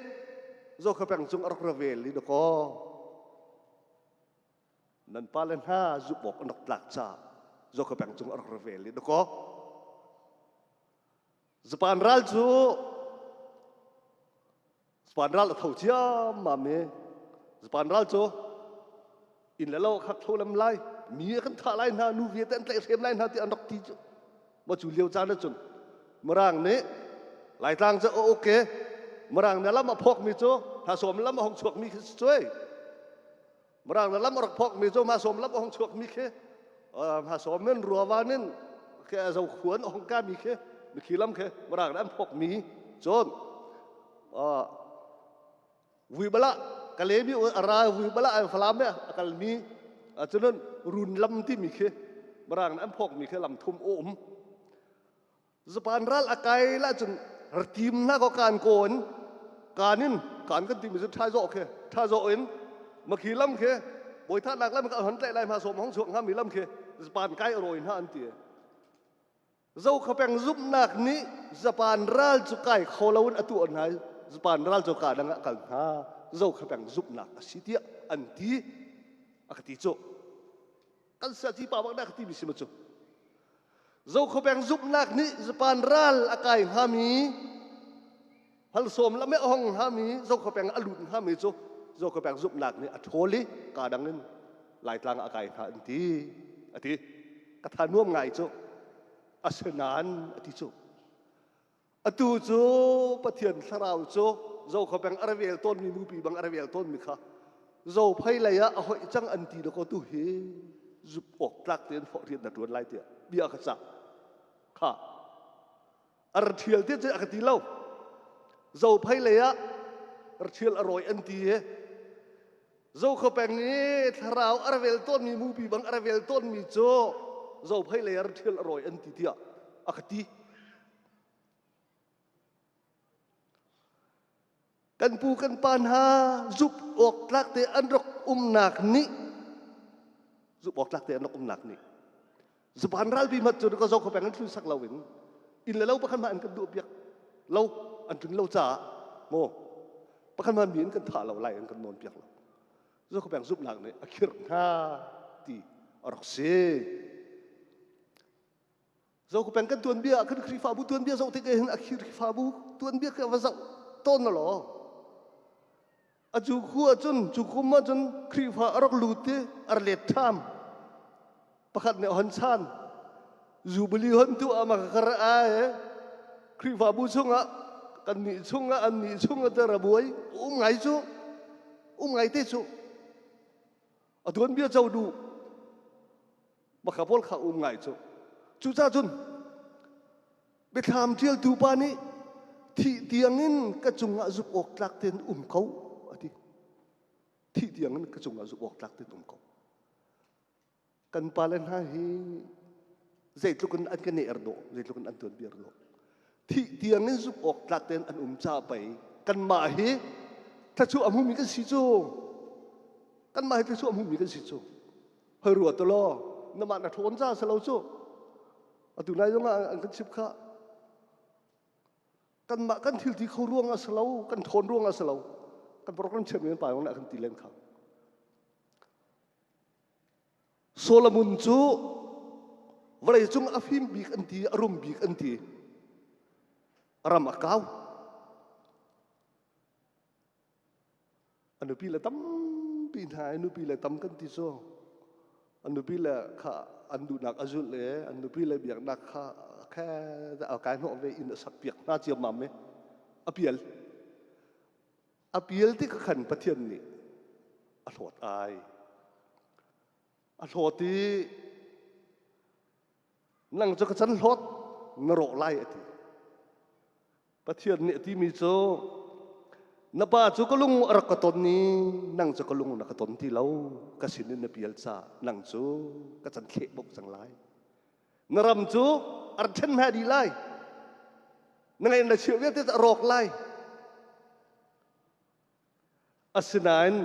Zokhua peng cung a rak ra vel i dakaw. Nan pale hna zumh awk an rak tlak caah Zoka peng cung a rak ra vel i dakaw. Japan ral cu Japan ral a tho ciammam i Japan ral cu inn le lo khak tho lem lai mi a kan thah lai hna nu vialte an tlaihhrem lai hna ti an rak ti cu ma cu lio caan ahcun Mirang nih Laitlang cu a uk i Mirang nih lam a phawkmi cu hna lam a hung chuakmi khi si cuai Mirang nih lam a rak phawkmi cu hma sawm lam a hung chuakmi khi hma sawm in ruavan in khi zo khuan a hung kami khi mikhi lam khi Mirang nih an phawkmi cun vui bala kalemi a ra vui bala an falam a kalmi cunun run lam timi khi Mirang nih an phawkmi khi lam thum a um Japan ral a kai la cun tim hna ko kan kawn kan in kan kan timi cu tha zawh khi tha zawh in makhi lam khi bawitha nak lam ka hon tlai lai ma som hong chuak nga mi lam khi Japan kai roi hna an ti zo kha peng zumnak nih Japan ral cu kai kho lo in atu an hai Japan ral cu ka dang ah kal hna zo kha peng zumnak a si tiah an ti a ka ti cu kan siaci pa bak dah ka ti mi si ma cu Zokhawpeng zumhnak nih Japan ral a kai hngami halsawm lam a hong hngami Zokhawpeng a lut hngami cu Zokhawpeng zumhnak nih a ṭhawl i kaa dang in Laitlang a kai hna an ti a ti ka tha nuam ngai cu asinain a ti cu Atu cu Pathian thlarau cu Zokhawpeng a ra vel tawnmi mupi bang a ra vel tawnmi kha Zophei lei ah a hoih cang an ti dakaw tu hi zup awk tlak tein fawh rian na ṭuan lai tiah bia ka cah. Kha a ra ṭhial te cu a ka ti lo. Zophei lei ah ra ṭhial a rawi an ti i Zokhawpeng i thlarau a ra vel tawnmi mupi bang a ra vel tawnmi cu Zophei lei ah ra ṭhial a rawi an ti tiah a ka ti. Kan pu kan pa hna zumh awk tlak te an rak umnak nih zumh awk tlak te an rak umnak nih Japan ralpi mat cu ka zo kho peng an thlun sak lo in inn le lo pakhat hmah an kan duh piak lo an tlun lo caah maw pakhat hmah mi an kan thah lo lai an kan nawn piak lo zo kho peng zumhnak nih a khirh hna ti a rak si. Zo peng kan tuanbia kan Khrihfabu tuanbia zoh tik hin a Khrihfabu tuanbia khi va zoh tawn na law a cu khu ahcun cu kum ahcun Khrihfa a rak lut i a let ṭham pakhat nih hon chan Jubilee hon tu ama kar ai Khrihfabu chungah kan nih chungah an nih chungah te rabuai um ngai cu um ngai te cu a tuanbia co duh Maka pawl kha um ngai cu. Cucaah cun biathlam ṭialtu pa nih thih tiangin ka cungah zumh awk tlak tein um ko a ti. Thih tiangin ka cungah zumh awk tlak tein um ko. Kan pale hna hi zeitluk in an ka ne er dawh, zeitluk in an tuanbia dawh. Thih tiangin zumh awk tlak tein an um caah pei kanmah hi thluachuah a hmumi kan si cu. Kanmah hi thluachuah a hmumi kan si cu. Hoi ruat law namah na ṭhawn ca si lo cu atu nai zong ah an kan chimh kha kanmah kan thil ti kho ruang ah si lo kan ṭhawn ruang ah si lo kan program chiat mi pa yong kan ti len kha Solomon cu vawlei cung a fim bik an ti a rum bik an ti a ram a kau A nupi le tampi hna i nupi le tam kan ti cu an nupi le kha an duhnak a zulh i an nupi le biaknak kha khe a kai hnawh ve inn a sak piak hna ciammam i a pial a pial ti kha khan Pathian nih a hlawt ai a hlawt i nang cu ka can hlawt na rawh lai a ti Pathian nih a timi cu na pa cu ka lung a rak ka ton i nang cu ka lung na ka ton ti lo ka sin in na pial caah nang cu ka can thleh bok cang lai na ram cu a rak ṭhen hna dih lai na ngeih na chiah vialte cu a rawk lai asinain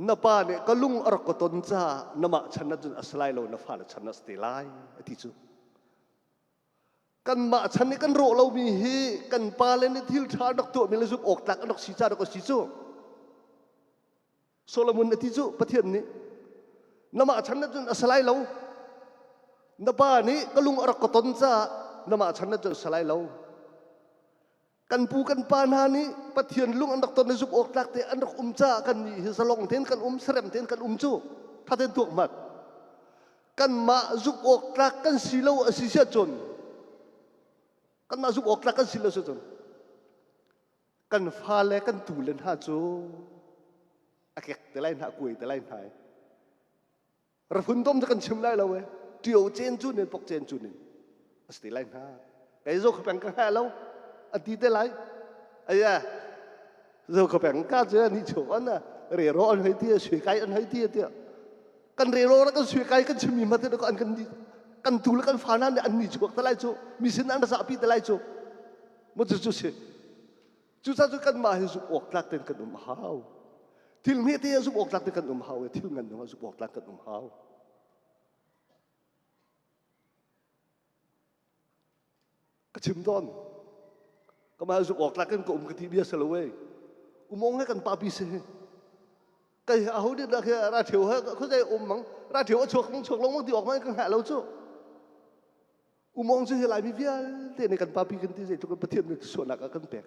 na pa nih ka lung a rak ka ton caah namah chan ahcun a si lai lo na fale chan ah a si te lai a ti cu Kanmah chan i kan rawh lomi hi kan pale nih thil ṭha an rak tuahmi le zumh awk tlak an rak si caah rak a si cu. Solomon a ti cu Pathian nih. Namah chan na cun a salai lo. Na pa nih ka lung a rak ka ton caah namah chan na cun a salai lo. Kan pu kan pa hna nih Pathian lung an rak ton i zumh awk tlak te an rak um caah kan nih hi zalong tein kan um, serem tein kan um cu. Tha tein tuak hmat. Kanmah zumh awk tlak kan si lo a si siah cun kanmah zumh awk tlak kan si lo si cun kan fale kan tule hna cu a kek te lai hna a kuai te lai hna i rafun tom cu kan chim lai lo e tio cen cu nin pok cen cu nin a si te lai hna kei zo khapeng ka hnga lo a ti te lai aya zo khapeng ka cu ni chu an re ro an hoi ti sui kai an hoi ti ti kan re ro kan sui kai kan chim mi ma te ko an kan kan tu le kan fa na an ni chuak te lai chu mi sin an sa pi te lai chu mo chu chu si Cucaah cu kanmah hi zumh awk tlak tein kan um a hau. Thil hmete ah zumh awk tlak tein kan um hau i thil ngan zongah zumh awk tlak kan um hau. Ka chim tawn. Kamah zumh awk tlak in ka um ka ti bia si lo ei. Umong he kan papi si. Kai aho nih dah khi ra theu he khuazei um mang ra theu a chuak mang chuak lo mang ti awk mang ka hngah lo cu. Umong cu hi Laimi vialte nih kan papi kan ti zeitluk in Pathian nih suahnak a kan pek.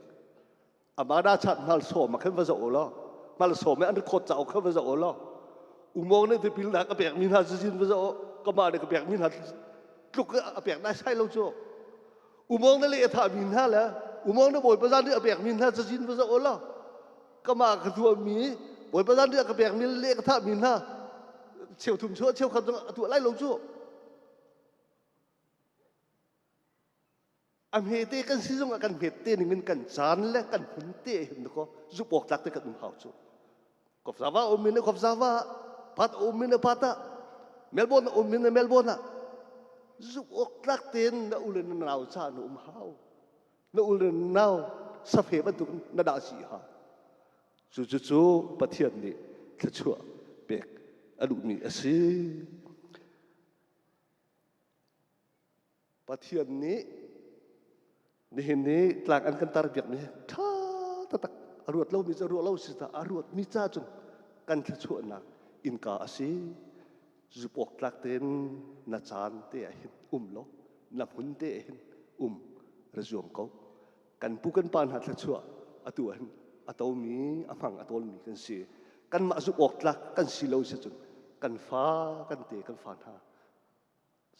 Amah dah chat hmal sawm ah khan va zoh u law hmal sawm an record cauk khan va zoh u law umong nih tipilnak a pekmi hna cazin va zoh u kamah nih ka pekmi hna tluk a pek nai sai lo cu umong na le a thahmi hna le umong na bawipa zan nih a pekmi hna cazin va zoh u law kamah ka tuahmi bawipa zan nih a ka pekmi le ka thahmi hna cheuthum chuah cheukhat zong a tuah lai lo cu A hmete kan si zongah kan hmete ning in kan caan le kan hmun te hin ko zup awk tlak te kan um hau cu. Kofzava um in Kofzava, Pat um in Pat ah, Melbourne um in Melbourne ah zup awk tlak tein na u le na nau ca na um hau. Na u le na nau safe bantuk na dah si ha. Cu cu cu Pathian nih thluachuah pek a duhmi a si. Pathian nih nihin ni tlang an kan tar biakmi ṭha taktak a ruat lomi cu a ruah lo si ta a ruatmi ca cun kan thluachuahnak innka a si zupawk tlak tein na caan te ah hin um law na hmun te ah hin um ra zuam ko kan pu kan pa hna thluachuah atu ah hin a tomi a hmang a tawlmi kan si kanmah zumh awk tlak kan si lo si cun kan fa kan te kan fa hna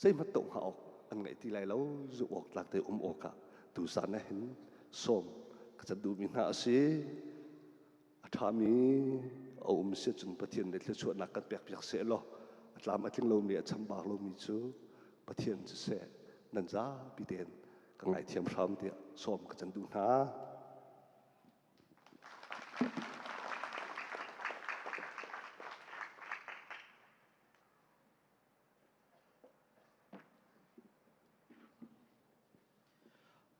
zeihmanh tuah hnga awk an ngeih ti lai lo zumh awk tlak te um awkah tuzan ah hin sawm ka can duhmi hna a si a ṭhami a um si cun Pathian nih thluachuahnak kan pek piak seh law a tlam a tling lomi a chambak lomi cu Pathian cu seh nan zapi tein ka ngaithiam hram tiah sawm ka can duh hna.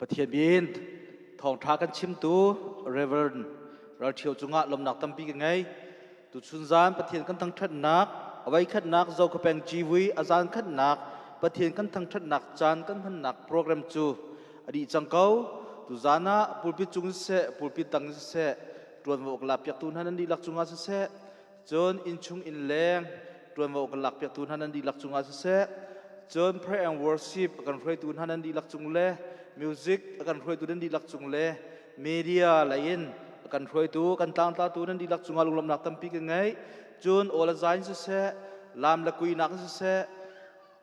Pathian min thawngṭha kan chimtu Reverend Ralṭhio cungah lawmnak tampi ka ngei. Tuchun zan Pathian kan thangṭhatnak, a voikhatnak Zokhapeng civui a zan khatnak Pathian kan thangṭhatnak caan kan hmannak program cu a dih cang ko. Tuzan ah pulpit cung siseh, pulpit tang siseh, ṭuanvo ka lakpiaktu hna nan dihlak cungah siseh, cun innchung innleng ṭuanvo kan lakpiaktu hna nan dihlak cungah siseh cun prayer and worship a kan hruaitu hna nan dihlak cung le music a kan hruaitu nan dihlak cung le media lei in a kan hruaitu kan tlangtlatu nan dihlak cungah lunglawmhnak tampi ka ngei cun aw le zai in siseh lam le kuinak in siseh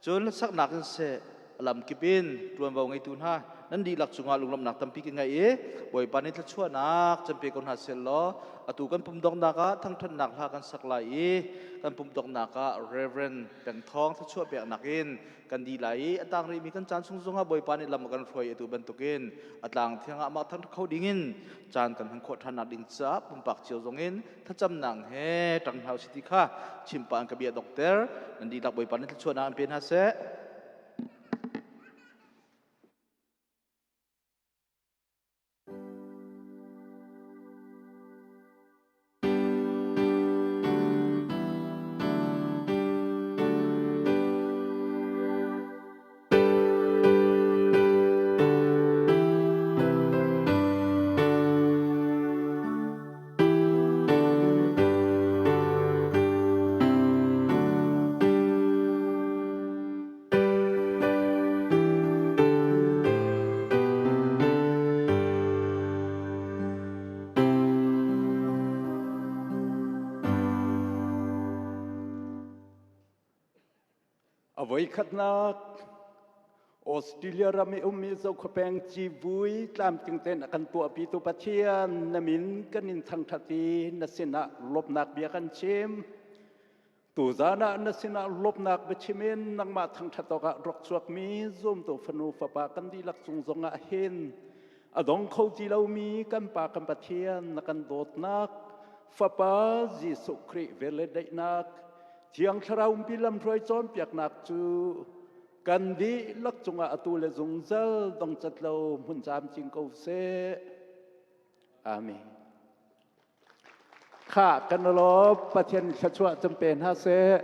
Cun hlasaknak in seh a lamkip in ṭuanvo ngeitu hna nan dihlak cungah lunglawmhnak tampi ka ngei i Bawipa nih thluachuahnak can pe ko hna seh law atu kan pum donghnak ah thangṭhatnak hla kan sak lai i kan pum donghnak ah Reverend Peng Thawng thluachuah peknak in kan dih lai i a tang rihmi kan caan chung zongah Bawipa nih lam a kan hruai atu bantukin a tlang thiang ah mah thangṭhat kho dingin caan kan hman khawh ṭhannak ding caah pumpak cio zongin thlacamnak he ṭang hna usih ti kha chimpa an ka bia dokter nan dihlak Bawipa nih thluachuahnak an pe hna seh. A voikhatnak Australia ram i ummi Zokhawpeng civui tlamtling tein a kan tuahpitu Pathian na min kan in thangṭhat i na sinah lawmhnak bia kan chim. Tuzan ah na sinah lawmhnak biachim in nangmah thangṭhat awkah rak chuakmi zumtu fanu fapa kan dihlak cung zongah hin a dong kho ti lomi kan Pa kan Pathian na kan dawtnak Fapa Jesuh Khrih vel le daihnak Thiang Thlarau umpi lamhruai cawnpiaknak cu kan dihlak cungah atu le zungzal dongcat lo hmun camcin ko seh. Amen. Kha kan lawm Pathian thluachuah cun pe hna seh.